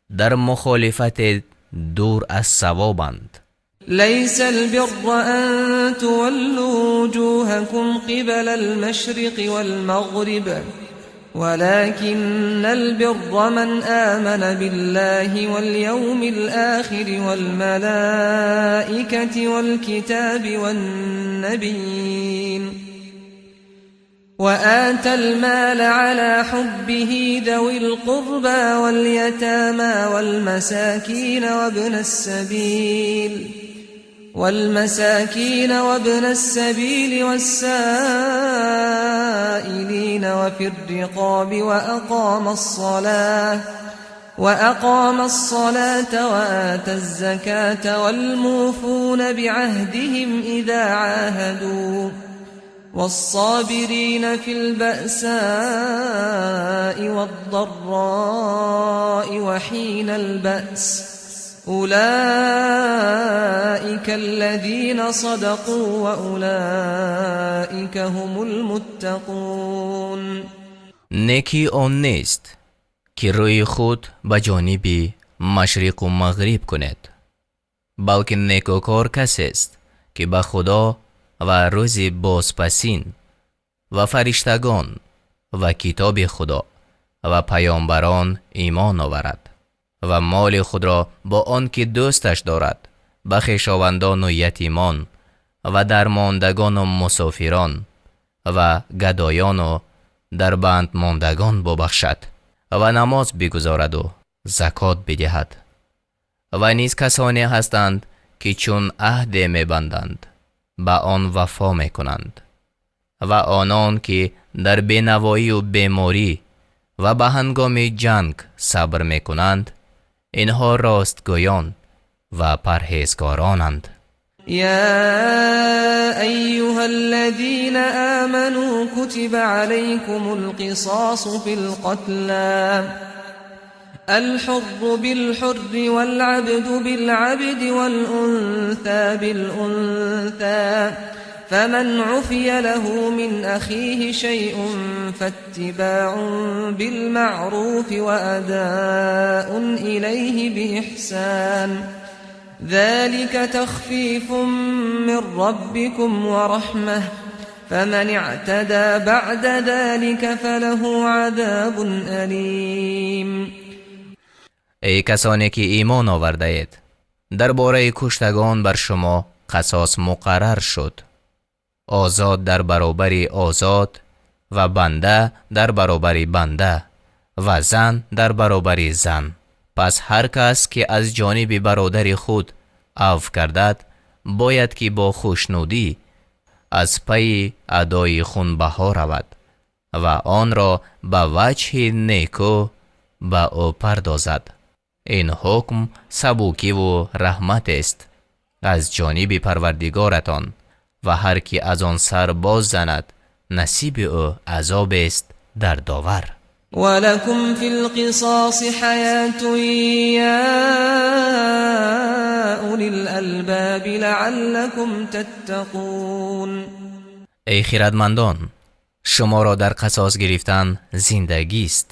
дар мухолифате дур аз савобанд. ليس البر أن تولوا وجوهكم قبل المشرق والمغرب ولكن البر من آمن بالله واليوم الآخر والملائكة والكتاب والنبيين وآتى المال على حبه ذوي القربى واليتامى والمساكين وابن السبيل والسائلين وفي الرقاب وأقام الصلاة وآتى الزكاة والموفون بعهدهم إذا عاهدوا والصابرين في البأساء والضراء وحين البأس أولئك الذين صدقوا وأولئك هم المتقون. Некӣ он нест, ки рӯи худ ба ҷониби машриқу мағриб кунед, балки некӯкор касест, ки ба Худо ва рӯзи бозпасин ва фариштагон ва китоби Худо ва паёмбарон имон оварад ва моли худро бо он ки дӯсташ дорад ба хешовандону ятимон ва дармондагону мусофирон ва гадоёну дарбандмондагон бубахшад ва намоз бигузораду закот бидиҳад. Ва низ касоне ҳастанд, ки чун аҳде мебанданд, ба он вафо мекунанд, ва онон ки дар бенавоию беморӣ ва ба ҳангоми ҷанг сабр мекунанд, инҳо ростгӯён ва парҳезгоронанд. يا أيها الذين آمنوا كتب عليكم القصاص في القتلى الحر بالحر والعبد بالعبد والأنثى بالأنثى فمن عفي له من أخيه شيء فاتباع بالمعروف وأداء إليه بإحسان. ذلك تخفيف من ربكم ورحمة فمن اعتدى بعد ذلك فله عذاب أليم. Эй касоне ки имон овардаед, дар бораи куштагон бар шумо қасос муқаррар шуд: озод дар баробари озод ва банда дар баробари банда ва зан дар баробари зан. Пас ҳар кас ки аз ҷониби бародари худ афв гардад, бояд ки бо хушнудӣ аз пайи адои хунбаҳо равад ва онро ба ваҷҳи неку ба ӯ пардозад. Ин ҳукм сабукиву раҳматест аз ҷониби Парвардигоратон ва ҳар ки аз он сар боз занад, насиби ӯ азобест дардовар. ولكم في القصاص حياة يا أولي الألباب لعلكم تتقون. Эй хирадмандон, шуморо дар қасос гирифтан зиндагист,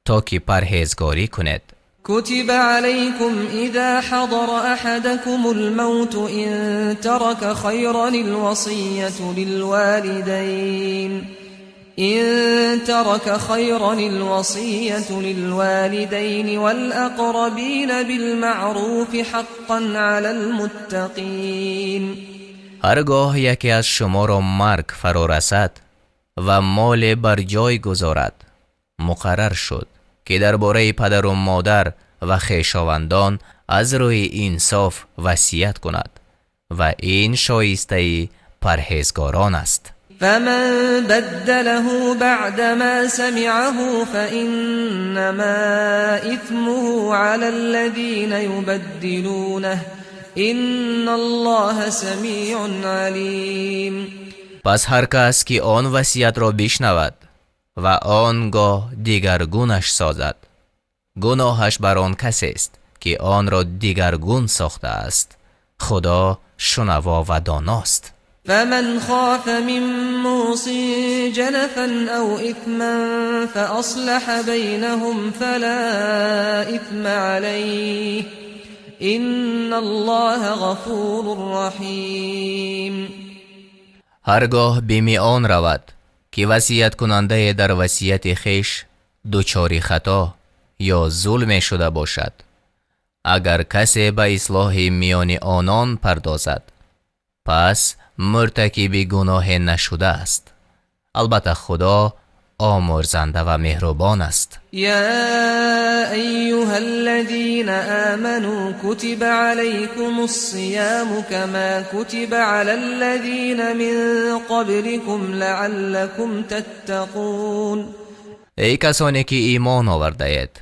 то ки парҳезгорӣ кунед. كتب عليكم إذا حضر أحدكم الموت إن ترك خيرا الوصية للوالدين إن ترك خيرا الوصية للوالدين والأقربين بالمعروف حقا على المتقين. Ҳаргоҳ яке аз шуморо марг фаро расад ва моле бар ҷой гузорад, муқаррар шуд, ки дар бораи падару модар ва хешовандон аз рӯи инсоф васият кунад ва ин шоистаи парҳезгорон аст. فمن بدله بعدما سمعه فإنما إثمه على الذين يبدلونه إن الله سميع عليم. Пас ҳар кас ки он васиятро бишнавад ва он гоҳ дигаргунаш созад, гуноҳаш бар он касест, ки онро дигаргун сохтааст. Худо шунаво ва доност. فمن خاف من موص جنفا أو إثما فأصلح بينهم فلا إثم عليه إن الله غفور رحيم. Ҳаргоҳ бими он равад, ки васияткунандае дар васияти хеш дучори хато ё зулме шуда бошад, агар касе ба ислоҳи миёни онон пардозад, пас муртакиби гуноҳе нашудааст. Албатта, Худо омӯрзанда ва меҳрубон аст. يا أيها الذين آمنوا كتب عليكم الصيام كما كتب على الذين من قبلكم لعلكم تتقون. Эй касоне ки имон овардаед,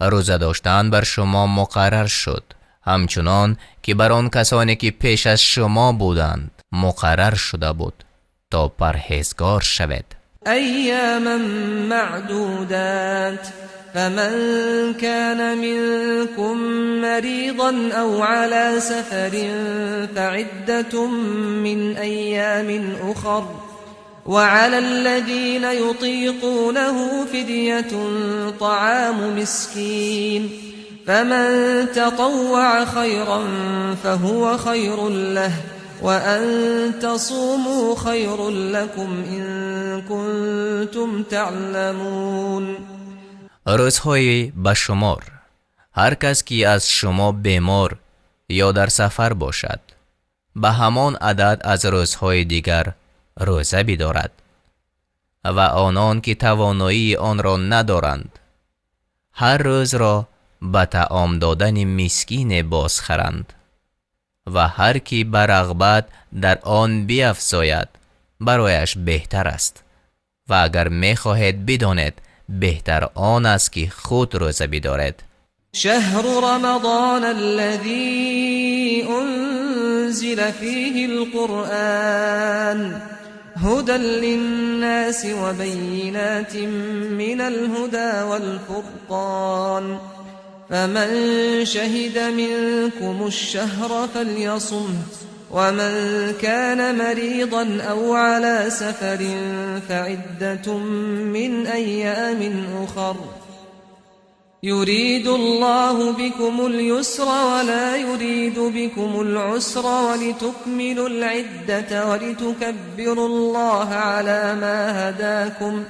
рӯза доштан бар шумо муқаррар шуд, ҳамчунон ки бар он касоне ки пеш аз шумо буданд муқаррар шуда буд, то парҳезгор шавед. أياما معدودات، فمن كان منكم مريضا أو على سفر فعدة من أيام أخر، وعلى الذين يطيقونه فدية طعام مسكين، فمن تطوع خيرا فهو خير له، وأن تصوموا خير لكم إن كنتم تعلمون. Рӯзҳои ба шумор. Ҳар кас ки аз шумо бемор ё дар сафар бошад, ба ҳамон адад аз рӯзҳои дигар рӯза бидорад ва онон ки тавоноии онро надоранд, ҳар рӯзро ба таом додани мискине бозхаранд ва ҳар ки ба рағбат дар он биафзояд, барояш беҳтар аст ва агар мехоҳед бидонед, беҳтар он аст, ки худ рӯза бидоред. شهر رمضان الذي أنزل فيه القرآن هدى للناس وبينات من الهدى والفرقان، فمن شهد منكم الشهر فليصمه، ومن كان مريضا أو على سفر فعدة من أيام أخر. يريد الله بكم اليسر ولا يريد بكم العسر ولتكملوا العدة ولتكبروا الله على ما هداكم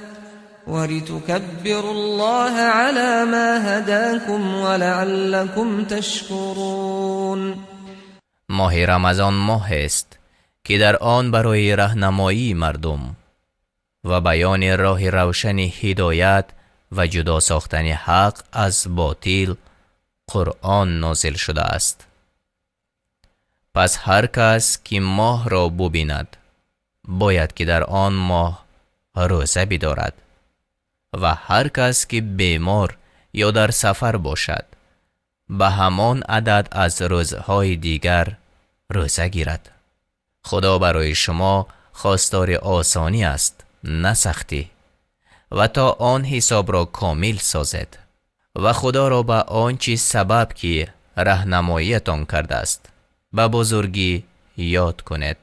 ولتكبروا الله على ما هداكم ولعلكم تشكرون. Моҳи Рамазон моҳест, ки дар он барои раҳнамоии мардум ва баёни роҳи равшани ҳидоят ва ҷудо сохтани ҳақ аз ботил Қуръон нозил шудааст. Пас ҳар кас ки моҳро бубинад, бояд ки дар он моҳ рӯза бидорад ва ҳар кас ки бемор ё дар сафар бошад, ба ҳамон адад аз рӯзҳои дигар рӯза гирад. Худо барои шумо хостори осонӣ аст, на сахтӣ, ва то он ҳисобро комил созед ва Худоро ба он чиз сабаб ки раҳнамоиятон кардааст, ба бузургӣ ёд кунед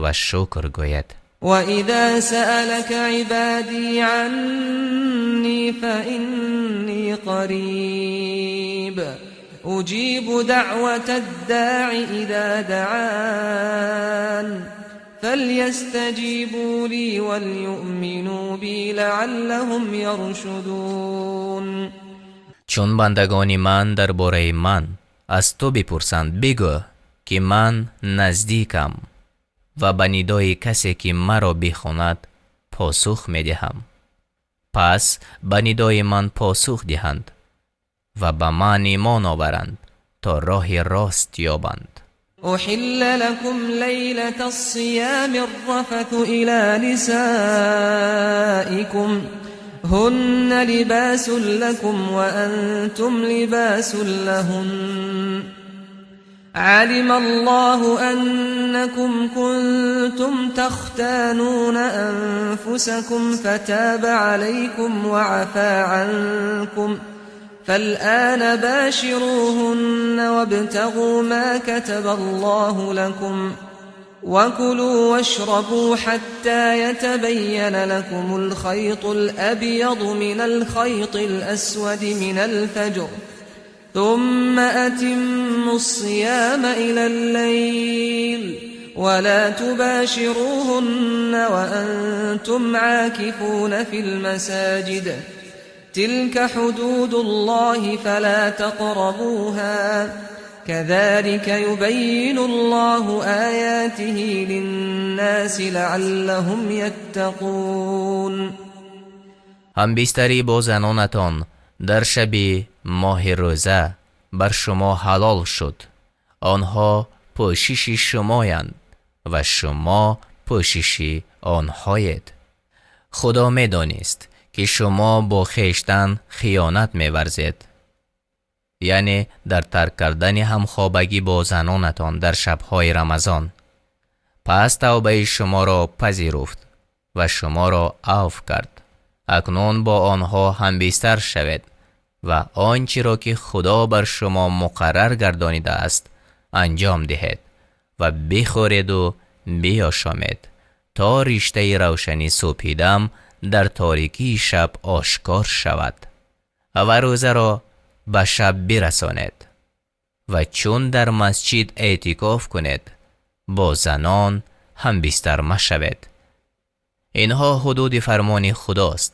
ва шукр гӯед. وإذا سألك عبادي عني فإني قريب أجيب دعوة الداع إذا دعان فليستجيبوا لي وليؤمنوا بي لعلهم يرشدون. Чун бандагони ман дар бораи ман аз ту бипурсанд, бигӯ, ки ман наздикам ва ба нидои касе ки маро бихонад, посух медиҳам. Пас ба нидои ман посух диҳанд ва ба ман имон оваранд, то роҳи рост ёбанд. أحل لكم ليلة الصيام الرفث إلى نسائكم هن لباس لكم وأنتم لباس لهن علم الله أنكم كنتم تختانون أنفسكم فتاب عليكم وعفا عنكم فالآن باشروهن وابتغوا ما كتب الله لكم وكلوا واشربوا حتى يتبين لكم الخيط الأبيض من الخيط الأسود من الفجر ثم أتموا الصيام إلى الليل ولا تباشروهن وأنتم عاكفون في المساجد تلك حدود الله فلا تقربوها كذلك يبين الله آياته للناس لعلهم يتقون. Ҳамбистарӣ бо занонатон дар шаби моҳи рӯза бар шумо ҳалол шуд. Онҳо пӯшиши шумоянд ва шумо пӯшиши онҳоед. Худо медонист, ки шумо бо хештан хиёнат меварзед, яъне дар тарк кардани ҳамхобагӣ бо занонатон дар шабҳои Рамазон. Пас тавбаи шуморо пазируфт ва шуморо авф кард. Акнун бо онҳо ҳамбистар шавед ва он чиро ки Худо бар шумо муқаррар гардонидааст, анҷом диҳед ва бихӯреду биёшомед, то риштаи равшани субҳидам дар торикии шаб ошкор шавад ва рӯзаро ба шаб бирасонед ва чун дар масҷид эътикоф кунед, бо занон ҳамбистар машавед. Инҳо ҳудуди фармони Худост,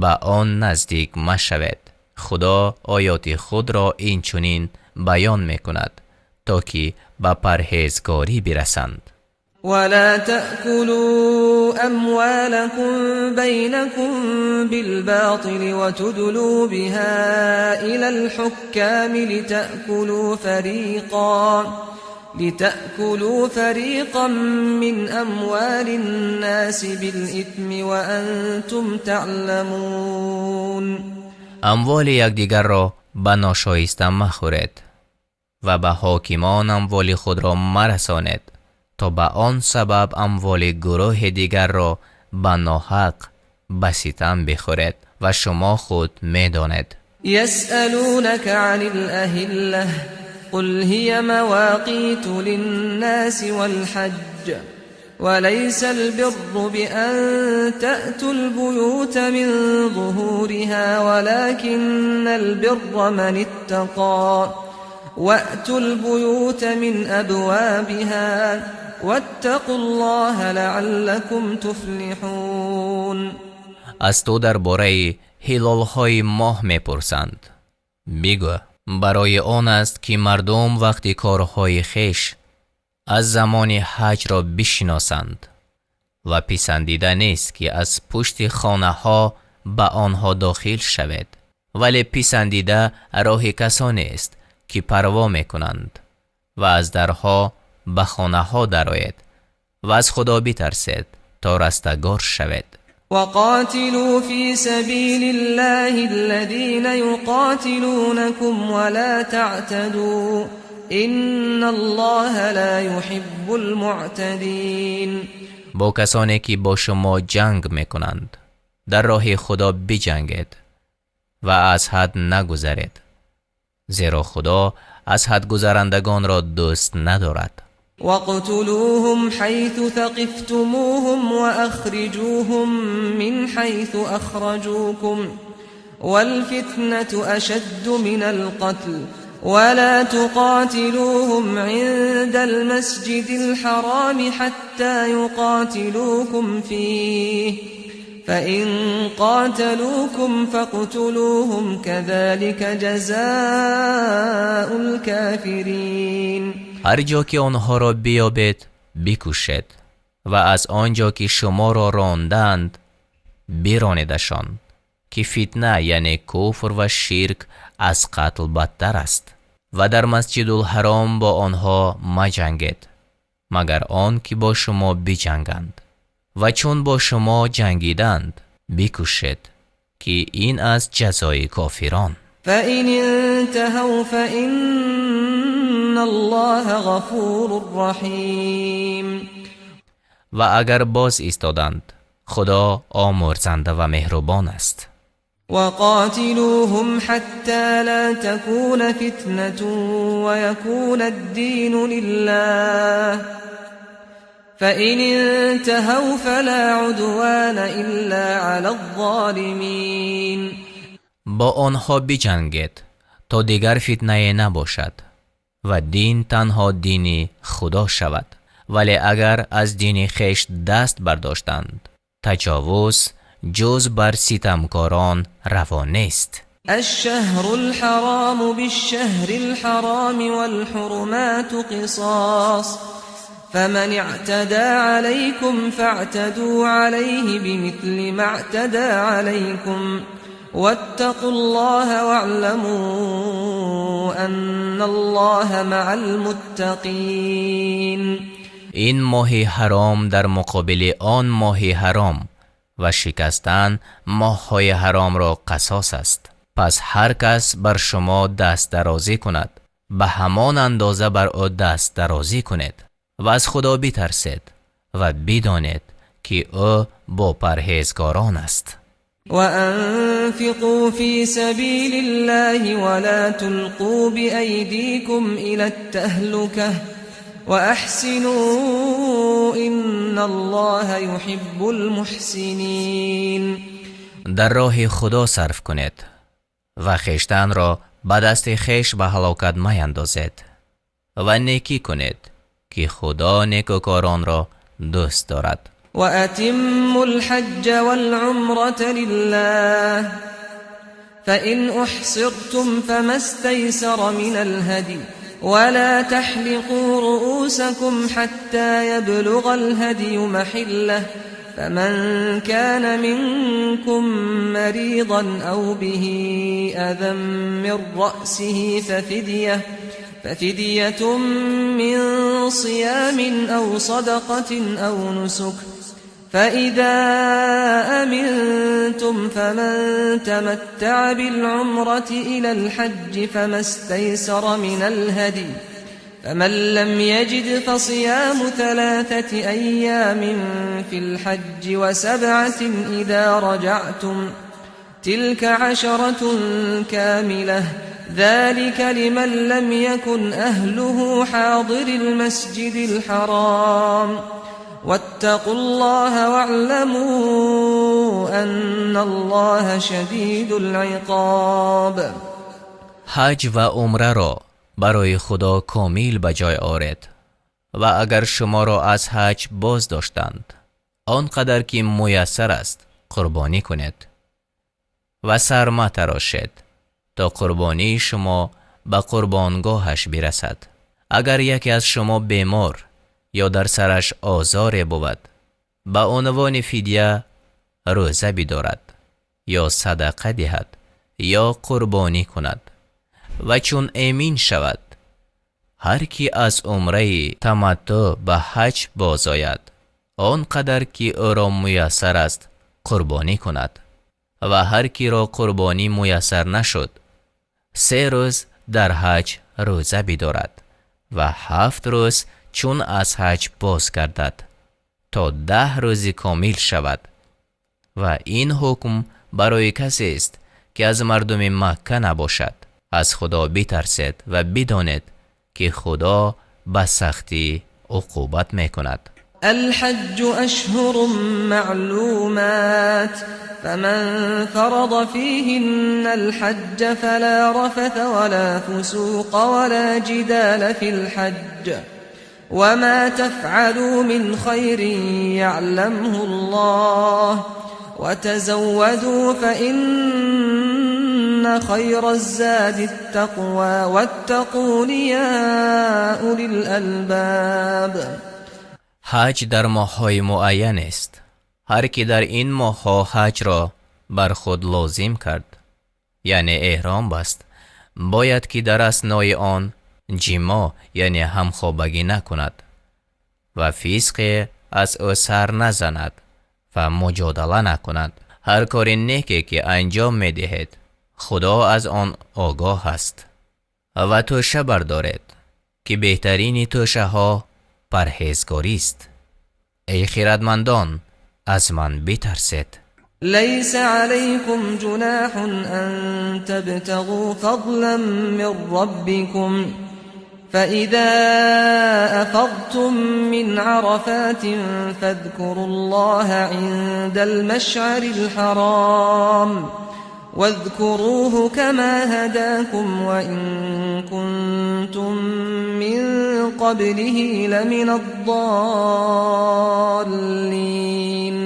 ба он наздик машавед. Худо оёти худро инчунин баён мекунад, то ки ба парҳезгорӣ бирасанд. ولا تأكلوا أموالكم بينكم بالباطل وتدلوا بها إلى الحكام لتأكلوا فريقا من أموال الناس بالإثم وأنتم تعلمون. Амволи якдигарро ба ношоиста махӯред ва ба ҳокимон амволи худро марасонед, то ба он сабаб амволи гурӯҳи дигарро ба ноҳақ, ба ситам бихӯред ва шумо худ медонед. يسألونك عن الأهلة قل هي مواقيت للناس والحج. وليس البر بأن تأتوا البيوت من ظهورها ولكن البر من اتقى وأتوا البيوت من أبوابها واتقوا الله لعلكم تفلحون. Аз ту дар бораи ҳилолҳои моҳ мепурсанд. Бигӯ, барои он аст ки мардум вақти корҳои хеш аз замони ҳаҷро бишиносанд ва писандида нест ки аз пушти хонаҳо ба онҳо дохил шавед, вале писандида роҳи касонест ки парво мекунанд ва аз дарҳо ба хонаҳо дароед ва аз Худо битарсед то растагор шавед. وقاتلوا في سبيل الله الذين يقاتلونكم ولا تعتدوا إن الله لا يحب المعتدين. Бо касоне ки бо шумо ҷанг мекунанд дар роҳи Худо биҷангед ва аз ҳад нагузаред, зеро Худо аз ҳадгузарандагонро дӯст надорад. واقتلوهم حيث ثقفتموهم وأخرجوهم من حيث أخرجوكم والفتنة أشد من القتل ولا تقاتلوهم عند المسجد الحرام حتى يقاتلوكم فيه فإن قاتلوكم فاقتلوهم كذلك جزاء الكافرين. Ҳар ҷо ки онҳоро биёбед, бикушед ва аз он ҷо ки шуморо рондаанд биронедашон, ки фитна, яъне куфр ва ширк, аз қатл бадтар аст. Ва дар Масҷидулҳаром бо онҳо маҷангед, магар он ки бо шумо биҷанганд, ва чун бо шумо ҷангиданд, бикушед, ки ин аст ҷазои кофирон. فإن انتهوا فإن الله غفور رحيم. Ва агар боз истоданд, Худо омурзанда ва меҳрубон аст. وقاتلوهم حتى لا تكون فتنة ويكون الدين لله فإن انتهوا فلا عدوان إلا على الظالمين. Бо онҳо биҷангед то дигар фитнае набошад ва дин танҳо дини Худо шавад, вале агар аз дини хеш даст бардоштанд, таҷовуз ҷуз бар ситамкорон раво нест. الشهر الحرام بالشهر الحرام والحرمات قصاص فمن اعتدى عليكم فاعتدوا عليه بمثل ما اعتدى عليكم واتقوا الله واعلموا أن الله مع المتقين. Ин моҳи ҳаром дар муқобили он моҳи ҳаром ва шикастан моҳҳои ҳаромро қасос аст. Пас ҳар кас бар шумо даст дарозӣ кунад, ба ҳамон андоза бар ӯ даст дарозӣ кунед ва аз Худо битарсед ва бидонед, ки ӯ бо парҳезгорон аст. وأنفقوا في سبيل الله ولا تلقوا بأيديكم إلى التهلكة وأحسنوا إن الله يحب المحسنين. Дар роҳи Худо сарф кунед ва хештанро ба дасти хеш ба ҳалокат маяндозед ва некӣ кунед, ки Худо некӯкоронро дӯст дорад. وأتموا الحج والعمرة لله فإن أحصرتم فما استيسر من الهدي ولا تحلقوا رؤوسكم حتى يبلغ الهدي محله فمن كان منكم مريضا أو به أذى من رأسه ففدية من صيام أو صدقة أو نسك فإذا أمنتم فمن تمتع بالعمرة إلى الحج فما استيسر من الهدي فمن لم يجد فصيام 3 أيام في الحج و7 إذا رجعتم تلك 10 كاملة ذلك لمن لم يكن أهله حاضر المسجد الحرام. واتقوا الله واعلموا أن الله شديد العقاب. Ҳаҷ ва умраро барои Худо комил ба ҷой оред ва агар шуморо аз ҳаҷ боз доштанд, он қадар ки муяссар аст қурбонӣ кунед ва сар матарошед то қурбонии шумо ба қурбонгоҳаш бирасад. Агар яке аз шумо бемор ё дар сараш озоре бувад, ба унвони фидя рӯза бидорад ё садақа диҳад ё қурбонӣ кунад ва чун эмин шавад, ҳар ки аз умраи таматтӯъ ба ҳаҷ бозояд, он қадар ки ӯро муяссар аст қурбонӣ кунад ва ҳар киро қурбонӣ муяссар нашуд, 3 рӯз дар ҳаҷ рӯза бидорад ва 7 рӯз чун аз ҳаҷ боз гардад то 10 рӯзи комил шавад. Ва ин ҳукм барои касест ки аз мардуми Макка набошад. Аз Худо битарсед ва бидонед ки Худо ба сахтӣ уқубат мекунад. الحج أشهر معلومات فمن فرض فيهن الحج فلا رفث ولا فسوق ولا جدال في الحج وما تفعلوا من خير يعلمه الله وتزودوا فإن خير الزاد التقوى واتقون يا أولي الألباب. Ҳаҷ дар моҳҳои муайян аст. Ҳар ки дар ин моҳҳо ҳаҷро бар худ лозим кард, яъне эҳром баст, бояд ки дар аснои он ҷимо, яъне ҳамхобагӣ накунад ва фисқе аз ӯ сар назанад ва муҷодала накунад. Ҳар кори неке ки анҷом медиҳед, Худо аз он огоҳ аст. Ва тӯша бардоред ки беҳтарини тӯшаҳо парҳезгорист. Эй хирадмандон, аз ман битарсед. ليس عليكم جناح أن تبتغوا فضلا من ربكم فإذا أفضتم من عرفات فاذكروا الله عند المشعر الحرام واذكروه كما هداكم وإن كنتم من قبله لمن الضالين.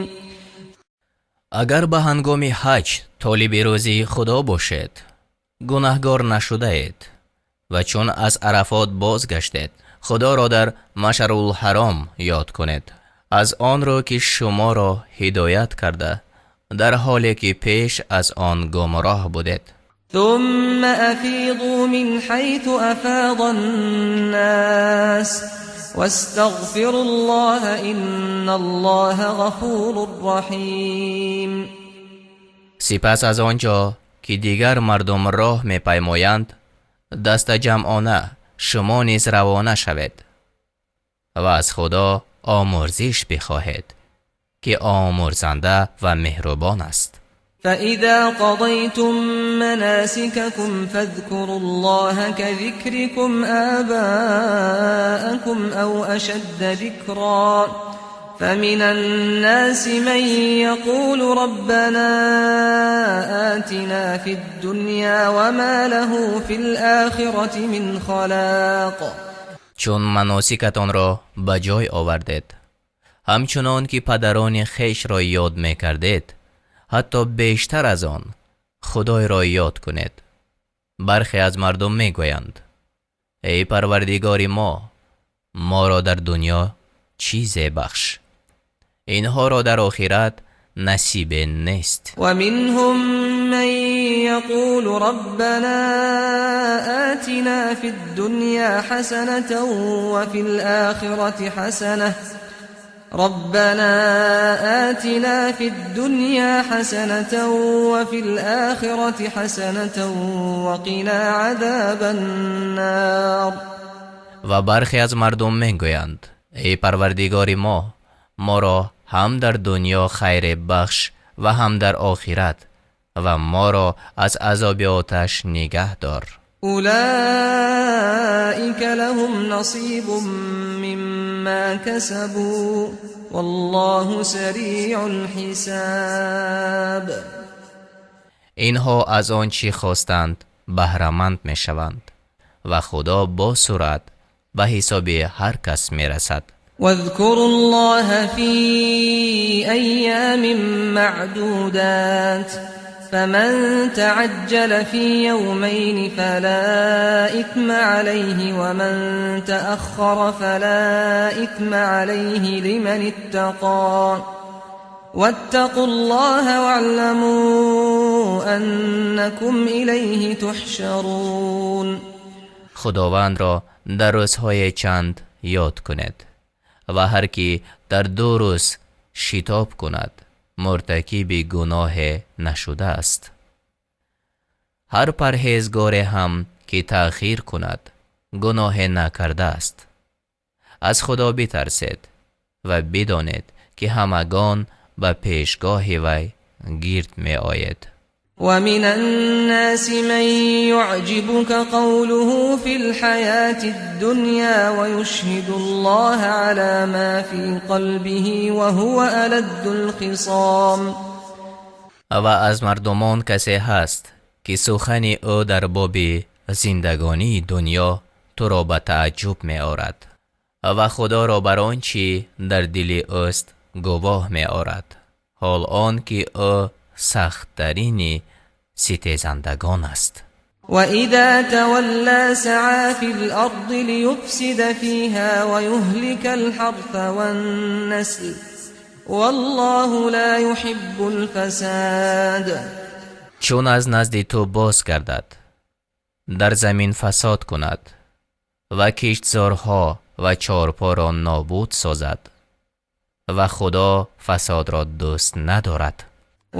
Агар ба ҳангоми ҳаҷ толиби рӯзии Худо бошед, гунаҳгор нашудаед ва чун аз Арафот бозгаштед, Худоро дар Машарулҳаром ёд кунед, аз он рӯ ки шуморо ҳидоят карда, дар ҳоле ки пеш аз он гумроҳ будед. ثم أفيضوا من حيث أفاض الناس واستغفروا الله إن الله غفور رحيم. Сипас аз он ҷо ки дигар мардум роҳ мепаймоянд, дастаҷамъона шумо низ равона шавед ва аз Худо омурзиш бихоҳед ки омурзанда ва меҳрубон аст. فإذا قضيتم مناسككم فاذكروا الله كذكركم آباءكم أو أشد ذكرا فمن الناس من يقول ربنا آتنا في الدنيا وما له في الآخرة من خلاق. Чун маносикатонро ба ҷой овардед, ҳамчунон ки падарони хешро ёд мекардед, ҳатто бештар аз он Худойро ёд кунед. Бархе аз мардум мегӯянд: эй Парвардигори мо, моро дар дунё чизе бахш, инҳоро дар охират насибе нест. ومنهم من يقول ربنا آتنا في الدنيا حسنة وفي الآخرة حسنة ربنا آتنا في الدنيا حسنة وفي الآخرة حسنة وقنا عذاب النار. Ва бархе аз мардум мегӯянд: эй Парвардигори мо, моро ҳам дар дунё хайре бахш ва ҳам дар охират ва моро аз азоби оташ нигаҳ дор. أولئك لهم نصيب مما كسبوا والله سريع الحساب. Инҳо аз он чӣ хостанд баҳраманд мешаванд ва Худо бо суръат ба ҳисоби ҳар кас мерасад. واذكروا الله في أيام معدودات، فمن تعجل في يومين فلا إثم عليه، ومن تأخر فلا إثم عليه لمن اتقى، واتقوا الله واعلموا أنكم إليه تحشرون. Худовандро дар рӯзҳои чанд ёд кунед ва ҳар кӣ дар 2 рӯз шитоб кунад, муртакиби гуноҳе нашудааст. Ҳар парҳезгоре ҳам ки таъхир кунад, гуноҳе накардааст. Аз Худо битарсед ва бидонед, ки ҳамагон ба пешгоҳи вай гирд меоед. ومن الناس من يعجبك قوله في الحياة الدنيا ويشهد الله على ما في قلبه وهو ألد الخصام. Ва аз мардумон касе ҳаст, ки сухани ӯ дар боби зиндагонии дунё туро ба тааҷҷуб меорад ва Худоро бар он чӣ дар дили ӯст гувоҳ меорад, ҳол он ки ӯ сахттарини ситезандагон аст. وإذا تولى سعى في الأرض ليفسد فيها ويهلك الحرث والنسل، والله لا يحب الفساد. Чун аз назди ту боз гардад, дар замин фасод кунад ва киштзорҳо ва чорпоро нобуд созад ва Худо фасодро дӯст надорад.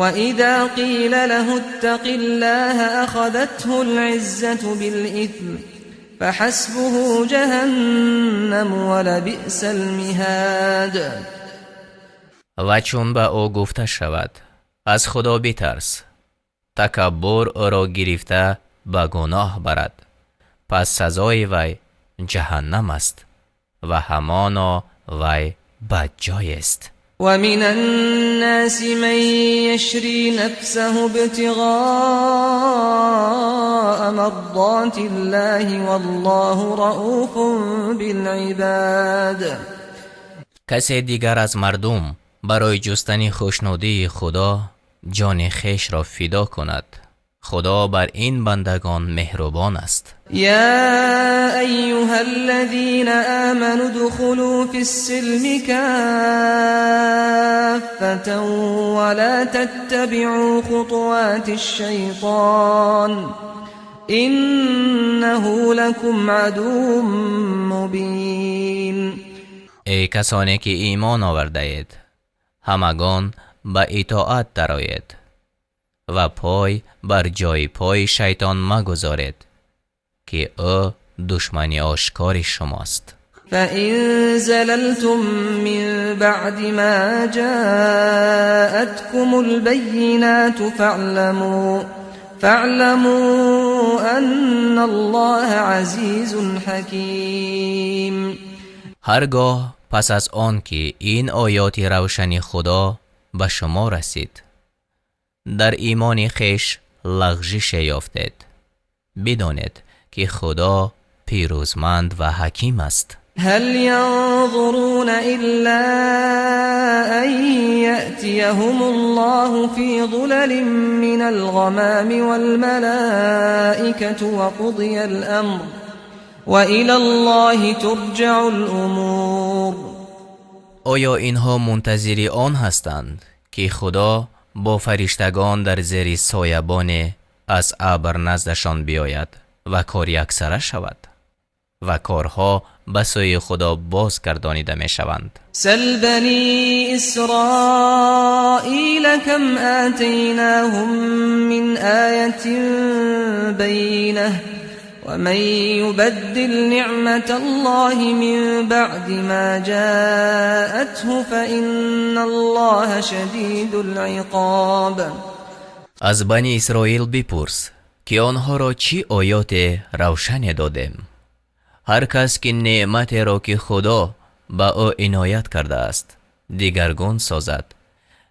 وإذا قيل له اتق الله أخذته العزة بالإثم، فحسبه جهنم ولبئس المهاد. Ва чун ба ӯ гуфта шавад: аз Худо битарс, такаббур ӯро гирифта ба гуноҳ барад, пас сазои вай ҷаҳаннам аст ва ҳамоно вай бадҷоест. ومن الناس من يشري نفسه ابتغاء مرضات الله، والله رؤوف بالعباد. Касе дигар аз мардум барои ҷустани хушнудии Худо ҷони хешро фидо кунад. Худо бар ин бандагон меҳрубон аст. يا أيها الذين آمنوا ادخلوا في السلم كافة ولا تتبعوا خطوات الشيطان، إنه لكم عدو مبين. Эй касоне ки имон овардаед, ҳамагон ба итоат дароед ва пой бар ҷои пои шайтон магузоред, ки ӯ душмани ошкори шумост. فإن زللتم من بعد ما جاءتكم البينات فاعلموا أن الله عزيز حكيم. Ҳаргоҳ пас аз он ки ин оёти равшани Худо ба шумо расид, дар имони хеш лағжише ёфтед, бидонед, ки Худо пирӯзманд ва ҳаким аст. هل ينظرون إلا أن يأتيهم الله في ظلل من الغمام والملائكة وقضي الأمر، وإلى الله ترجع الأمور. Оё инҳо мунтазири он ҳастанд, ки Худо бо фариштагон дар зери соябоне аз абр наздашон биёяд ва кор яксара шавад ва корҳо ба сӯи Худо боз гардонида мешаванд? سل بني إسرائيل كم آتيناهم من آية بينة، ومن يبدل نعمة الله من بعد ما جاءته فإن الله شديد العقاب. Аз Бани Исроил бипурс, ки онҳоро чӣ оёте равшане додем. Ҳар кас ки неъматеро, ки Худо ба ӯ иноят кардааст, дигаргун созад,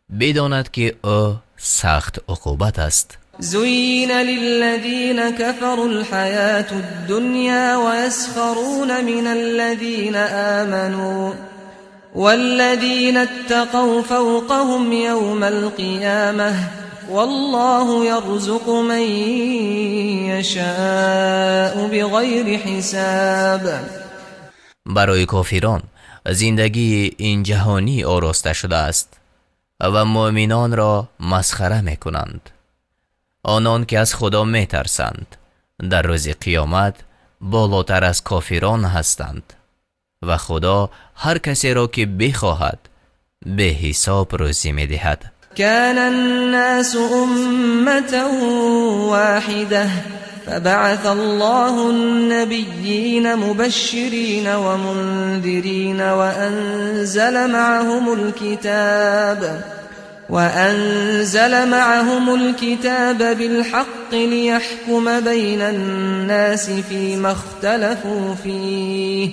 бидонад ки ӯ сахт уқубат аст. زين للذين كفروا الحياة الدنيا ويسخرون من الذين آمنوا والذين اتقوا فوقهم يوم القيامة والله يرزق من يشاء بغير حساب. Барои кофирон зиндагии ин ҷаҳонӣ ороста шудааст ва муъминонро масхара мекунанд. Онон ки аз Худо метарсанд, дар рӯзи қиёмат болотар аз кофирон ҳастанд ва Худо ҳар касеро ки бихоҳад беҳисоб рӯзӣ медиҳад. كان الناس أمة واحدة فبعث الله النبيين مبشرين ومنذرين وأنزل معهم الكتاب بالحق ليحكم بين الناس فيما اختلفوا فيه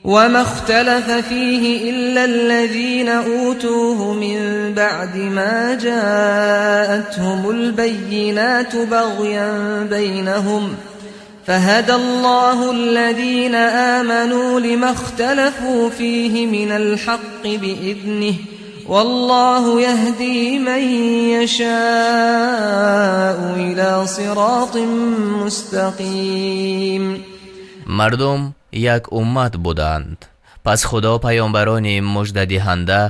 وما اختلف فيه إلا الذين أوتوه من بعد ما جاءتهم البينات بغيا بينهم فهدى الله الذين آمنوا لما اختلفوا فيه من الحق بإذنه والله يهدي من يشاء إلى صراط مستقيم. Мардум як уммат буданд, пас Худо паёмбарони муждадиҳанда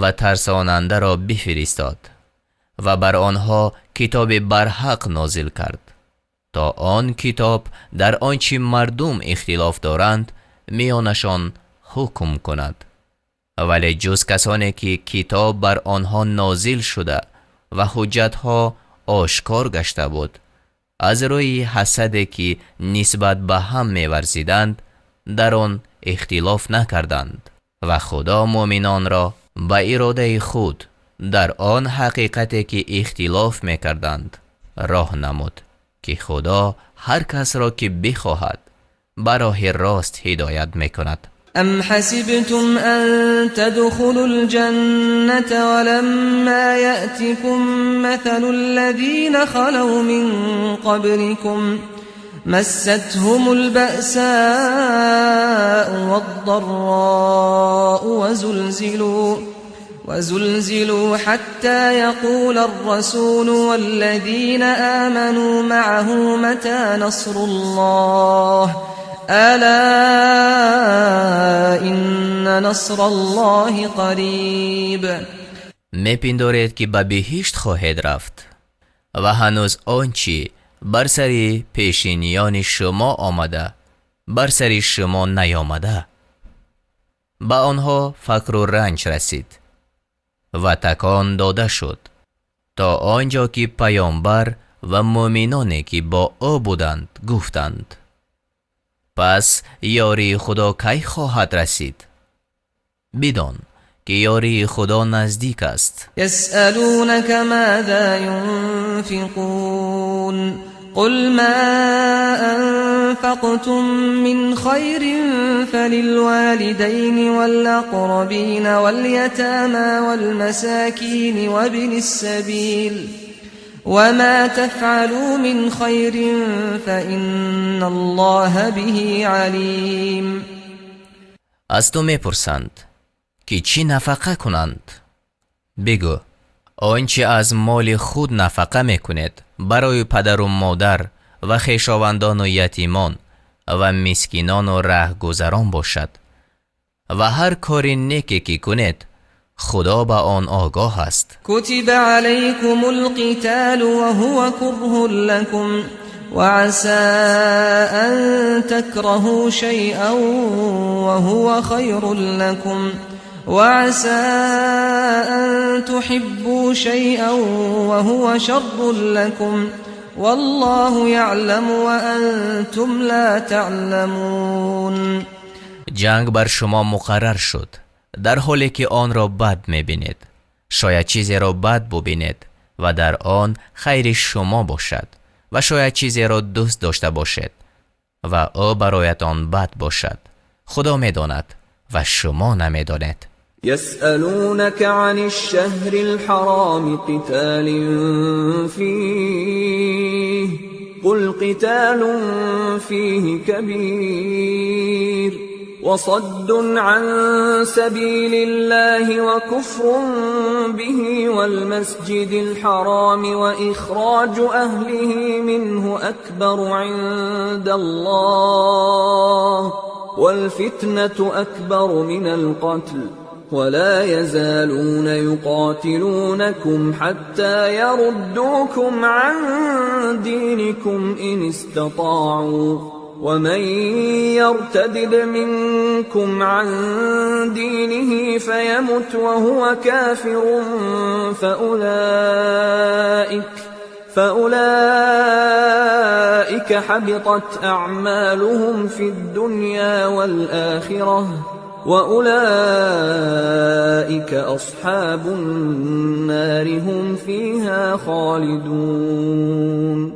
ва тарсонандаро бифиристод ва бар онҳо китоби барҳақ нозил кард, то он китоб дар он чӣ мардум ихтилоф доранд, миёнашон ҳукм кунад. Вале ҷуз касоне ки китоб бар онҳо нозил шуда ва ҳуҷҷатҳо ошкор гашта буд, аз рӯи ҳасаде ки нисбат ба ҳам меварзиданд, дар он ихтилоф накарданд. Ва Худо муъминонро ба иродаи худ дар он ҳақиқате ки ихтилоф мекарданд, роҳ намуд, ки Худо ҳар касро ки бихоҳад, ба роҳи рост ҳидоят мекунад. أم حسبتم أن تدخلوا الجنة ولما يأتكم مثل الذين خلوا من قبلكم مستهم البأساء والضراء وزلزلوا حتى يقول الرسول والذين آمنوا معه متى نصر الله ألا إن نصر الله قريب. Мепиндоред ки ба биҳишт хоҳед рафт ва ҳанӯз он чӣ бар сари пешиниёни шумо омада, бар сари шумо наёмада? Ба онҳо фақру ранҷ расид ва такон дода шуд, то он ҷо ки паёмбар ва муъминоне ки бо ӯ буданд, гуфтанд: «Пас ёрии Худо кай хоҳад расид?» Бидон, ки ёрии Худо наздик аст. يسألونك ماذا ينفقون قل ما أنفقتم من خير فللوالدين والأقربين واليتامى والمساكين وابن السبيل وما تفعلوا من خير فإن الله به عليم. Аз ту мепурсанд, ки чӣ нафақа кунанд. Бигӯ: он чӣ аз моли худ нафақа мекунед, барои падару модар ва хешовандону ятимон ва мискинону раҳгузарон бошад. Ва ҳар кори неке ки кунед, Худо ба он огоҳ аст. كتب عليكم القتال وهو كره لكم وعسى أن تكرهوا شيئا وهو خير لكم وعسى أن تحبوا شيئا وهو شر لكم والله يعلم وأنتم لا تعلمون. Ҷанг бар шумо муқаррар шуд, дар ҳоле ки онро бад мебинед. Шояд чизеро бад бубинед ва дар он хайри шумо бошад, ва шояд чизеро дӯст дошта бошед ва ӯ бароятон бад бошад. Худо медонад ва шумо намедонед. يسألونك عن الشهر الحرام قتال فيه قل قتال فيه كبير وصد عن سبيل الله وكفر به والمسجد الحرام وإخراج أهله منه أكبر عند الله والفتنة أكبر من القتل ولا يزالون يقاتلونكم حتى يردوكم عن دينكم إن استطاعوا ومن يرتدد منكم عن دينه فيمت وهو كافر فأولئك حبطت أعمالهم في الدنيا والآخرة وأولئك أصحاب النار هم فيها خالدون.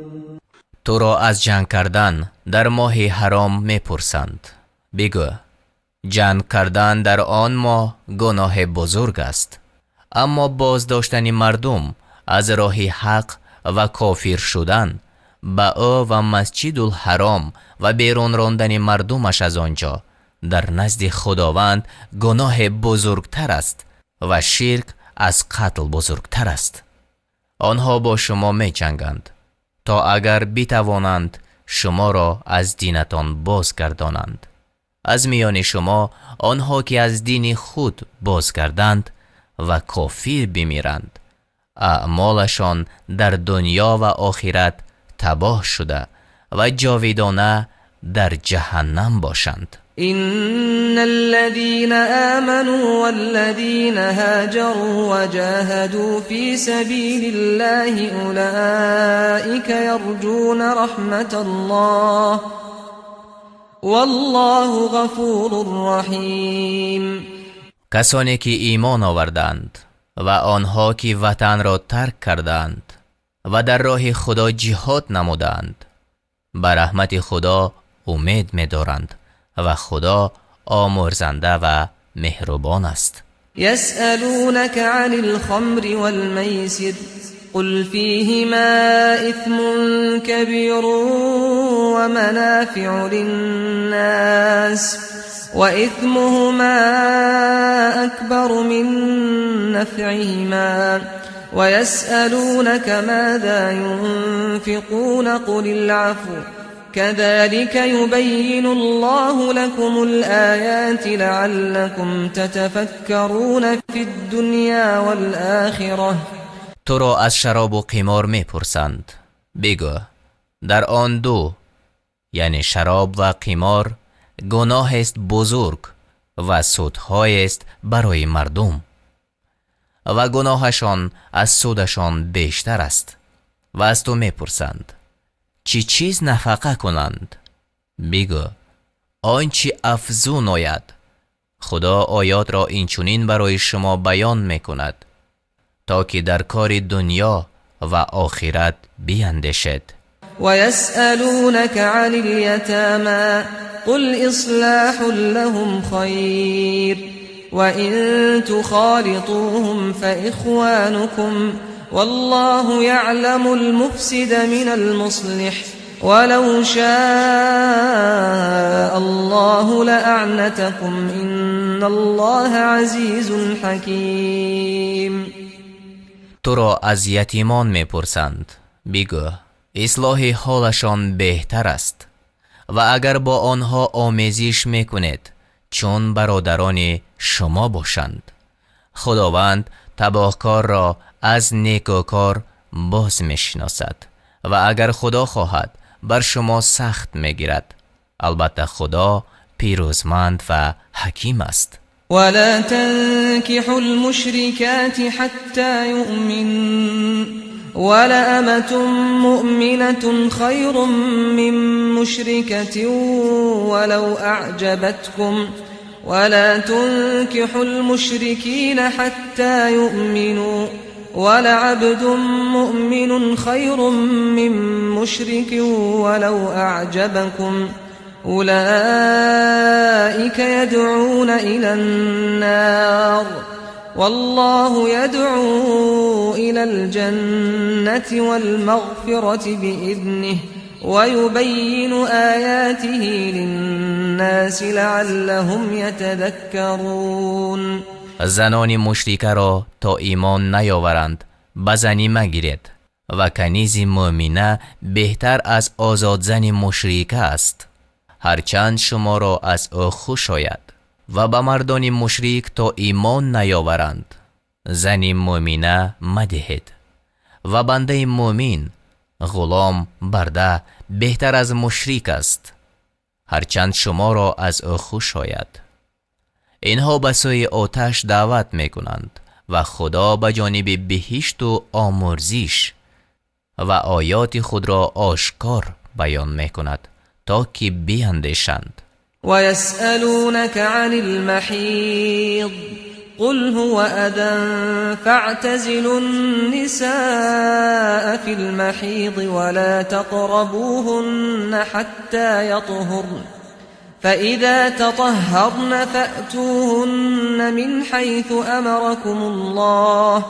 Туро аз ҷанг кардан дар моҳи ҳаром мепурсанд. Бигӯ: ҷанг кардан дар он моҳ гуноҳи бузург аст, аммо боздоштани мардум аз роҳи ҳақ ва кофир шудан ба ӯ ва Масҷидулҳаром ва берун рондани мардумаш аз он ҷо дар назди Худованд гуноҳи бузургтар аст ва ширк аз қатл бузургтар аст. Онҳо бо шумо меҷанганд, то агар битавонанд, шуморо аз динатон бозгардонанд. Аз миёни шумо онҳо ки аз дини худ бозгарданд ва кофир бимиранд, аъмолашон дар дунё ва охират табоҳ шуда ва ҷовидона дар ҷаҳаннам бошанд. إن الذين آمنوا والذين هاجروا وجاهدوا في سبيل الله أولئك يرجون رحمة الله والله غفور رحيم. Касоне ки имон оварданд ва онҳо ки ватанро тарк карданд ва дар роҳи Худо ҷиҳод намуданд, ба раҳмати Худо умед медоранд ва Худо омӯрзанда ва меҳрубон аст. يسألونك عن الخمر والميسر قل فيهما إثم كبير ومنافع للناس وإثمهما أكبر من نفعهما ويسألونك ماذا ينفقون قل العفو كذلك يبين الله لكم الآيات لعلكم تتفكرون في الدنيا والآخرة. Туро аз шаробу қимор мепурсанд. Бигӯ: дар он ду, яъне шароб ва қимор, гуноҳест бузург ва судҳоест барои мардум ва гуноҳашон аз судашон бештар аст. Ва аз ту мепурсанд, чӣ чиз нафақа кунанд? Бигӯ: он чӣ афзун ояд. Худо оётро инчунин барои шумо баён мекунад, то ки дар кори дунё ва охират биандешед. ويسألونك عن اليتامى قل إصلاح لهم خير وإن تخالطوهم فإخوانكم والله يعلم المفسد من المصلح ولو شاء الله لأعنتكم إن الله عزيز حكيم. Туро аз ятимон мепурсанд. Бигӯ: ислоҳи ҳолашон беҳтар аст ва агар бо онҳо омезиш мекунед, чун бародарони шумо бошанд. Худованд табоҳкорро аз некӯкор боз мешиносад ва агар Худо хоҳад, бар шумо сахт мегирад. Албатта, Худо пирӯзманд ва ҳаким аст. ولا تنكحوا المشركات حتى يؤمن ولأمة مؤمنة خير من مشركة ولو أعجبتكم ولا تنكحوا المشركين حتى يؤمنوا ولعبد مؤمن خير من مشرك ولو أعجبكم. أولئك يدعون إلى النار والله يدعو إلى الجنة والمغفرة بإذنه ويبين آياته للناس لعلهم يتذكرون. Занони мушрикаро то имон наёваранд ба занӣ магиред ва канизи мӯмина беҳтар аз озодзани мушрика аст, ҳарчанд шуморо аз ӯ хуш ояд. Ва ба мардони мушрик то имон наёваранд зани мӯмина мадиҳед ва бандаи мӯмин, ғулом, барда беҳтар аз мушрик аст, ҳарчанд шуморо аз ӯ хуш ояд. Инҳо ба сӯи оташ даъват мекунанд ва Худо ба ҷониби биҳишту омурзиш ва оёти худро ошкор баён мекунад, то ки биандешанд. ويسألونك عن المحيض قل هو أذى فاعتزلوا النساء في المحيض ولا تقربوهن حتى يطهرن فإذا تطهرن فأتوهن من حيث أمركم الله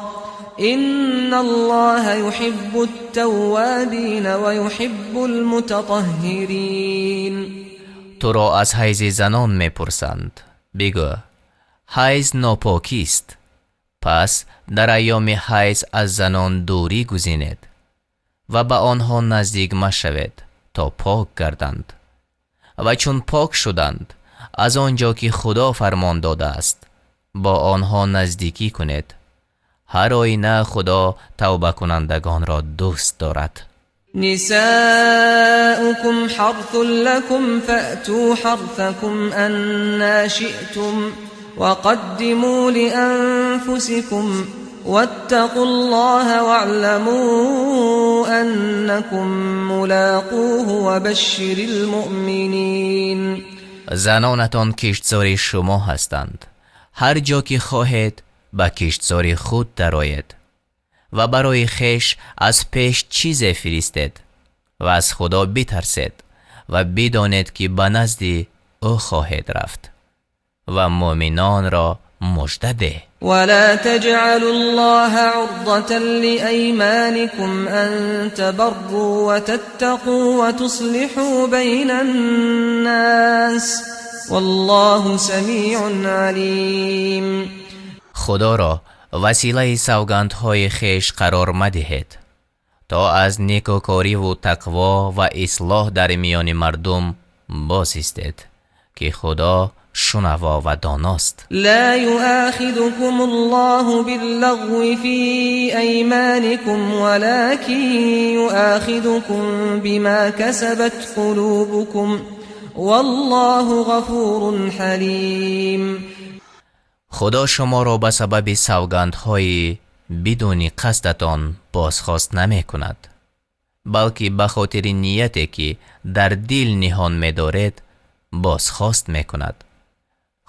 إن الله يحب التوابين ويحب المتطهرين. Туро аз ҳайзи занон мепурсанд. Бигӯ: ҳайз нопокист, пас дар айёми ҳайз аз занон дурӣ гузинед ва ба онҳо наздик машавед то пок гарданд, ва чун пок шуданд, аз он ҷо ки Худо фармон додааст, бо онҳо наздикӣ кунед. Ҳар оина Худо тавбакунандагонро дӯст дорад. نساؤكم حرث لكم فأتوا حرثكم أنا شئتم وقدموا لأنفسكم واتقوا الله واعلموا أنكم ملاقوه وبشر المؤمنين. Занонатон киштзори шумо ҳастанд. Ҳар ҷо ки хоҳед, ба киштзори худ дароед ва барои хеш аз пеш чизе фиристед ва аз Худо битарсед ва бидонед, ки ба назди ӯ хоҳед рафт, ва муъминонро мужда деҳ. ولا تجعلوا الله عرضة لأيمانكم أن تبروا وتتقوا وتصلحوا بين الناس والله سميع عليم. Худоро василаи савгандҳои хеш қарор мадиҳед, то аз некӯкориву тақво ва ислоҳ дар миёни мардум бозистед, ки Худо шунаво ва доност. لا يؤاخذكم الله باللغو في أيمانكم ولكن يؤاخذكم بما كسبت قلوبكم والله غفور حليم. Худо шуморо ба сабаби савгандҳои бидуни қасдатон бозхост намекунад, балки ба хотири нияте, ки дар дил ниҳон медоред, бозхост мекунад.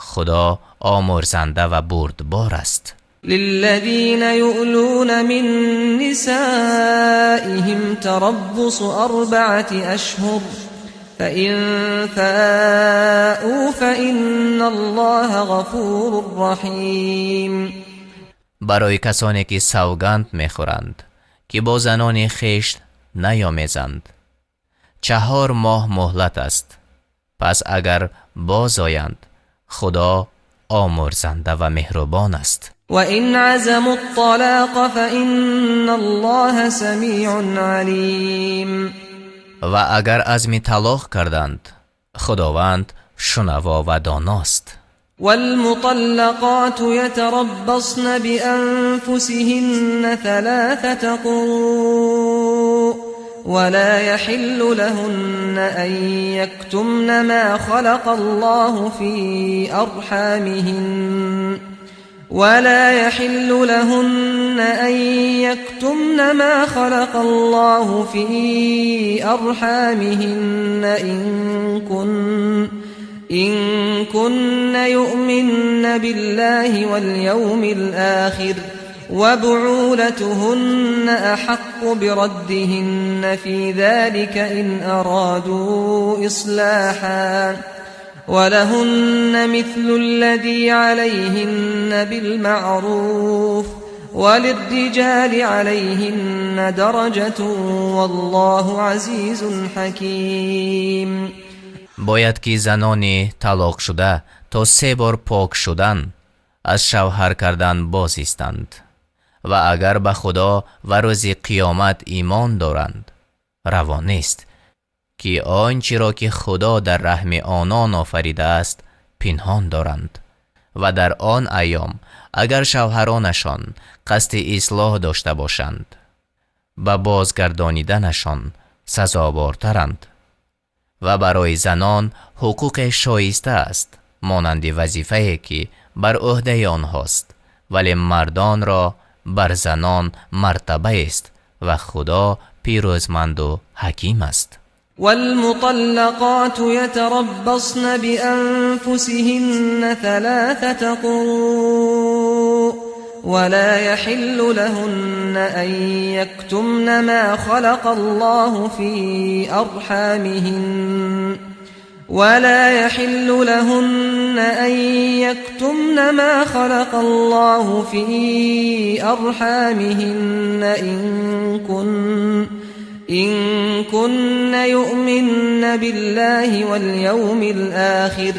Худо омурзанда ва бурдбор аст. للذين يؤلون من نسائهم تربص 4 أشهر فإن فاءوا فإن الله غفور رحيم. Барои касоне ки савганд мехӯранд, ки бо занони хеш наёмезанд, 4 моҳ муҳлат аст. Пас агар бозоянд, Худо омурзанда ва меҳрубон аст. وإن عزموا الطلاق فإن الله سميع عليم. Ва агар азми талоқ карданд, Худованд шунаво ва доност. والمطلقات يتربصن بأنفسهن 3 قروء ولا يحل لهن أن يكتمن ما خلق الله في أرحامهن ولا يحل لهن أن يكتمن ما خلق الله في أرحامهن إن كن يؤمن بالله واليوم الآخر. وبعولتهن أحق بردهن في ذلك إن أرادوا إصلاحا ولهن مثل الذي عليهن بالمعروف وللرجال عليهن درجة والله عزيز حكيم. Бояд ки занони талоқшуда то се бор пок шудан аз шавҳар кардан боз истанд ва агар ба Худо ва рӯзи қиёмат имон доранд, раво нест ки он чиро ки Худо дар раҳми онон офаридааст пинҳон доранд ва дар он айём агар шавҳаронашон қасди ислоҳ дошта бошанд, ба бозгардониданашон сазовортаранд ва барои занон ҳуқуқе шоиста аст монанди вазифае ки бар ӯҳдаи онҳост, вале мардонро бар занон мартабаест ва Худо пирӯзманду ҳаким аст. والمطلقات يتربصن بأنفسهن ثلاثة قروء ولا يحل لهن أن يكتمن ما خلق الله في أرحامهن ولا يحل لهن أن يكتمن ما خلق الله في أرحامهن إن كن يؤمن بالله واليوم الآخر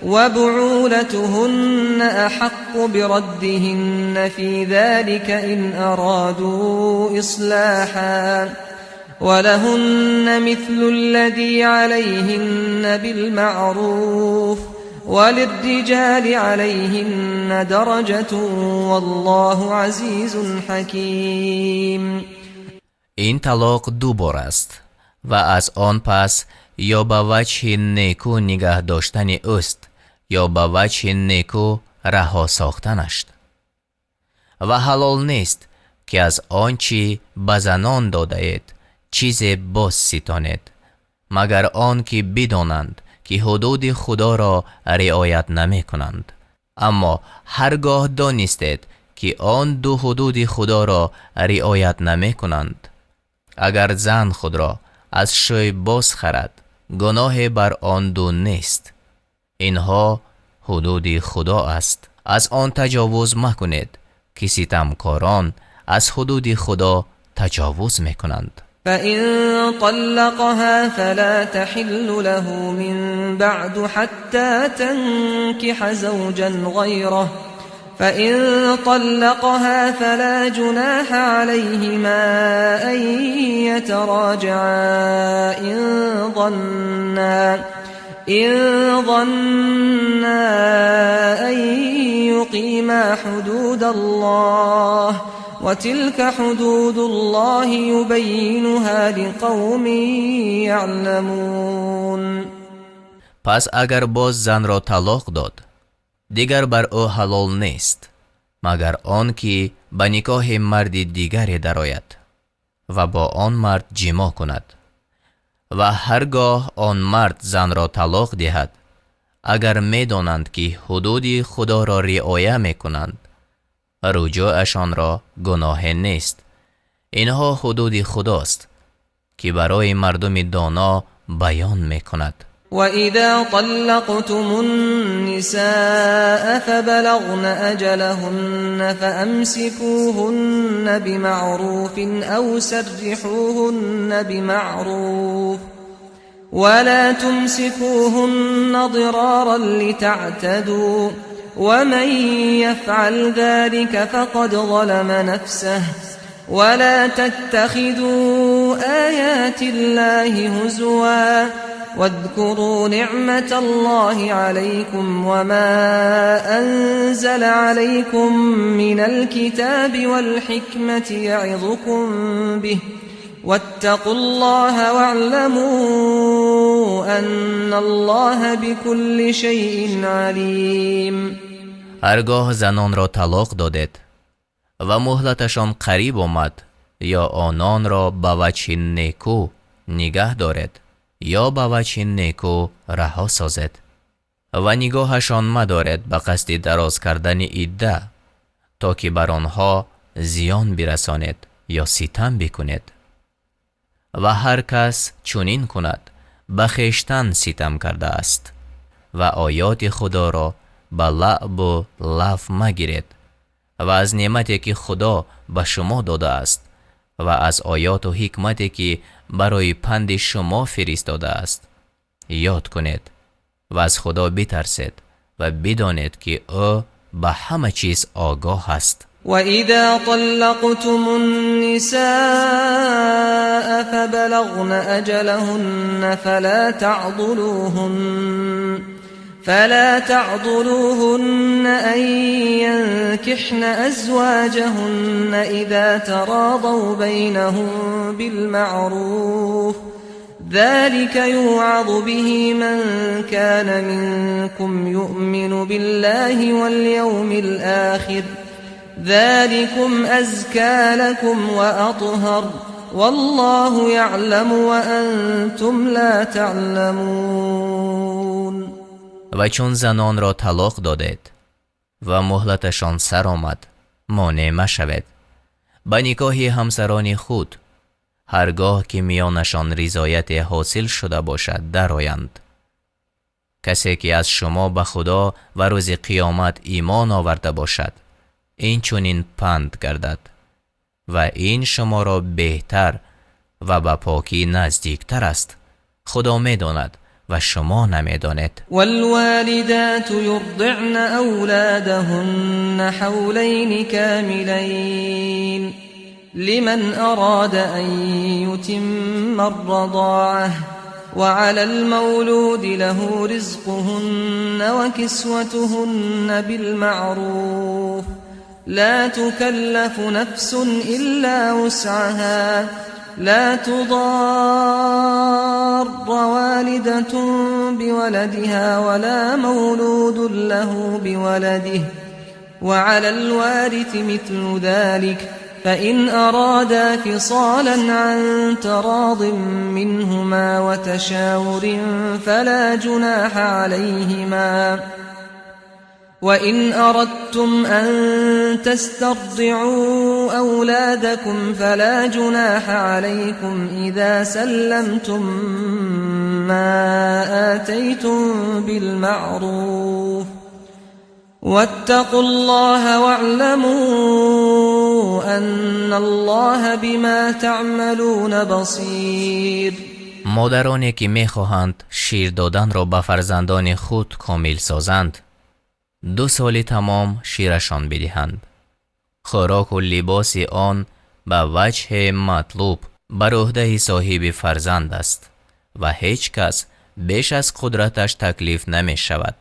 وبعولتهن أحق بردهن في ذلك إن أرادوا إصلاحا ولهن مثل الذي عليهن بالمعروف وللرجال عليهن درجة والله عزيز حكيم. Ин талоқ ду бор аст ва аз он пас ё ба ваҷҳи неку нигаҳ доштани ӯст, ё ба ваҷҳи неку раҳо сохтанаш. Ва ҳалол нест ки аз он чӣ ба занон додаед чизе боз ситонед, магар он ки бидонанд ки ҳудуди Худоро риоят намекунанд. Аммо ҳар гоҳ донистед ки он ду ҳудуди Худоро риоят намекунанд, агар зан худро аз шӯй боз харад, гуноҳе бар он ду нест. Инҳо ҳудуди Худо аст. Аз он таҷовуз макунед ки ситамкорон аз ҳудуди Худо таҷовуз мекунанд. فإن طلقها فلا تحل له من بعد حتى تنكح زوجا غيره فإن طلقها فلا جناح عليهما أن يتراجعا إن ظنا أن يقيما حدود الله وتلك حدود الله يبينها لقوم يعلمون. Пас агар боз занро талоқ дод, дигар бар ӯ ҳалол нест, магар он ки ба никоҳи марди дигаре дарояд ва бо он мард ҷимоъ кунад. Ва ҳар гоҳ он мард занро талоқ диҳад, агар медонанд ки ҳудуди Худоро риоя мекунанд, руҷӯъашонро гуноҳе нест. Инҳо ҳудуди Худост ки барои мардуми доно баён мекунад. وإذا طلقتم النساء فبلغن أجلهن فأمسكوهن بمعروف أو سرحوهن بمعروف ولا تمسكوهن ضرارا لتعتدوا ومن يفعل ذلك فقد ظلم نفسه ولا تتخذوا آيات الله هزوا واذكروا نعمة الله عليكم وما أنزل عليكم من الكتاب والحكمة يعظكم به واتقوا الله واعلموا أن الله بكل شيء عليم. Ҳаргоҳ занонро талоқ додед ва муҳлаташон қариб омад, ё ононро ба ваҷҳи неку нигаҳ доред, ё ба ваҷҳи неку раҳо созед ва нигоҳашон мадоред ба қасди дароз кардани идда, то ки бар онҳо зиён бирасонед ё ситам бикунед. Ва ҳар кас чунин кунад, ба хештан ситам кардааст. Ва оёти Худоро ба лаъбу лаҳв магиред ва аз неъмате ки Худо ба шумо додааст ва аз оёту ҳикмате ки барои панди шумо фиристодааст ёд кунед ва аз Худо битарсед ва бидонед ки ӯ ба ҳама чиз огоҳ аст. وإذا طلقتم النساء فبلغن أجلهن فلا تعضلوهن أن ينكحن أزواجهن إذا تراضوا بينهم بالمعروف ذلك يوعظ به من كان منكم يؤمن بالله واليوم الآخر ذلكم أزكى لكم وأطهر والله يعلم وأنتم لا تعلمون. Ва чун занонро талоқ додед ва муҳлаташон сар омад, монеъ машавед ба никоҳи ҳамсарони худ, ҳаргоҳ ки миёнашон ризояте ҳосил шуда бошад дароянд. Касе ки аз шумо ба Худо ва рӯзи қиёмат имон оварда бошад, ин чунин панд гардад ва ин шуморо беҳтар ва ба покӣ наздиктар аст. Худо медонад ва шумо намедонед. والوالدات يرضعن أولادهن حولين كاملين لمن أراد أن يتم الرضاعة وعلى المولود له رزقهن وكسوتهن بالمعروف لا تكلف نفس إلا وسعها لا تضار والدة بولدها ولا مولود له بولده وعلى الوارث مثل ذلك فإن أرادا فصالا عن تراض منهما وتشاور فلا جناح عليهما وإن أردتم أن تسترضعوا أولادكم فلا جناح عليكم إذا سلمتم ما آتيتم بالمعروف واتقوا الله واعلموا أن الله بما تعملون بصير. Модароне ки мехоҳанд шир доданро ба фарзандони худ комил созанд, 2 соли тамом ширашон бидиҳанд. Хӯроку либоси он ба ваҷҳи матлуб бар уҳдаи соҳиби фарзанд аст ва ҳеҷ кас беш аз қудраташ таклиф намешавад.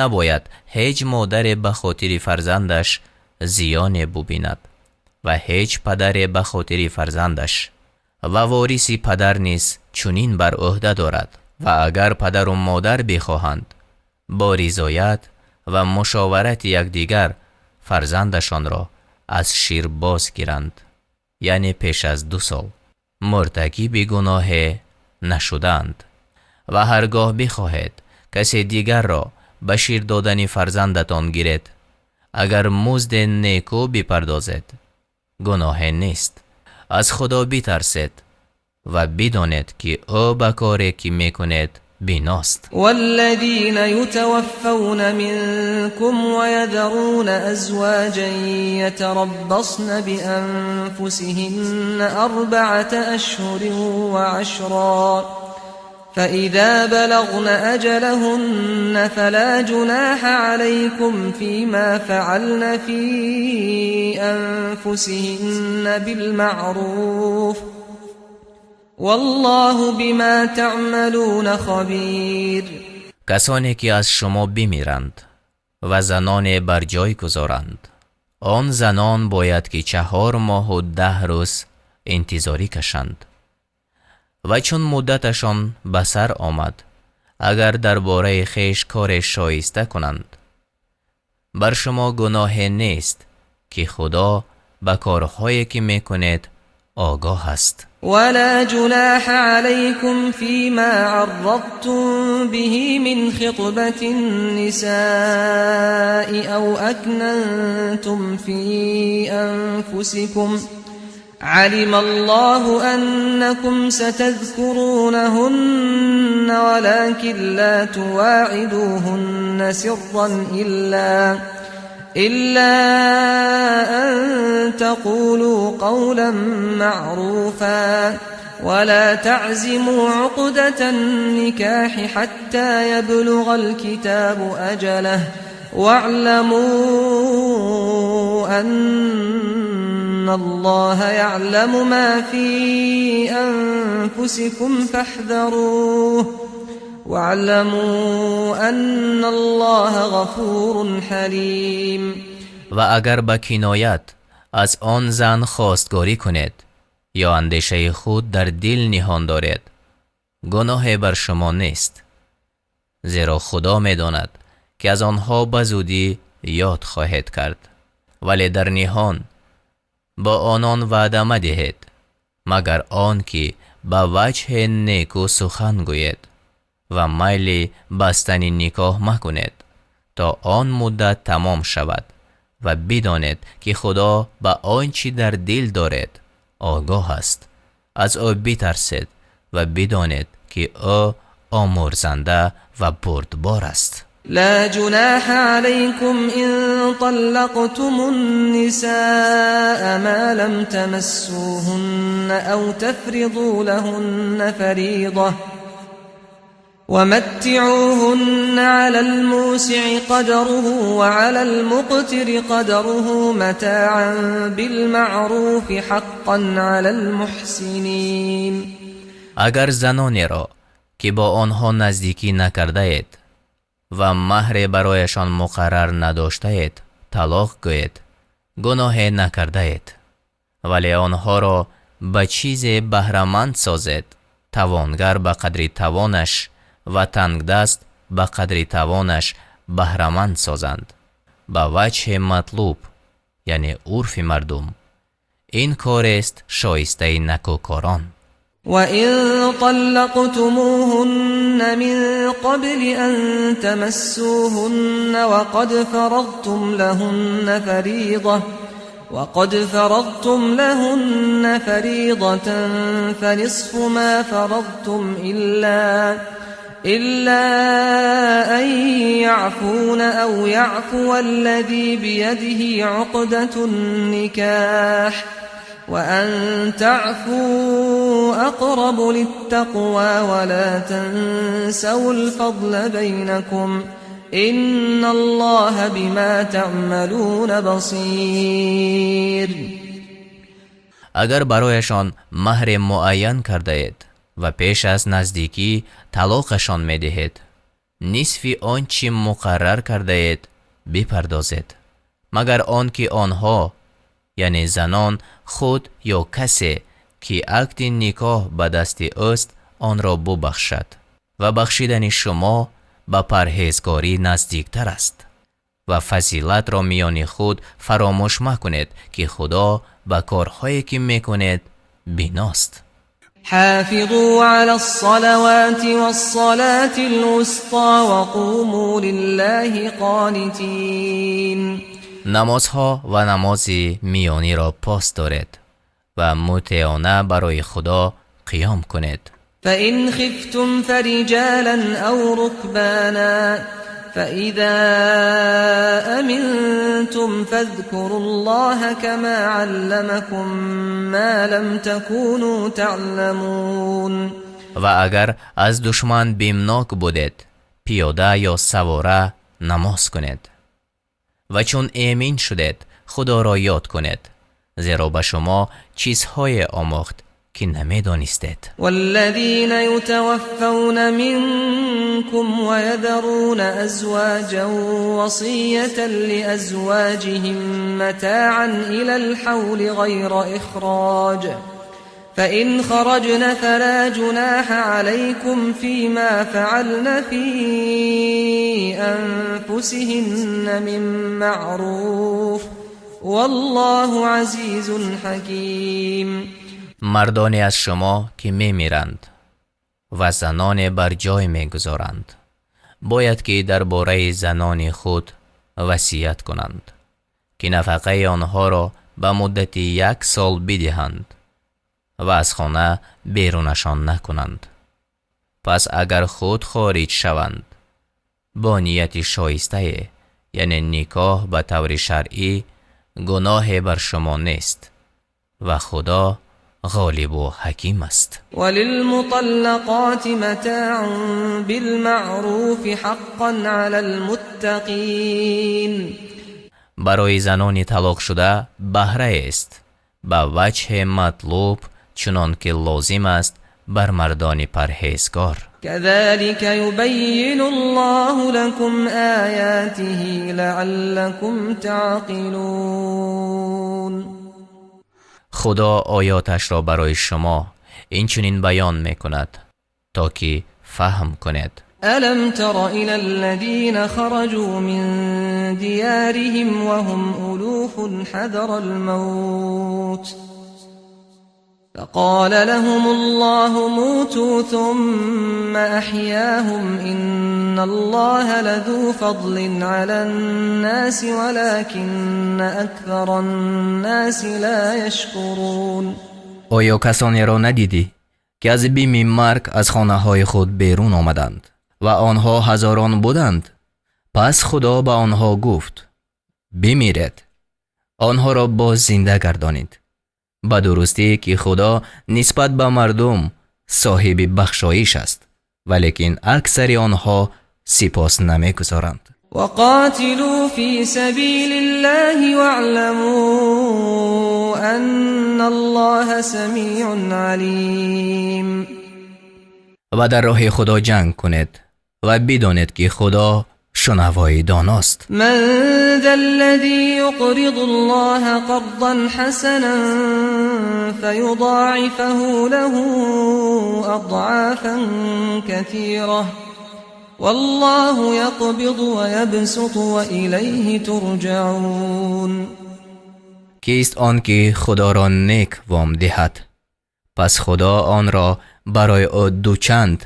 Набояд ҳеҷ модаре ба хотири фарзандаш зиёне бубинад ва ҳеҷ падаре ба хотири фарзандаш. Ва вориси падар низ чунин бар уҳда дорад ва агар падару модар бихоҳанд, бо ризоят ва мушоварати якдигар фарзандашонро аз шир боз гиранд, яъне пеш аз 2 сол муртакиби гуноҳе нашудаанд. Ва ҳаргоҳ бихоҳед касе дигарро ба шир додани фарзандатон гиред, агар музде неку бипардозед, гуноҳе нест. Аз Худо битарсед ва бидонед ки ӯ ба коре ки мекунед биност. والذين يتوفون منكم ويذرون أزواجا يتربصن بأنفسهن 4 أشهر و10 فإذا بلغن أجلهن فلا جناح عليكم فيما فعلن في أنفسهن بالمعروف والله بما تعملون خبير. Касоне ки аз шумо бимиранд ва заноне бар ҷой гузоранд, он занон бояд ки 4 моҳу 10 рӯз интизорӣ кашанд. Ва чун муддаташон ба сар омад, агар дар бораи хеш коре шоиста кунанд, бар шумо гуноҳе нест ки Худо ба корҳое ки мекунед огоҳ аст. ولا جناح عليكم فيما عرضتم به من خطبة النساء أو أكننتم في أنفسكم علم الله أنكم ستذكرونهن ولكن لا تواعدوهن سرا إلا أن تقولوا قولا معروفا ولا تعزموا عقدة النكاح حتى يبلغ الكتاب أجله واعلموا أن الله يعلم ما في أنفسكم فاحذروه واعلموا أن الله غفور حليم. Ва агар ба киноят аз он зан хостгорӣ кунед ё андешаи худ дар дил ниҳон доред, гуноҳе бар шумо нест, зеро Худо медонад, ки аз онҳо ба зудӣ ёд хоҳед кард, вале дар ниҳон бо онон ваъда мадиҳед, магар он ки ба ваҷҳи неку сухан гӯед, ва майли бастани никоҳ макунед, то он муддат тамом шавад, ва бидонед, ки Худо ба он чӣ дар дил доред огоҳ аст. Аз ӯ битарсед ва бидонед, ки ӯ омурзанда ва бурдбор аст. لا جناح عليكم إن طلقتم النساء ما لم تمسوهن أو تفرضوا لهن فريضة ومتعوهن على الموسع قدره وعلى المقتر قدره متاعا بالمعروف حقا على المحسنين. Агар занонеро, ки бо онҳо наздикӣ накардаед ва маҳре барояшон муқаррар надоштаед, талоқ гӯед, гуноҳе накардаед, вале онҳоро ба чизе баҳраманд созед, тавонгар ба қадри тавонаш ва тангдаст ба қадри тавонаш баҳраманд созанд ба ваҷҳи матлуб, яъне урфи мардум. Ин корест шоистаи накӯкорон. وإن طلقتموهن من قبل أن تمسوهن وقد فرضتم لهن فريضة فنصف ما فرضتم إلا أن يعفون أو يعفو الذي بيده عقدة النكاح وأن تعفوا أقرب للتقوى ولا تنسوا الفضل بينكم إن الله بما تعملون بصير. Агар барояшон маҳре муайян кардаед ва пеш аз наздикӣ талоқашон медиҳед, нисфи он чӣ муқаррар кардаед бипардозед, магар он ки онҳо, яъне занон худ ё касе, ки акди никоҳ ба дасти ӯст, онро бубахшад, ва бахшидани шумо ба парҳезгорӣ наздиктар аст, ва фазилатро миёни худ фаромӯш макунед, ки Худо ба корҳое, ки мекунед, биност. حافظوا على الصلوات والصلاة الوسطى وقوموا لله قانتين. Намозҳо ва намози миёниро пос доред ва мутеона барои Худо қиём кунед. فإن خفتم فرجالا أو ركبانا فإذا أمنتم فاذكروا الله كما علمكم ما لم تكونوا تعلمون. Ва агар аз душман бимнок будед, пиёда ё савора намоз кунед, ва чун эмин шудед, Худоро ёд кунед, зеро ба шумо чизҳое омӯхт, ки намедонистед. والذين يتوفون منكم ويذرون أزواجا وصية لأزواجهم متاعا إلى الحول غير إخراج فإن خرجن فلا جناح عليكم فيما فعلن في أنفسهن من معروف والله عزيز حكيم. Мардоне аз шумо, ки мемиранд ва заноне бар ҷой мегузоранд, бояд ки дар бораи занони худ васият кунанд, ки нафақаи онҳоро ба муддати як сол бидиҳанд ва аз хона берунашон накунанд. Пас агар худ хориҷ шаванд бо нияти шоистае, яъне никоҳ ба таври шаръӣ, гуноҳе бар шумо нест ва Худо ғолиб ва ҳаким аст. وللمطلقات متاع بالمعروف حقا على المتقين. Барои занони талоқшуда баҳраест ба ваҷҳи матлуб, чунон ки лозим аст бар мардони парҳезгор. كذلك يبين الله لكم آياته لعلكم تعقلون. Худо оёташро барои шумо инчунин баён мекунад, то ки фаҳм кунед. ألم تر إلى الذين خرجوا من ديارهم وهم ألوف حذر الموت فقال لهم الله موتوا ثم أحياهم إن الله لذو فضل على الناس ولكن أكثر الناس لا يشكرون. Оё касонеро надидӣ, ки аз бими марг аз хонаҳои худ берун омаданд ва онҳо ҳазорон буданд? Пас Худо ба онҳо гуфт: «Бимиред», онҳоро боз зинда гардонид. Ба дурустӣ, ки Худо нисбат ба мардум соҳиби бахшоиш аст, валекин аксари онҳо сипос намегузоранд. وقاتلوا في سبيل الله واعلموا أن الله سميع عليم. Ва дар роҳи Худо ҷанг кунед ва бидонед, ки Худо шунавои доност. من ذا الذي يقرض الله قرضا حسنا فيضاعفه له أضعافا كثيرة والله يقبض ويبسط وإليه ترجعون. Кист он ки Худоро нек вом диҳад, пас Худо онро барои ӯ дучанд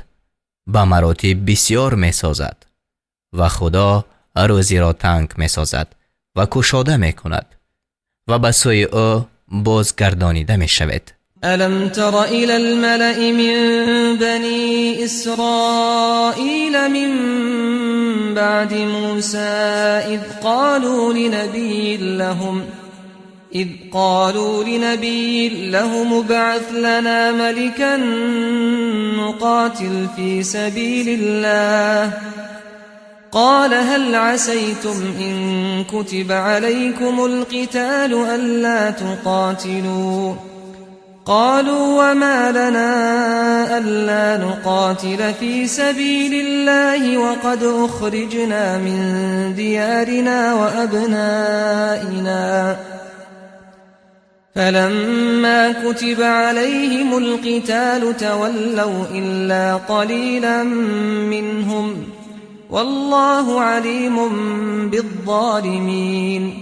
ба маротиб бисьёр месозад, ва Худо рӯзиро танг месозад ва кушода мекунад, ва ба сӯи ӯ бозгардонида мешавед. ألم تر إلى الملأ من بني إسرائيل من بعد موسى إذ قالوا لنبي لهم ابعث لنا ملكا نقاتل في سبيل الله. قال هل عسيتم إن كتب عليكم القتال ألا تقاتلوا؟ قالوا وما لنا ألا نقاتل في سبيل الله وقد أخرجنا من ديارنا وأبنائنا. فلما كتب عليهم القتال تولوا إلا قليلا منهم والله عليم بالظالمين.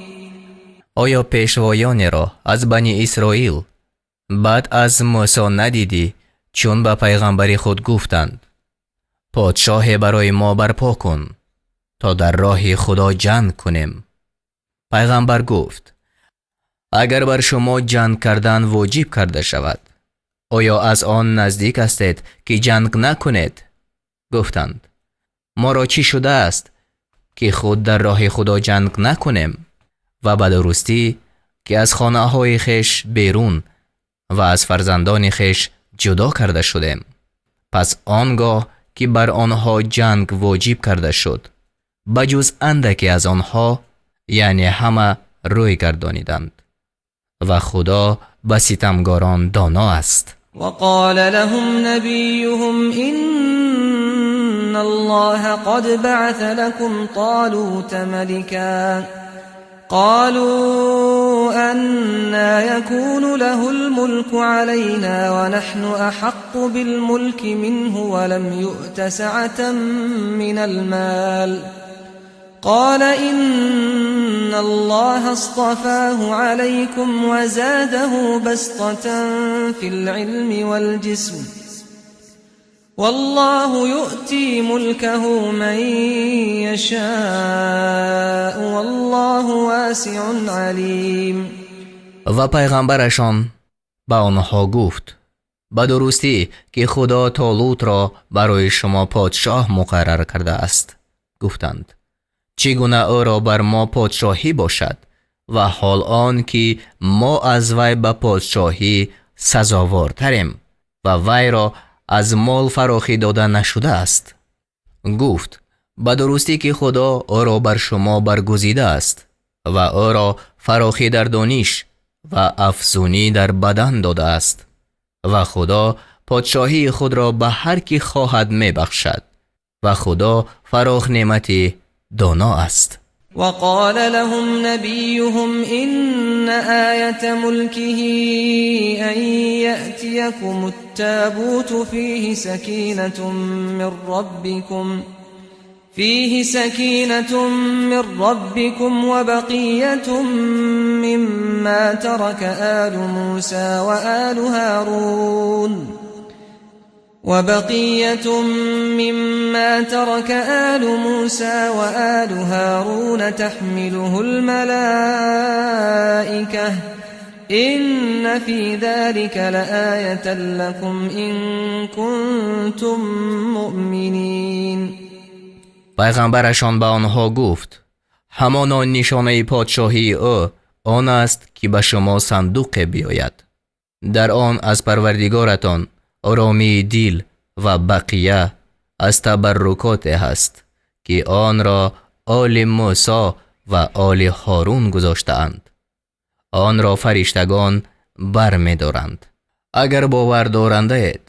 Оё пешвоёнеро аз Бани Исроил баъд аз Мӯсо надидӣ, чун ба пайғамбари худ гуфтанд: «Подшоҳе барои мо барпо кун, то дар роҳи Худо ҷанг кунем»? Пайғамбар гуфт: «Агар бар шумо ҷанг кардан воҷиб карда шавад, оё аз он наздик ҳастед, ки ҷанг накунед?» Гуфтанд: «Моро чӣ шудааст, ки худ дар роҳи Худо ҷанг накунем ва ба дурустӣ, ки аз хонаҳои хеш берун ва аз фарзандони хеш ҷудо карда шудем?» Пас он гоҳ ки бар онҳо ҷанг воҷиб карда шуд, ба ҷуз андаке аз онҳо, яъне ҳама рӯй гардониданд, ва Худо ба ситамгорон доно аст. وقال لهم نبيهم إن الله قد بعث لكم طالوت ملكا. قالوا أنى يكون له الملك علينا ونحن أحق بالملك منه ولم يؤت سعة من المال. قال إن الله اصطفاه عليكم وزاده بسطة في العلم والجسم والله يؤتي ملكه من يشاء والله واسع عليم. Ва пайғамбарашон ба онҳо гуфт: ба дурустӣ, ки Худо Толутро барои шумо подшоҳ муқаррар кардааст. Гуфтанд: чӣ гуна ӯро бар мо подшоҳӣ бошад, ва ҳол он ки мо аз вай ба подшоҳӣ сазовортарем ва вайро аз мол фарохӣ дода нашудааст? Гуфт: ба дурустӣ, ки Худо ӯро бар шумо баргузидааст ва ӯро фарохӣ дар дониш ва афзунӣ дар бадан додааст, ва Худо подшоҳии худро ба ҳар ки хоҳад мебахшад, ва Худо фарох неъмати доно аст. وقال لهم نبيهم إن آية ملكه أن يأتيكم التابوت فيه سكينة من ربكم وبقية مما ترك آل موسى وآل هارون وبقية مما ترك آل موسى وآل هارون تحمله الملائكة إن في ذلك لآية لكم إن كنتم مؤمنين. Пайғамбарашон ба онҳо гуфт: ҳамоно нишонаи подшоҳии ӯ он аст, ки ба шумо сандуқе биёяд, дар он аз Парвардигоратон оромии дил ва бақия аз табаррукоте ҳаст, ки онро оли Мӯсо ва оли Ҳорун гузоштаанд. Онро фариштагон бармедоранд. Агар бовар дорандаед,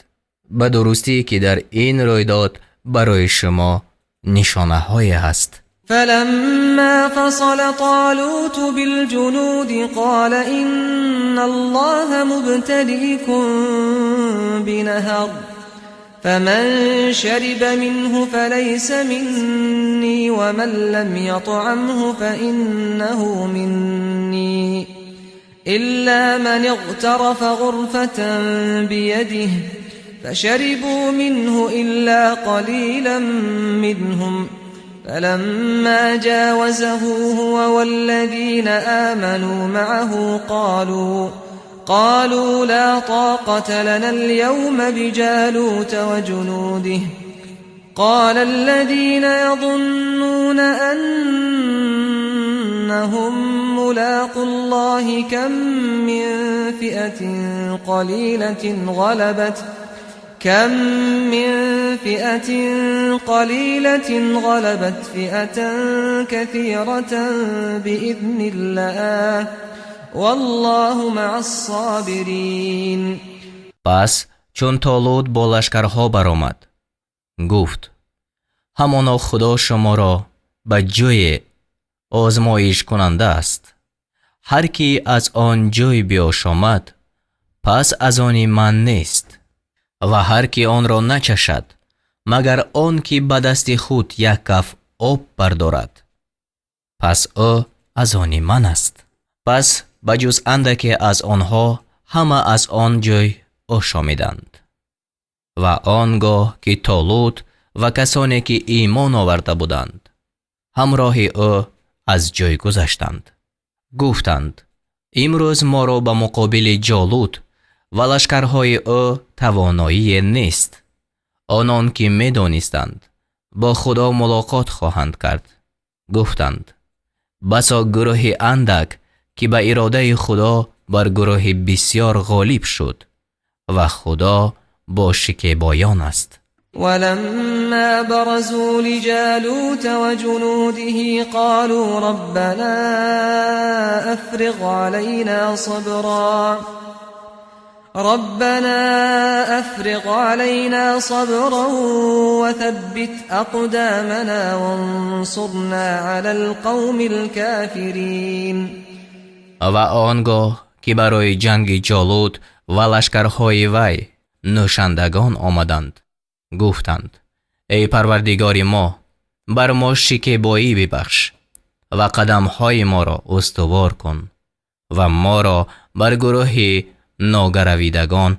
ба дурустӣ, ки дар ин рӯйдод барои шумо нишонаҳое ҳаст. فلما فصل طالوت بالجنود قال إن الله مبتليكم بنهر فمن شرب منه فليس مني ومن لم يطعمه فإنه مني إلا من اغترف غرفة بيده فشربوا منه إلا قليلا منهم فلما جاوزه هو والذين آمنوا معه قالوا لا طاقة لنا اليوم بجالوت وجنوده قال الذين يظنون أنهم ملاقو الله كم من فئة قليلة غلبت فئة كثيرة بإذن الله والله مع الصابرين. Пас чун Толут бо лашкарҳо баромад, гуфт: ҳамоно Худо шуморо ба ҷӯе озмоишкунанда аст. Ҳар ки аз он ҷӯй биошомад, пас аз они ман нест, ва ҳар ки онро начашад, магар он ки ба дасти худ як каф об бардорад, пас ӯ аз они ман аст. Пас ба ҷуз андаке аз онҳо ҳама аз он ҷӯй ошомиданд. Ва он гоҳ ки Толут ва касоне ки имон оварда буданд ҳамроҳи ӯ аз ҷой гузаштанд, гуфтанд: имрӯз моро ба муқобили Ҷолут ва лашкарҳои ӯ тавоноие нест. Онон ки медонистанд, бо Худо мулоқот хоҳанд кард, гуфтанд: басо гурӯҳи андак, ки ба иродаи Худо бар гурӯҳи бисьёр ғолиб шуд, ва Худо бо шикебоён аст. ولما برزوا لجالوت وجنوده قالوا ربنا أفرغ علينا صبرا وثبت أقدامنا وانصرنا على القوم الكافرين. Ва он гоҳ ки барои ҷанги Ҷолут ва лашкарҳои вай нӯшандагон омаданд, гуфтанд: эй Парвардигори мо, Бар мо шикебоӣ бибахш ва қадамҳои моро устувор кун ва моро бар гурӯҳи ногаравидагон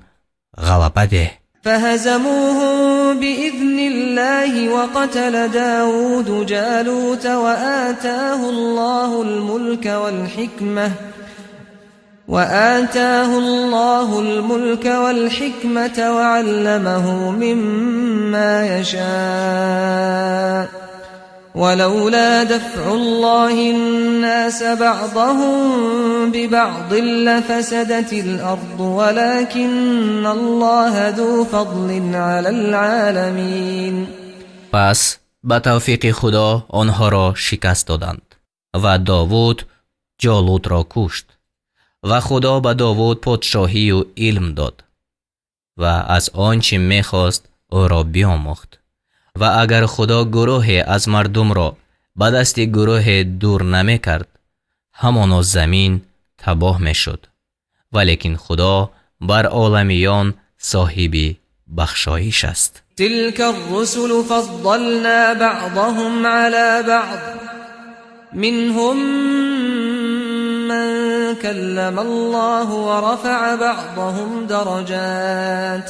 ғалаба деҳ. فهزموهم بإذن الله وقتل داود جالوت وآتاه الله الملك والحكمة وعلمه مما يشاء ولولا دفع الله الناس بعضهم ببعض لفسدت الأرض ولكن الله ذو فضل على العالمين. Пас ба тавфиқи Худо онҳоро шикаст доданд ва Довуд Ҷолутро кушт ва Худо ба Довуд подшоҳию илм дод ва аз он чӣ мехост ӯро биомӯхт. Ва агар Худо гурӯҳе аз мардумро ба дасти гурӯҳе дур намекард, ҳамоно замин табоҳ мешуд, валекин Худо бар оламиён соҳиби бахшоиш аст. تلك الرسل فضلنا بعضهم على بعض منهم من كلم الله ورفع بعضهم درجات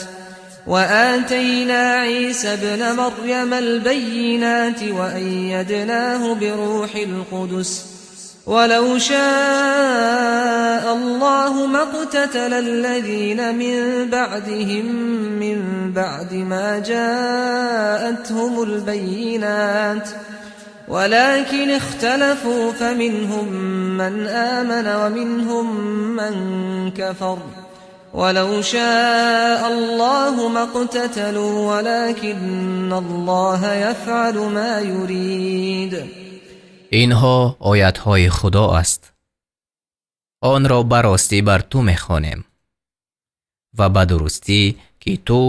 وآتينا عيسى ابن مريم البينات وأيدناه بروح القدس ولو شاء الله ما اقتتل الذين من بعدهم من بعد ما جاءتهم البينات ولكن اختلفوا فمنهم من آمن ومنهم من كفر ولو شاء الله ما اقتتلوا ولكن الله يفعل ما يريد. Инҳо оятҳои Худо аст, онро ба ростӣ бар ту мехонем ва ба дурустӣ ки ту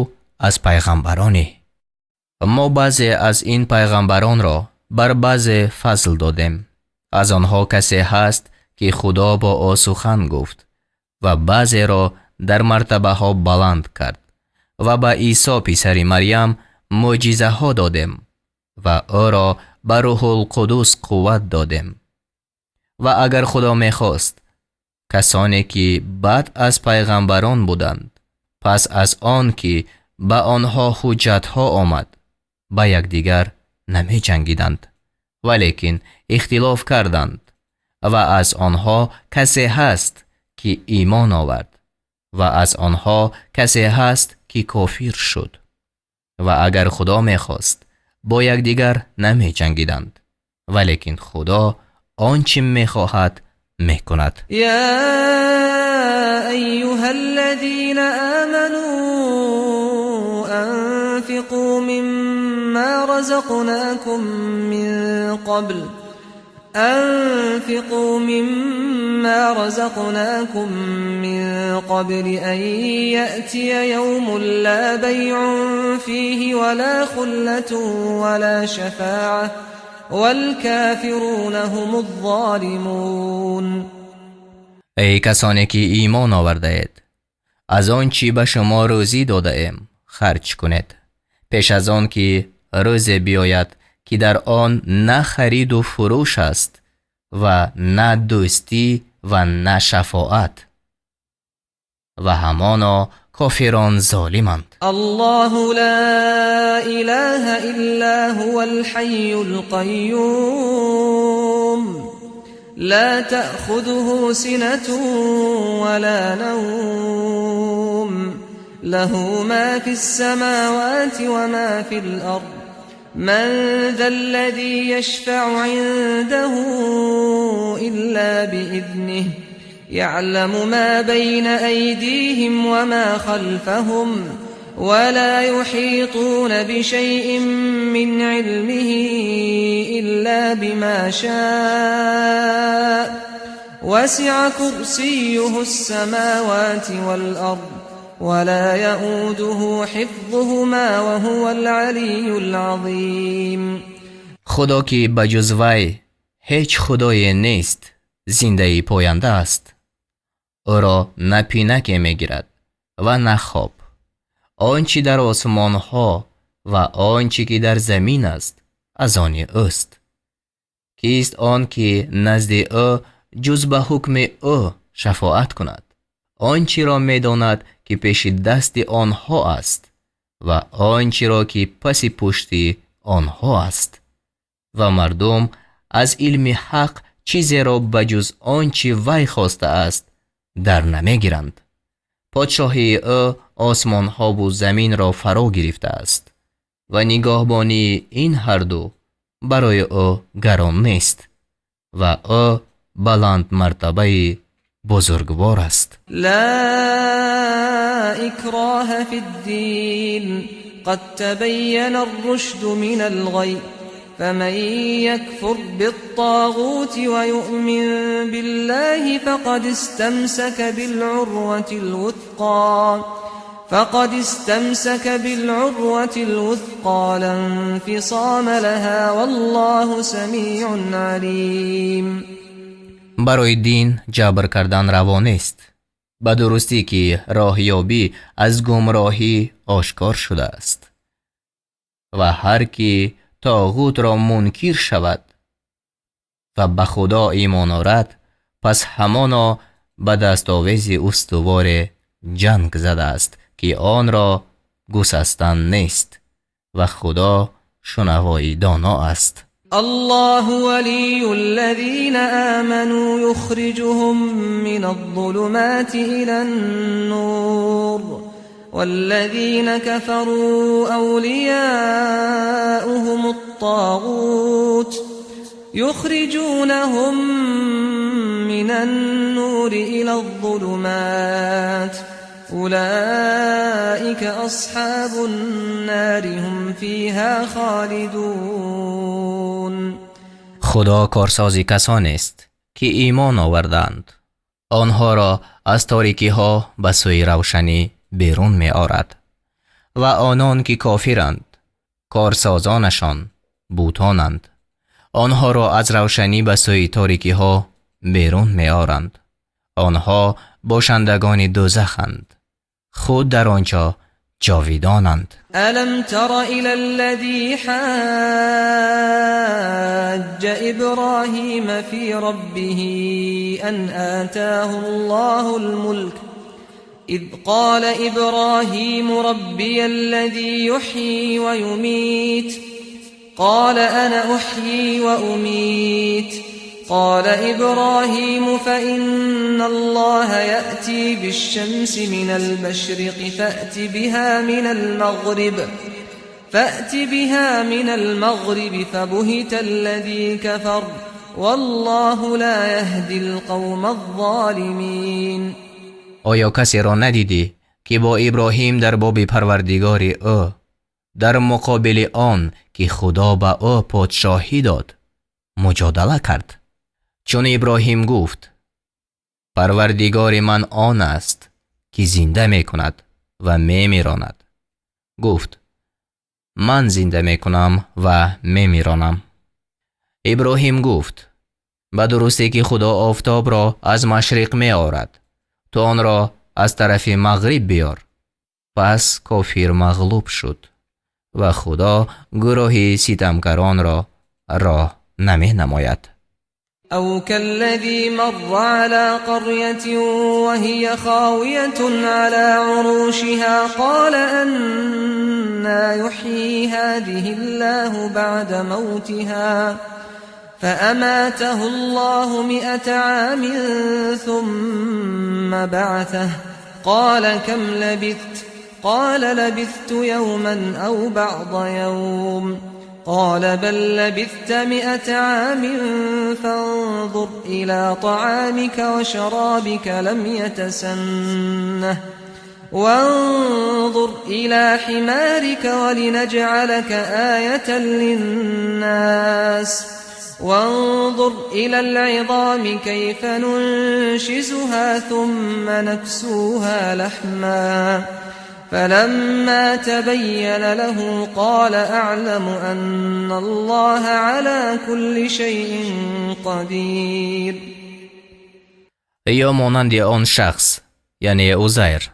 аз пайғамбаронӣ. Мо баъзе аз ин пайғамбаронро бар баъзе фазл додем. Аз онҳо касе ҳаст, ки Худо бо ӯ сухан гуфт ва баъзеро дар мартабаҳо баланд кард ва ба Исо писари Марьям мӯъҷизаҳо додем ва ӯро ба Рӯҳулқудус қувват додем. Ва агар Худо мехост, касоне ки баъд аз пайғамбарон буданд, пас аз он ки ба онҳо ҳуҷҷатҳо омад, ба якдигар намеҷангиданд, валекин ихтилоф карданд ва аз онҳо касе ҳаст, ки имон овард, ва аз онҳо касе ҳаст, ки кофир шуд. Ва агар Худо мехост, бо якдигар намеҷангиданд, валекин Худо он чӣ мехоҳад мекунад. يا أيها الذين آمنوا أنفقوا مما رزقناكم من قبل أن يأتي يوم لا بيع فيه ولا خلة ولا شفاعة والكافرون هم الظالمون. Эй касоне ки имон овардаед, аз он чӣ ба шумо рӯзӣ додаем харҷ кунед, пеш аз он ки рӯзе биёяд, ки дар он на хариду фурӯш аст ва на дӯстӣ ва на шафоат, ва ҳамоно кофирон золиманд. الله لا إله إلا هو الحي القيوم لا تأخذه سنة ولا نوم له ما في السماوات وما في الأرض من ذا الذي يشفع عنده إلا بإذنه يعلم ما بين أيديهم وما خلفهم ولا يحيطون بشيء من علمه إلا بما شاء وسع كرسيه السماوات والأرض ولا يؤوده حفظهما وهو العلي العظيم. Худо, ки ба ҷуз вай ҳеҷ худое нест, зиндаи поянда аст. Ӯро на пинаке мегирад ва на хоб. Он чӣ дар осмонҳо ва он чӣ ки дар замин аст. аз они ӯст. Кист он ки назди ӯ ҷуз ба ҳукми ӯ шафоат кунад? Он чиро медонад ки пеши дасти онҳо аст ва он чиро ки паси пушти онҳо аст. Ва мардум аз илми ҳақ чизеро ба ҷуз он чи вай хостааст дар намегиранд. Подшоҳии ӯ осмонҳову заминро фаро гирифтааст ва нигоҳбонии ин ҳарду барои ӯ гарон нест ва ӯ баландмартабаи бузургвор аст. لا إكراه في الدين قد تبين الرشد من الغي فمن يكفر بالطاغوت ويؤمن بالله فقد استمسك بالعروة الوثقى لا انفصام لها والله سميع عليم. Барои дин ҷабр кардан раво нест. Ба дурустӣ ки роҳёбӣ аз гумроҳӣ ошкор шудааст ва ҳар ки тоғутро мункир шавад ва ба Худо имон орад, пас ҳамоно ба дастовези устуворе ҷанг задааст, ки онро гусастан нест, ва Худо шунавои доно аст. الله ولي الذين آمنوا يخرجهم من الظلمات إلى النور والذين كفروا أولياؤهم الطاغوت يخرجونهم من النور إلى الظلمات أولئك أصحاب النار هم فيها خالدون. Худо корсози касонест, ки имон оварданд, онҳоро аз торикиҳо ба сӯи равшанӣ берун меорад, ва онон ки кофиранд, корсозонашон бутонанд, онҳоро аз равшанӣ ба сӯи торикиҳо берун меоранд. Онҳо бошандагони дӯзаханд, худ дар он ҷо ҷовидонанд. ألم تر إلى الذي حاج إبراهيم في ربه أن آتاه الله الملك إذ قال إبراهيم ربي الذي يحيي ويميت قال أنا أحيي وأميت قال إبراهيم فإن الله يأتي بالشمس من المشرق فأت بها من المغرب فبهت الذي كفر والله لا يهدي القوم الظالمين. Оё касеро надидӣ, ки бо Иброҳим дар боби Парвардигори ӯ дар муқобили он ки Худо ба ӯ подшоҳӣ дод муҷодала кард? Чун Иброҳим гуфт: «Парвардигори ман он аст, ки зинда мекунад ва мемиронад», гуфт: «Ман зинда мекунам ва мемиронам». Иброҳим гуфт: «Ба дурустӣ ки Худо офтобро аз машриқ меорад, ту онро аз тарафи мағриб биёр». Пас кофир мағлуб шуд ва Худо гурӯҳи ситамкаронро роҳ наменамояд. أو كالذي مر على قرية وهي خاوية على عروشها قال أنى يحيي هذه الله بعد موتها فأماته الله 100 عام ثم بعثه قال كم لبثت؟ قال لبثت يوما أو بعض يوم قال بل لبثت 100 عام فانظر إلى طعامك وشرابك لم يتسنه وانظر إلى حمارك ولنجعلك آية للناس وانظر إلى العظام كيف ننشزها ثم نكسوها لحما فلما تبين له قال أعلم أن الله على كل شيء قدير. Ё монанди он шахс, яъне Узайр,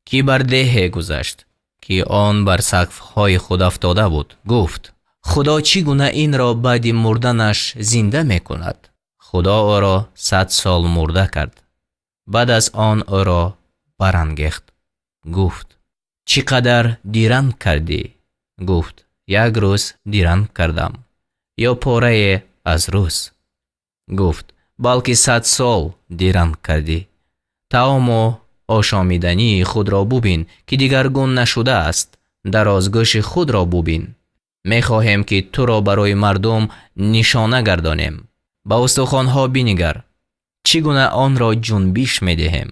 ки бар деҳе гузашт, ки он бар сақфҳои худ афтода буд, гуфт: Худо чӣ гуна инро баъди мурданаш зинда мекунад? Худо ӯро 100 сол мурда кард. Баъд аз он ӯро барангехт. Гуфт: чӣ қадар диранг кардӣ? Гуфт: як рӯз диранг кардам ё порае аз рӯз. Гуфт: балки 100 сол диранг кардӣ. Таому ошомидании худро бубин, ки дигаргун нашудааст. Дарозгӯши худро бубин. Мехоҳем, ки туро барои мардум нишона гардонем. Ба устухонҳо бинигар, чӣ гуна онро ҷунбиш медиҳем.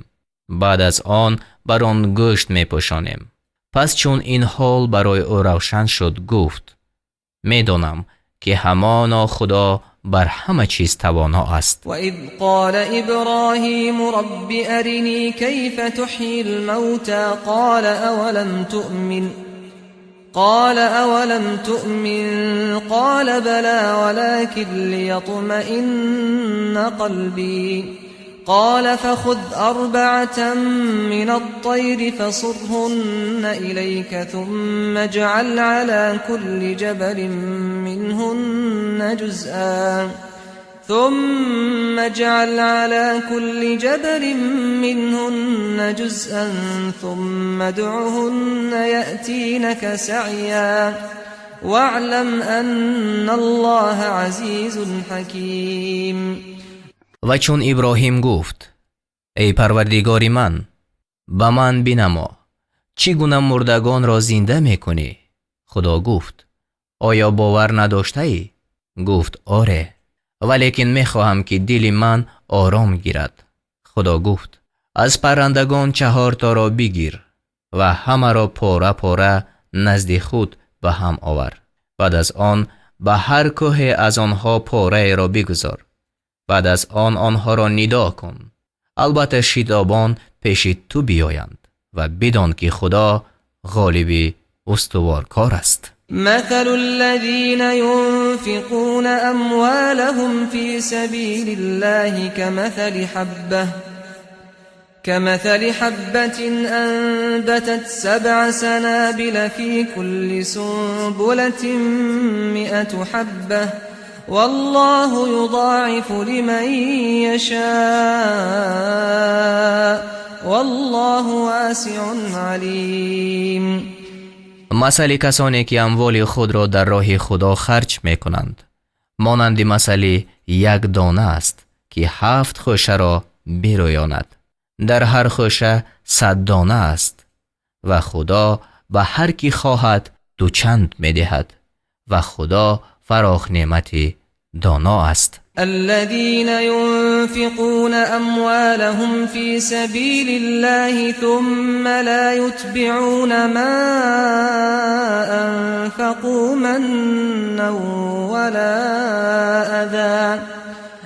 Баъд аз он бар он гӯшт мепӯшонем. Пас чун ин ҳол барои ӯ равшан шуд, гуфт: медонам, ки ҳамоно Худо бар ҳама чиз тавоно аст. وإذ قال إبراهيم رب أرني كيف تحيي الموتى قال أولم تؤمن قال أولم تؤمن قال بلى ولكن ليطمئن قلبي قال فخذ 4 من الطير فصرهن إليك ثم اجعل على كل جبل منهن جزءا ثم اجعل على كل جبل منهن جزءا ثم ادعهن يأتينك سعيا واعلم أن الله عزيز حكيم. Ва чун Иброҳим гуфт: эй Парвардигори ман, ба ман бинамо, чӣ гуна мурдагонро зинда мекунӣ? Худо гуфт: оё бовар надоштаӣ? Гуфт: оре, валекин мехоҳам, ки дили ман ором гирад. Худо гуфт: аз паррандагон 4 торо бигир ва ҳамаро пора пора назди худ ба ҳам овар. Баъд аз он ба ҳар кӯҳе аз онҳо пораеро бигузор. Баъд аз он онҳоро нидо кун. Албатта шитобон пеши ту биёянд ва бидон, ки Худо ғолиби устуворкор аст. مثل الذين ينفقون أموالهم في سبيل الله كمثل حبة أنبتت 7 سنابل في كل سنبلة 100 حبة والله يضاعف لمن يشاء والله واسع عليم. Масали касоне, ки амволи худро дар роҳи Худо харҷ мекунанд, монанди масали як дона аст, ки 7 хӯшаро бирӯёнад. Дар ҳар хӯша 100 дона аст ва Худо ба ҳар ки хоҳад дучанд медиҳад ва Худо фарохнеъмати доно аст. الذين ينفقون أموالهم في سبيل الله ثم لا يتبعون ما أنفقوا منا ولا أذى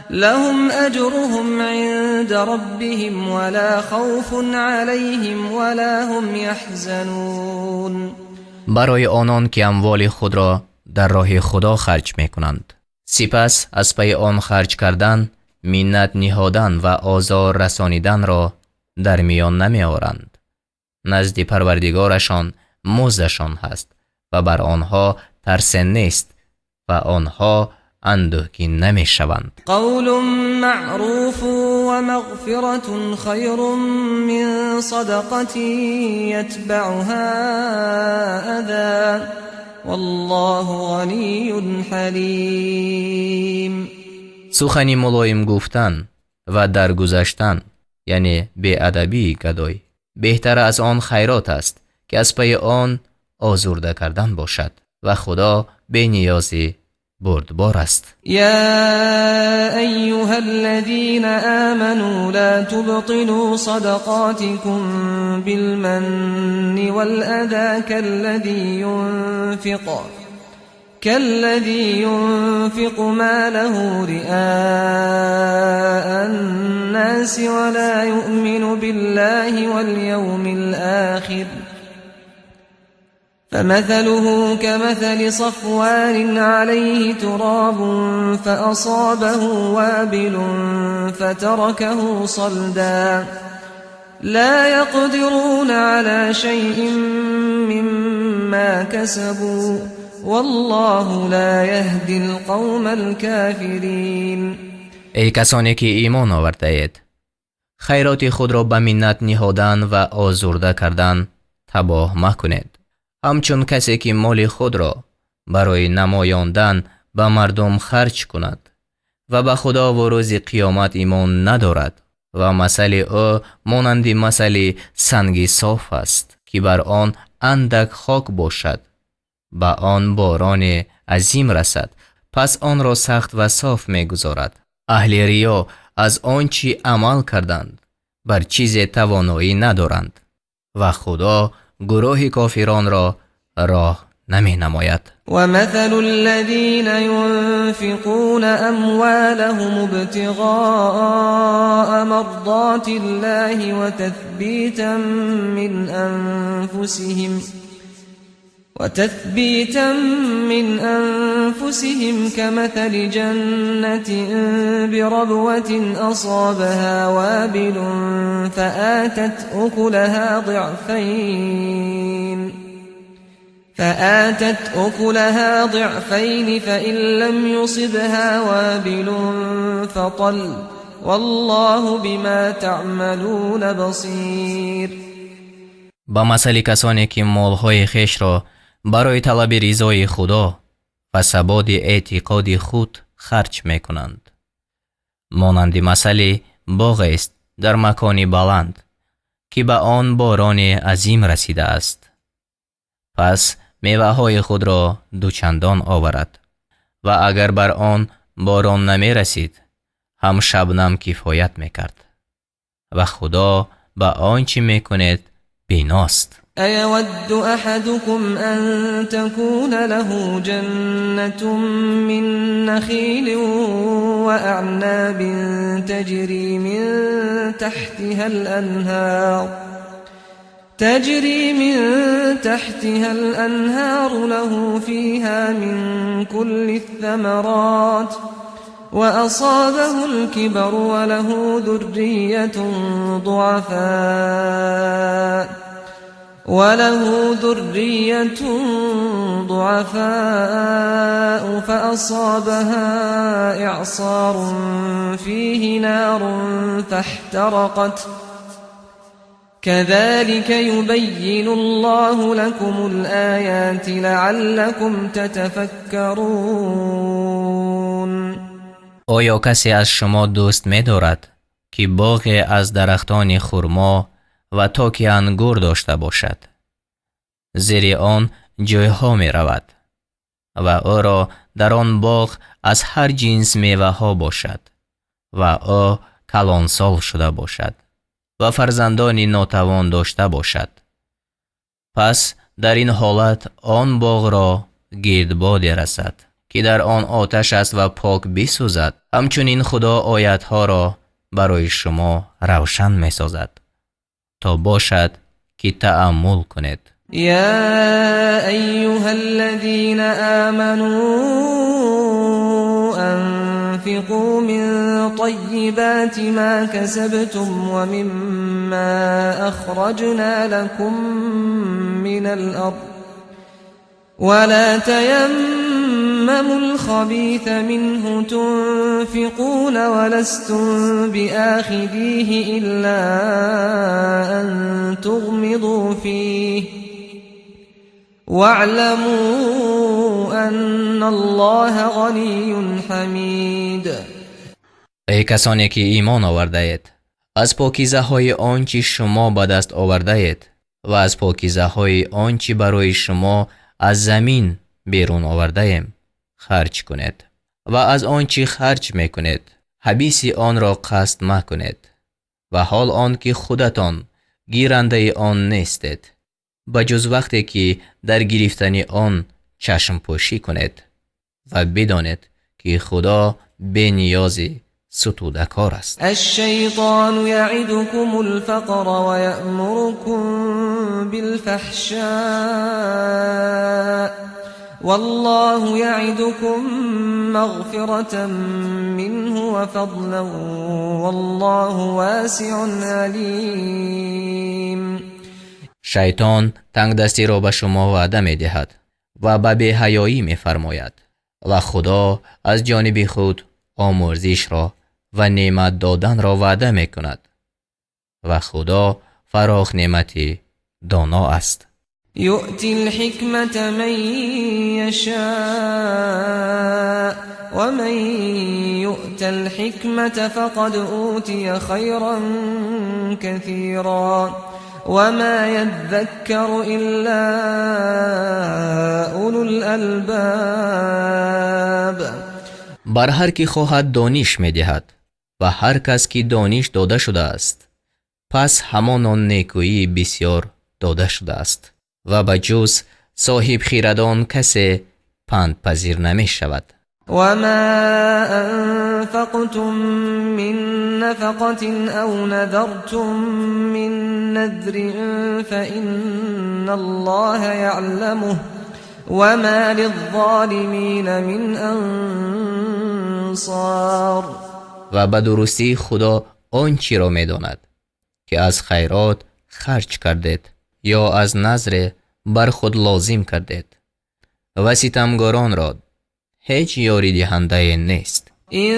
لهم أجرهم عند ربهم ولا خوف عليهم ولا هم يحزنون. Барои онон, ки амволи худро дар роҳи Худо харҷ мекунанд, сипас аз пайи он харҷ кардан миннат ниҳодан ва озор расониданро дар миён намеоранд, назди Парвардигорашон муздашон ҳаст ва бар онҳо тарсе нест ва онҳо андӯҳгин намешаванд. قول معروف ومغفرة خير من صدقة يتبعها أذى والله غني حليم. Сухани мулоим гуфтан ва даргузаштан, яъне беадабии гадой, беҳтар аз он хайрот аст, ки аз пайи он озурда кардан бошад ва Худо бениёзи бурдбор аст. يا أيها الذين آمنوا لا تبطلوا صدقاتكم بالمن والأذى كالذي ينفق ماله رئاء الناس ولا يؤمن بالله واليوم الآخر فمثله كمثل صفوان عليه تراب فأصابه وابل فتركه صلدا لا يقدرون على شيء مما كسبوا والله لا يهدي القوم الكافرين. Эй касоне ки имон овардаед, хайроти худро ба миннат ниҳодан ва озурда кардан табоҳ макунед, ҳамчун касе ки моли худро барои намоёндан ба мардум харҷ кунад ва ба Худо ва рӯзи қиёмат имон надорад, ва масали ӯ монанди масали санги соф аст, ки бар он андак хок бошад, ба он борони азим расад, пас онро сахт ва соф мегузорад. Аҳли риё аз он чӣ амал карданд бар чизе тавоноӣ надоранд ва Худо гурӯҳи кофиронро роҳ наменамояд. ومثل الذين ينفقون أموالهم ابتغاء مرضات الله وتثبيتا من أنفسهم كمثل جنة بربوة أصابها وابل فآتت أكلها ضعفين فإن لم يصبها وابل فطل والله بما تعملون بصير. Ба масали касоне ки молҳои хешро барои талаби ризои Худо ва саботи эътиқоди худ харҷ мекунанд, монанди масали боғест дар макони баланд, ки ба он борони азим расидааст, пас меваҳои худро дучандон оварад, ва агар бар он борон намерасид, ҳам шабнам кифоят мекард, ва Худо ба он чӣ мекунед биност. أيود أحدكم أن تكون له جنة من نخيل وأعناب تجري من تحتها الأنهار له فيها من كل الثمرات وأصابه الكبر وله ذرية ضعفاء فأصابها إعصار فيه نار فاحترقت كذلك يبين الله لكم الآيات لعلكم تتفكرون. Оё касе аз шумо дӯст медорад, ки боғе аз дарахтони хурмо ва токи ангур дошта бошад, зери он ҷойҳо меравад ва ӯро дар он боғ аз ҳар ҷинс меваҳо бошад ва ӯ калонсол шуда бошад ва фарзандони нотавон дошта бошад, пас дар ин ҳолат он боғро гирдбоде расад, ки дар он оташ аст ва пок бисӯзад? Ҳамчунин Худо оятҳоро барои шумо равшан месозад, то бошад ки тааммул кунед. يا أيها الذين آمنوا أنفقوا من طيبات ما كسبتم ومما أخرجنا لكم من الأرض ولا تيمموا الخبيث منه تنفقون ولستم بآخذيه إلا أن تغمضوا فيه واعلموا أن الله غني حميد. Эй касоне ки имон овардаед, аз покизаҳои он чӣ шумо ба даст овардаед ва аз покизаҳои он чӣ барои шумо аз замин берун овардаем харҷ кунед ва аз он чӣ харҷ мекунед ҳабиси онро қасд макунед, ва ҳол он ки худатон гирандаи он нестед, ба ҷуз вақте ки дар гирифтани он чашмпӯшӣ кунед, ва бидонед, ки Худо бениёзи сутудакор аст. الشيطان يعدكم الفقر ويأمركم بالفحشاء والله يعدكم مغفرة منه وفضلا والله واسع عليم. Шайтон тангдастиро ба шумо ваъда медиҳад. Ва ба беҳаёӣ мефармояд ва Худо аз ҷониби худ омӯрзишро ва неъмат доданро ваъда мекунад ва Худо фароғ неъмати доно аст. يؤتي الحكمة من يشاء ومن يؤت الحكمة فقد أوتي خيرا كثيرا وما يذكر إلا أولو الألباب. Бар ҳар ки хоҳад дониш медиҳад ва ҳар кас ки дониш дода шудааст, пас ҳамон он некӯии бисёр дода шудааст ва ба ҷуз соҳибхирадон касе пандпазир намешавад. وما أنفقتم من نفقة أو نذرتم من نذر فإن الله يعلمه وما للظالمين من أنصار. Ва ба дурустӣ Худо он чиро медонад, ки аз хайрот харҷ кардед ё аз назре бар худ лозим кардед, ва ситамгоронро ҳеҷ ёридиҳандае нест. إن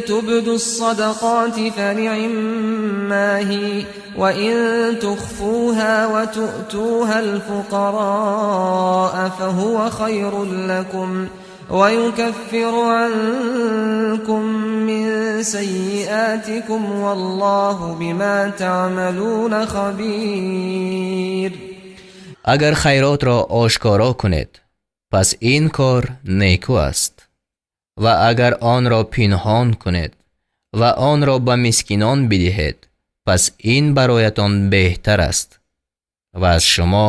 تبدوا الصدقات فنعما هي وإن تخفوها وتؤتوها الفقراء فهو خير لكم ويكفر عنكم من سيئاتكم والله بما تعملون خبير. Агар хайротро ошкоро кунед, пас ин кор некӯ аст, ва агар онро пинҳон кунед ва онро ба мискинон бидиҳед, пас ин бароятон беҳтар аст ва аз шумо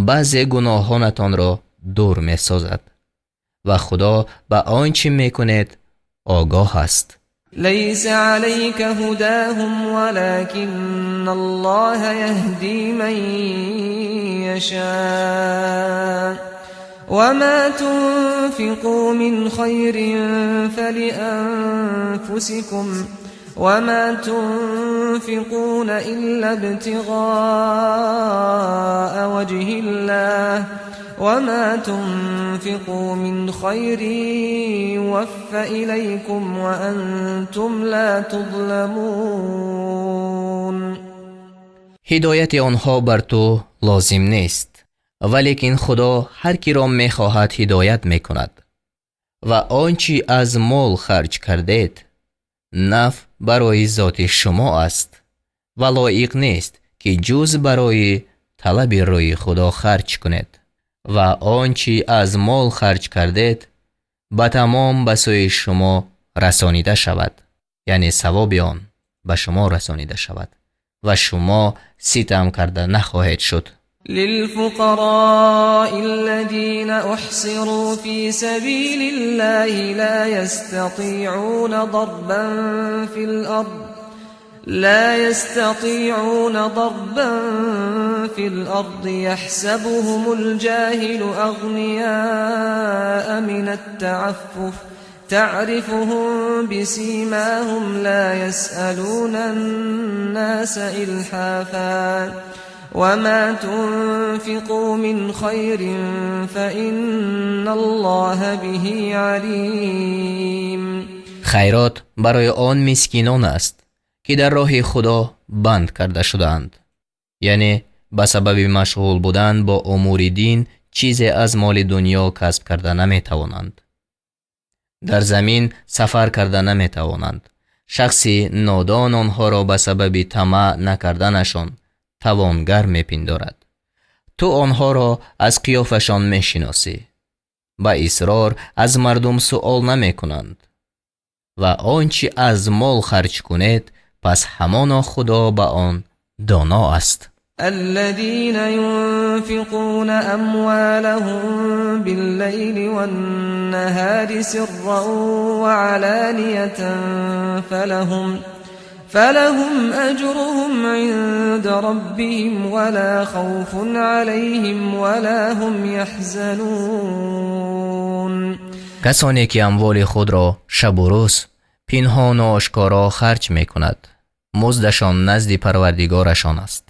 баъзе гуноҳонатонро дур месозад ва Худо ба он чӣ мекунед огоҳ аст. ليس عليك هداهم ولكن الله يهدي من يشاء وما تنفقوا من خير فلأنفسكم وما تنفقون إلا ابتغاء وجه الله وما تنفقوا من خير يوف إليكم وأنتم لا تظلمون. Ҳидояти онҳо бар ту лозим нест, валекин Худо ҳар киро мехоҳад ҳидоят мекунад, ва он чӣ аз мол харҷ кардед, наф барои зоти шумо аст ва лоиқ нест, ки ҷуз барои талаби рӯи Худо харҷ кунед, ва он чӣ аз мол харҷ кардед, ба тамом ба сӯи шумо расонида шавад, яъне савоби он ба шумо расонида шавад ва шумо ситам карда нахоҳед шуд. للفقراء الذين أحصروا في سبيل الله لا يستطيعون ضربا في الأرض يحسبهم الجاهل أغنياء من التعفف تعرفهم بسيماهم لا يسألون الناس إلحافا وما تنفقوا من خير فإن الله به عليم. Хайрот барои он мискинон аст, ки дар роҳи Худо банд карда шудаанд, яъне ба сабаби машғул будан бо умури дин чизе аз моли дунё касб карда наметавонанд, дар замин сафар карда наметавонанд. Шахси нодон онҳоро ба сабаби тамаъ накарданашон тавонгар мепиндорад. Ту онҳоро аз қиёфашон мешиносӣ, ба исрор аз мардум суол намекунанд, ва он чӣ аз мол харҷ кунед, пас ҳамоно Худо ба он доно аст. الذين ينفقون أموالهم بالليل والنهار سرا وعلانية فلهم أجرهم عند ربهم ولا خوف عليهم ولا هم يحزنون. Касоне ки амволи худро шабу рӯз пинҳону ошкоро харҷ мекунад, муздашон назди Парвардигорашон аст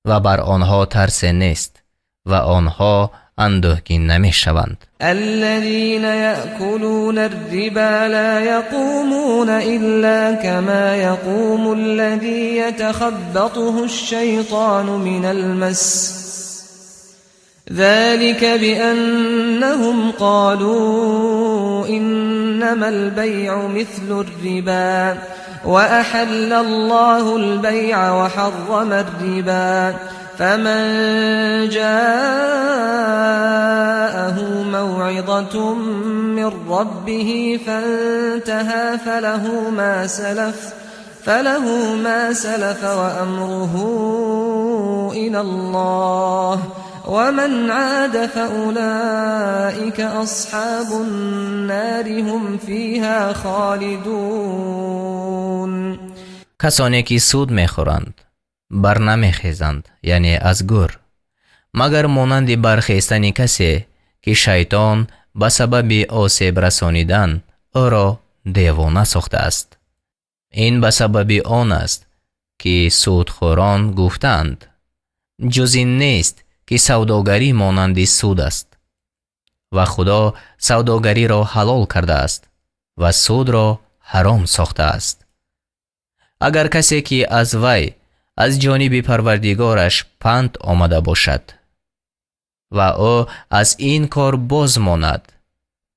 ва бар онҳо тарсе нест ва онҳо андӯҳгин намешаванд. الذين يأكلون الربا لا يقومون إلا كما يقوم الذي يتخبطه الشيطان من المس ذلك بأنهم قالوا إنما البيع مثل الربا وأحل الله البيع وحرم الربا فمن جاءه موعظة من ربه فانتهى فله ما سلف وأمره إلى الله ومن عاد فأولئك أصحاب النار هم فيها خالدون. Касоне ки суд мехӯранд, бар намехезанд, яъне аз гӯр, магар монанди бархестани касе, ки шайтон ба сабаби осеб расонидан ӯро девона сохтааст. Ин ба сабаби он аст, ки судхӯрон гуфтаанд: ҷуз ин нест, ки савдогарӣ монанди суд аст, ва Худо савдогариро ҳалол кардааст ва судро ҳаром сохтааст. Агар касе, ки аз вай аз ҷониби Парвардигораш панд омада бошад ва ӯ аз ин кор боз монад,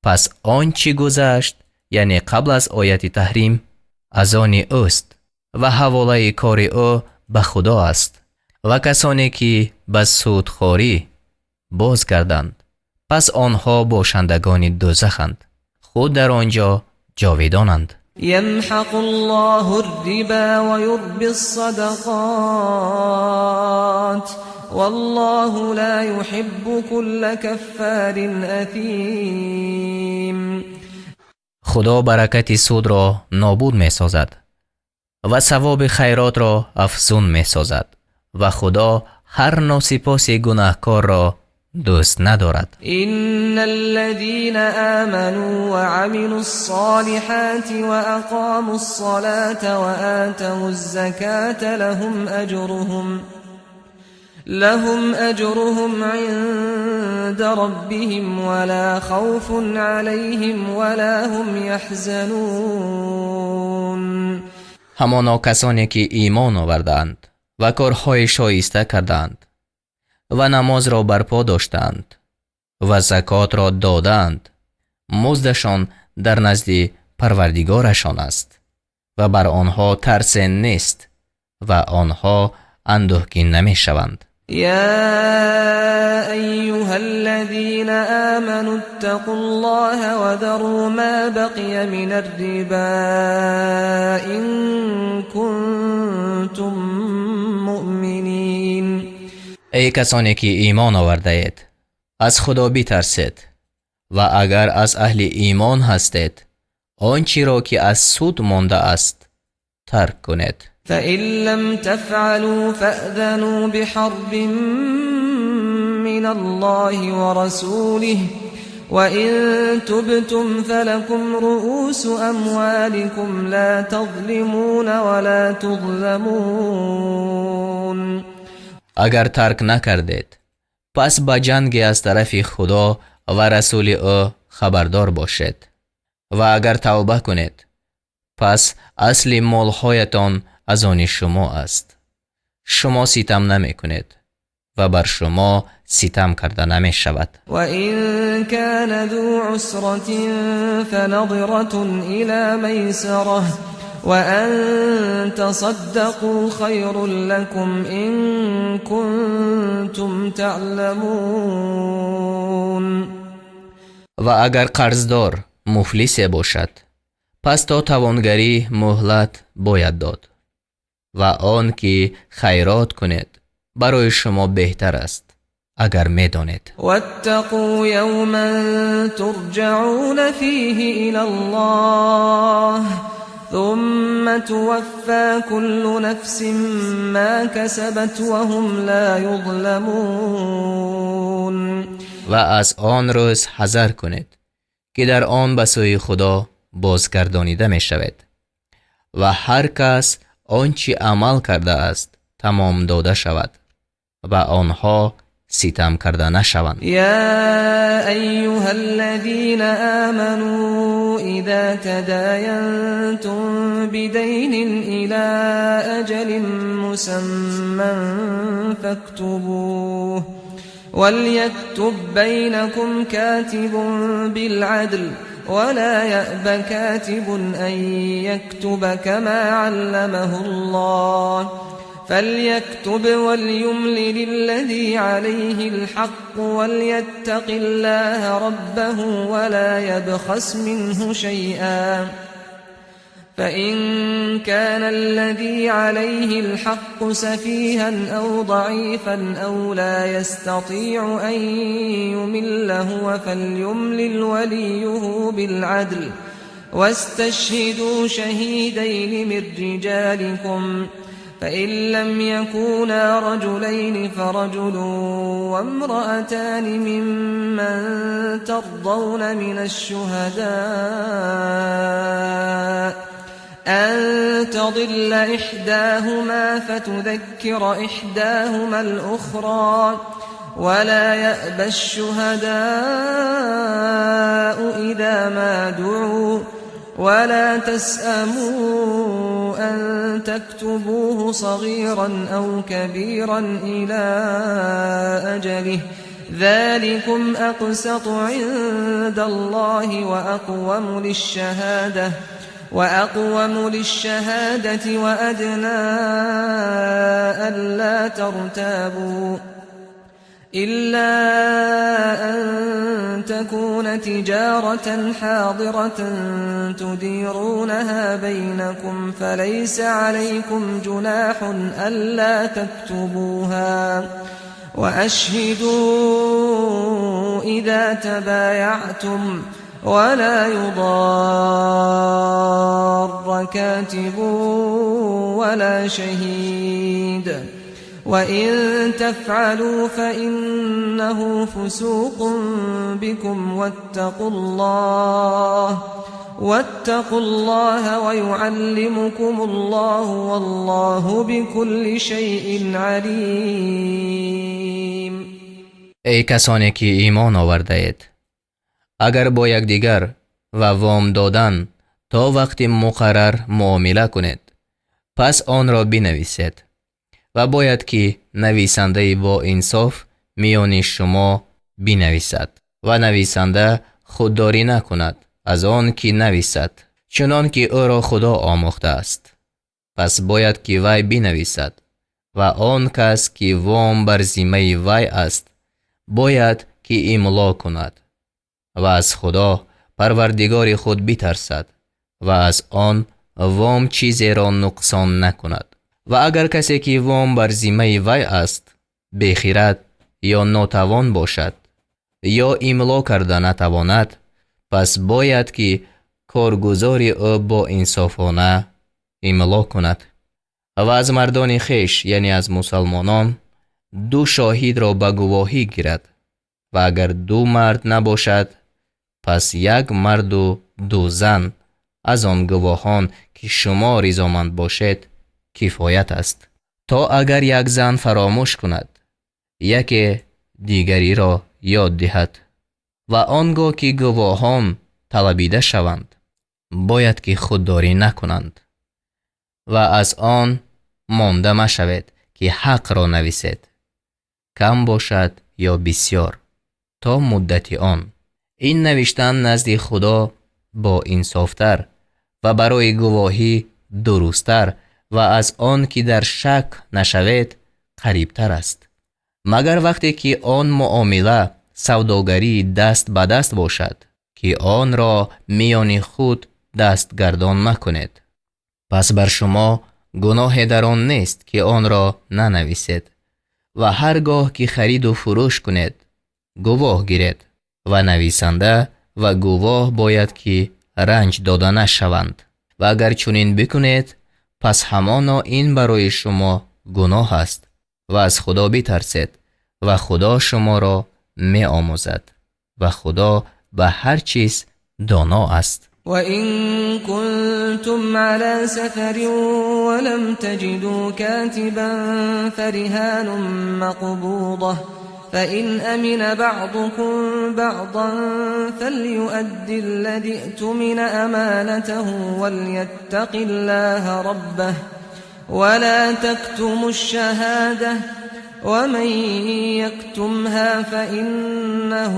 пас он чӣ гузашт, яъне қабл аз ояти таҳрим, аз они ӯст ва ҳаволаи кори ӯ ба Худо аст. Ва касоне ки ба судхорӣ боз гарданд, пас онҳо бошандагони дӯзаханд, худ дар он ҷо ҷовидонанд. يمحق الله الربا ويربي الصدقات والله لا يحب كل كفار أثيم. Худо баракати судро нобуд месозад ва савоби хайротро афзун месозад, ва Худо ҳар носипоси гунаҳкорро дӯст надорад. إن الذين آمنوا وعملوا الصالحات وأقاموا الصلاة وآتوا الزكاة لهم أجرهم عند ربهم ولا خوف عليهم ولا هم يحزنون. Ҳамоно касоне ки имон овардаанд ва корҳои шоиста кардаанд ва намозро барпо доштаанд ва закотро додаанд, муздашон дар назди Парвардигорашон аст ва бар онҳо тарсе нест ва онҳо андӯҳгин намешаванд. يا أيها الذين آمنوا اتقوا الله وذروا ما بقي من الربا إن كنتم مؤمنين. Эй касоне ки имон овардаед, аз Худо битарсед ва агар аз аҳли имон ҳастед, он чиро ки аз суд мондааст, тарк кунед. فإن لم تفعلوا فأذنوا بحرب من الله ورسوله وإن تبتم فلكم رؤوس أموالكم لا تظلمون ولا تظلمون. Агар тарк накардед, пас ба ҷанге аз тарафи Худо ва расули ӯ хабардор бошед, ва агар тавба кунед, пас асли молҳоятон аз они шумо аст, шумо ситам намекунед ва бар шумо ситам карда намешавад. وإن كان ذو عسرة فنظرة إلى ميسرة وأن تصدقوا خير لكم إن كنتم تعلمون. Ва агар қарздор муфлисе бошад, пас то тавонгарӣ муҳлат бояд дод, ва он ки хайрот кунед, барои шумо беҳтар аст, агар медонед. واتقوا يوما ترجعون فيه إلى الله ثم توفى كل نفس ما كسبت وهم لا يظلمون. Ва аз он рӯз ҳазар кунед, ки дар он ба сӯи Худо бозгардонида мешавед ва ҳар кас он чӣ амал кардааст, тамом дода шавад ва онҳо Ситам карда нашаванд. يا أيها الذين آمنوا إذا تداينتم بدين إلى أجل مسمى فاكتبوه وليكتب بينكم كاتب بالعدل ولا يأب كاتب أن يكتب كما علمه الله فليكتب وليملل الذي عليه الحق وليتق الله ربه ولا يبخس منه شيئا فإن كان الذي عليه الحق سفيها أو ضعيفا أو لا يستطيع أن يمل هو فليملل وليه بالعدل واستشهدوا شهيدين من رجالكم فإن لم يكونا رجلين فرجل وامرأتان ممن ترضون من الشهداء أن تضل إحداهما فتذكر إحداهما الأخرى ولا يأب الشهداء إذا ما دعوا ولا تسأموا أن تكتبوه صغيرا أو كبيرا إلى أجله ذلكم أقسط عند الله وأقوم للشهادة وأدنى ألا ترتابوا إلا أن تكون تجارة حاضرة تديرونها بينكم فليس عليكم جناح ألا تكتبوها وأشهدوا إذا تبايعتم ولا يضار كاتب ولا شهيد وإن تفعلوا فإنه فسوق بكم واتقوا الله ويعلمكم الله والله بكل شيء عليم. Эй касоне ки имон овардаед, агар бо якдигар ва вом додан то вақти муқаррар муомила кунед, пас онро бинависед ва бояд ки нависандаи боинсоф миёни шумо бинависад ва нависанда худдорӣ накунад аз он ки нависад, чунон ки ӯро Худо омӯхтааст. Пас бояд ки вай бинависад ва он кас ки вом бар зиммаи вай аст, бояд ки имло кунад ва аз Худо, Парвардигори худ, битарсад ва аз он вом чизеро нуқсон накунад. Ва агар касе ки вом бар зиммаи вай аст, бехирад ё нотавон бошад ё имло карда натавонад, пас бояд ки коргузори ӯ боинсофона имло кунад ва аз мардони хеш, яъне аз мусалмонон, ду шоҳидро ба гувоҳӣ гирад. Ва агар ду мард набошад, пас як марду ду зан аз он гувоҳон, ки шумо ризоманд бошед, кифоят аст, то агар як зан фаромӯш кунад, яке дигариро ёд диҳад. Ва он гоҳ ки гувоҳон талабида шаванд, бояд ки худдорӣ накунанд. Ва аз он монда машавед, ки ҳақро нависед, кам бошад ё бисьёр, то муддати он. Ин навиштан назди Худо боинсофтар ва барои гувоҳӣ дурусттар ва аз он ки дар шак нашавед қарибтар аст. Магар вақте ки он муомила савдогарии даст ба даст бошад, ки онро миёни худ дастгардон макунед, пас бар шумо гуноҳе дар он нест, ки онро нанависед. Ва ҳар гоҳ ки хариду фурӯш кунед, гувоҳ гиред ва нависанда ва гувоҳ бояд ки ранҷ дода нашаванд. Ва агар чунин бикунед, пас ҳамоно ин барои шумо гуноҳ аст. Ва аз Худо битарсед ва Худо шуморо меомӯзад ва Худо ба ҳар чиз доно аст. وإن كنتم على سفر ولم تجدوا كاتبا فرهان مقبوضة. فإن أمن بعضكم بعضا فليؤد الذي اؤتمن أمانته وليتق الله ربه ولا تكتموا الشهادة ومن يكتمها فإنه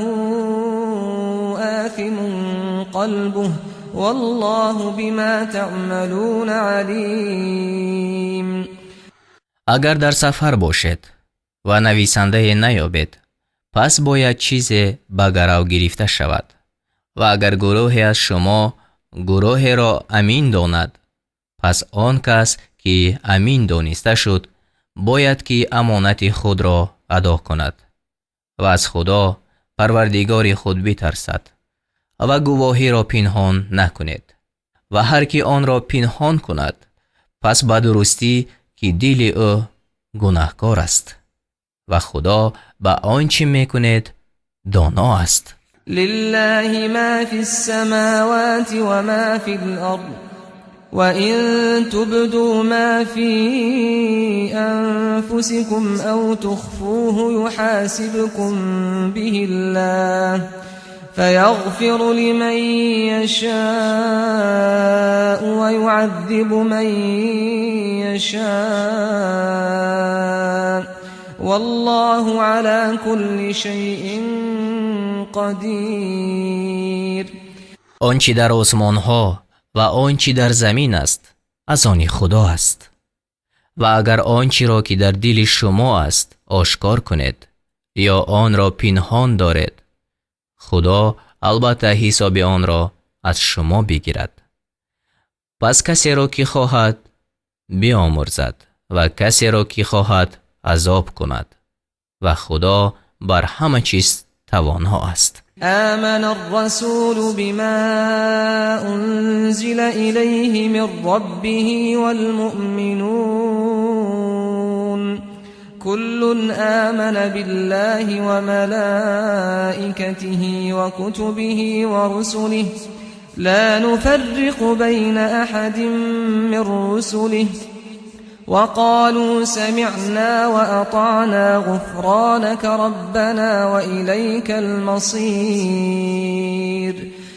آثم قلبه والله بما تعملون عليم. Агар дар сафар бошед ва нависандае наёбед, пас бояд чизе ба гарав гирифта шавад. Ва агар гурӯҳе аз шумо гурӯҳеро амин донад, пас он кас, ки амин дониста шуд, бояд ки амонати худро адо кунад ва аз Худо, Парвардигори худ, битарсад ва гувоҳиро пинҳон накунед. Ва ҳар ки онро пинҳон кунад, пас ба дурустӣ ки дили ӯ гунаҳкор аст ва Худо ба он чӣ мекунед доно аст. لله ما في السماوات وما في الأرض وإن تبدوا ما في أنفسكم أو تخفوه يحاسبكم به الله فيغفر لمن يشاء ويعذب من يشاء والله على كل شيء قدير. Он чӣ дар осмонҳо ва он чӣ дар замин аст, аз они Худо аст. Ва агар он чиро, ки дар дили шумо аст, ошкор кунед ё онро пинҳон доред, Худо албатта ҳисоби онро аз шумо бигирад. Пас касеро, ки хоҳад, биомӯрзад ва касеро, ки хоҳад, азоб кунад. Ва Худо бар ҳама чиз тавоно аст. آمن الرسول بما أنزل إليه من ربه والمؤمنون كل آمن بالله وملائكته وكتبه ورسله لا نفرق بين أحد من رسله وقالوا سمعنا وأطعنا غفرانك ربنا وإليك المصير.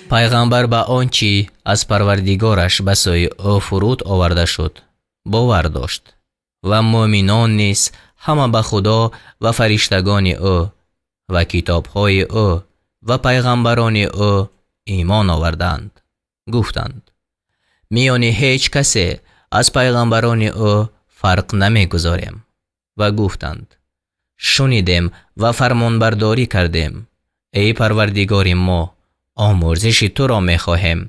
Пайғамбар ба он чӣ аз Парвардигораш ба сӯи ӯ фуруд оварда шуд, бовар дошт ва мӯъминон низ ҳама ба Худо ва фариштагони ӯ ва китобҳои ӯ ва пайғамбарони ӯ имон оварданд. Гуфтанд: миёни ҳеҷ касе аз пайғамбарони ӯ фарқ намегузорем. Ва гуфтанд: шунидем ва фармонбардорӣ кардем. Эй Парвардигори мо, омӯрзиши туро мехоҳем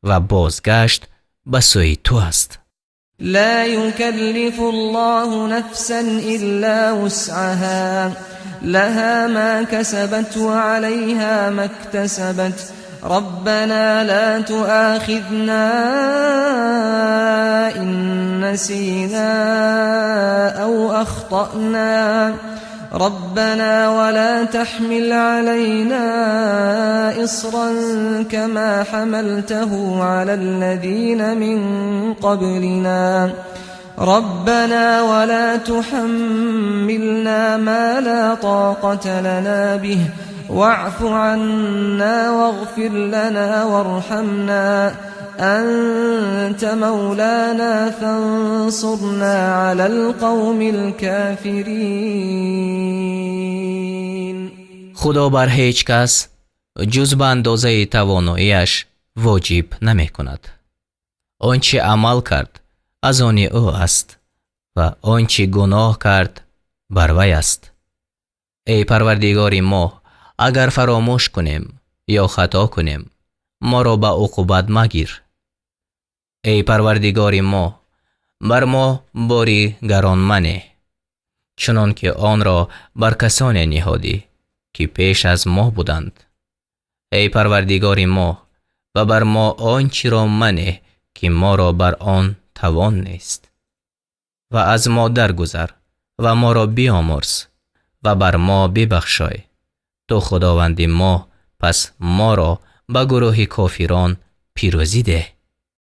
ва бозгашт ба сӯи ту аст. لا يكلف الله نفسا إلا وسعها لها ما كسبت وعليها ما اكتسبت ربنا لا تؤاخذنا إن نسينا أو أخطأنا ربنا ولا تحمل علينا إصرا كما حملته على الذين من قبلنا ربنا ولا تحملنا ما لا طاقة لنا به واعف عنا واغفر لنا وارحمنا أنت مولانا فانصرنا على القوم الكافرين. Худо бар ҳеҷ кас ҷуз ба андозаи тавоноияш воҷиб намекунад. Он чӣ амал кард, аз они ӯ аст ва он чӣ гуноҳ кард, бар вай аст. Эй Парвардигори мо, агар фаромӯш кунем ё хато кунем, моро ба уқубат магир. Эй Парвардигори мо, бар мо бори гарон манеҳ, чунон ки онро бар касоне ниҳодӣ, ки пеш аз мо буданд. Эй Парвардигори мо, ва бар мо он чиро манеҳ, ки моро бар он тавон нест. Ва аз мо даргузар ва моро биомӯрз ва бар мо бибахшой. Ту Худованди мо, пас моро ба гурӯҳи кофирон пирӯзӣ деҳ.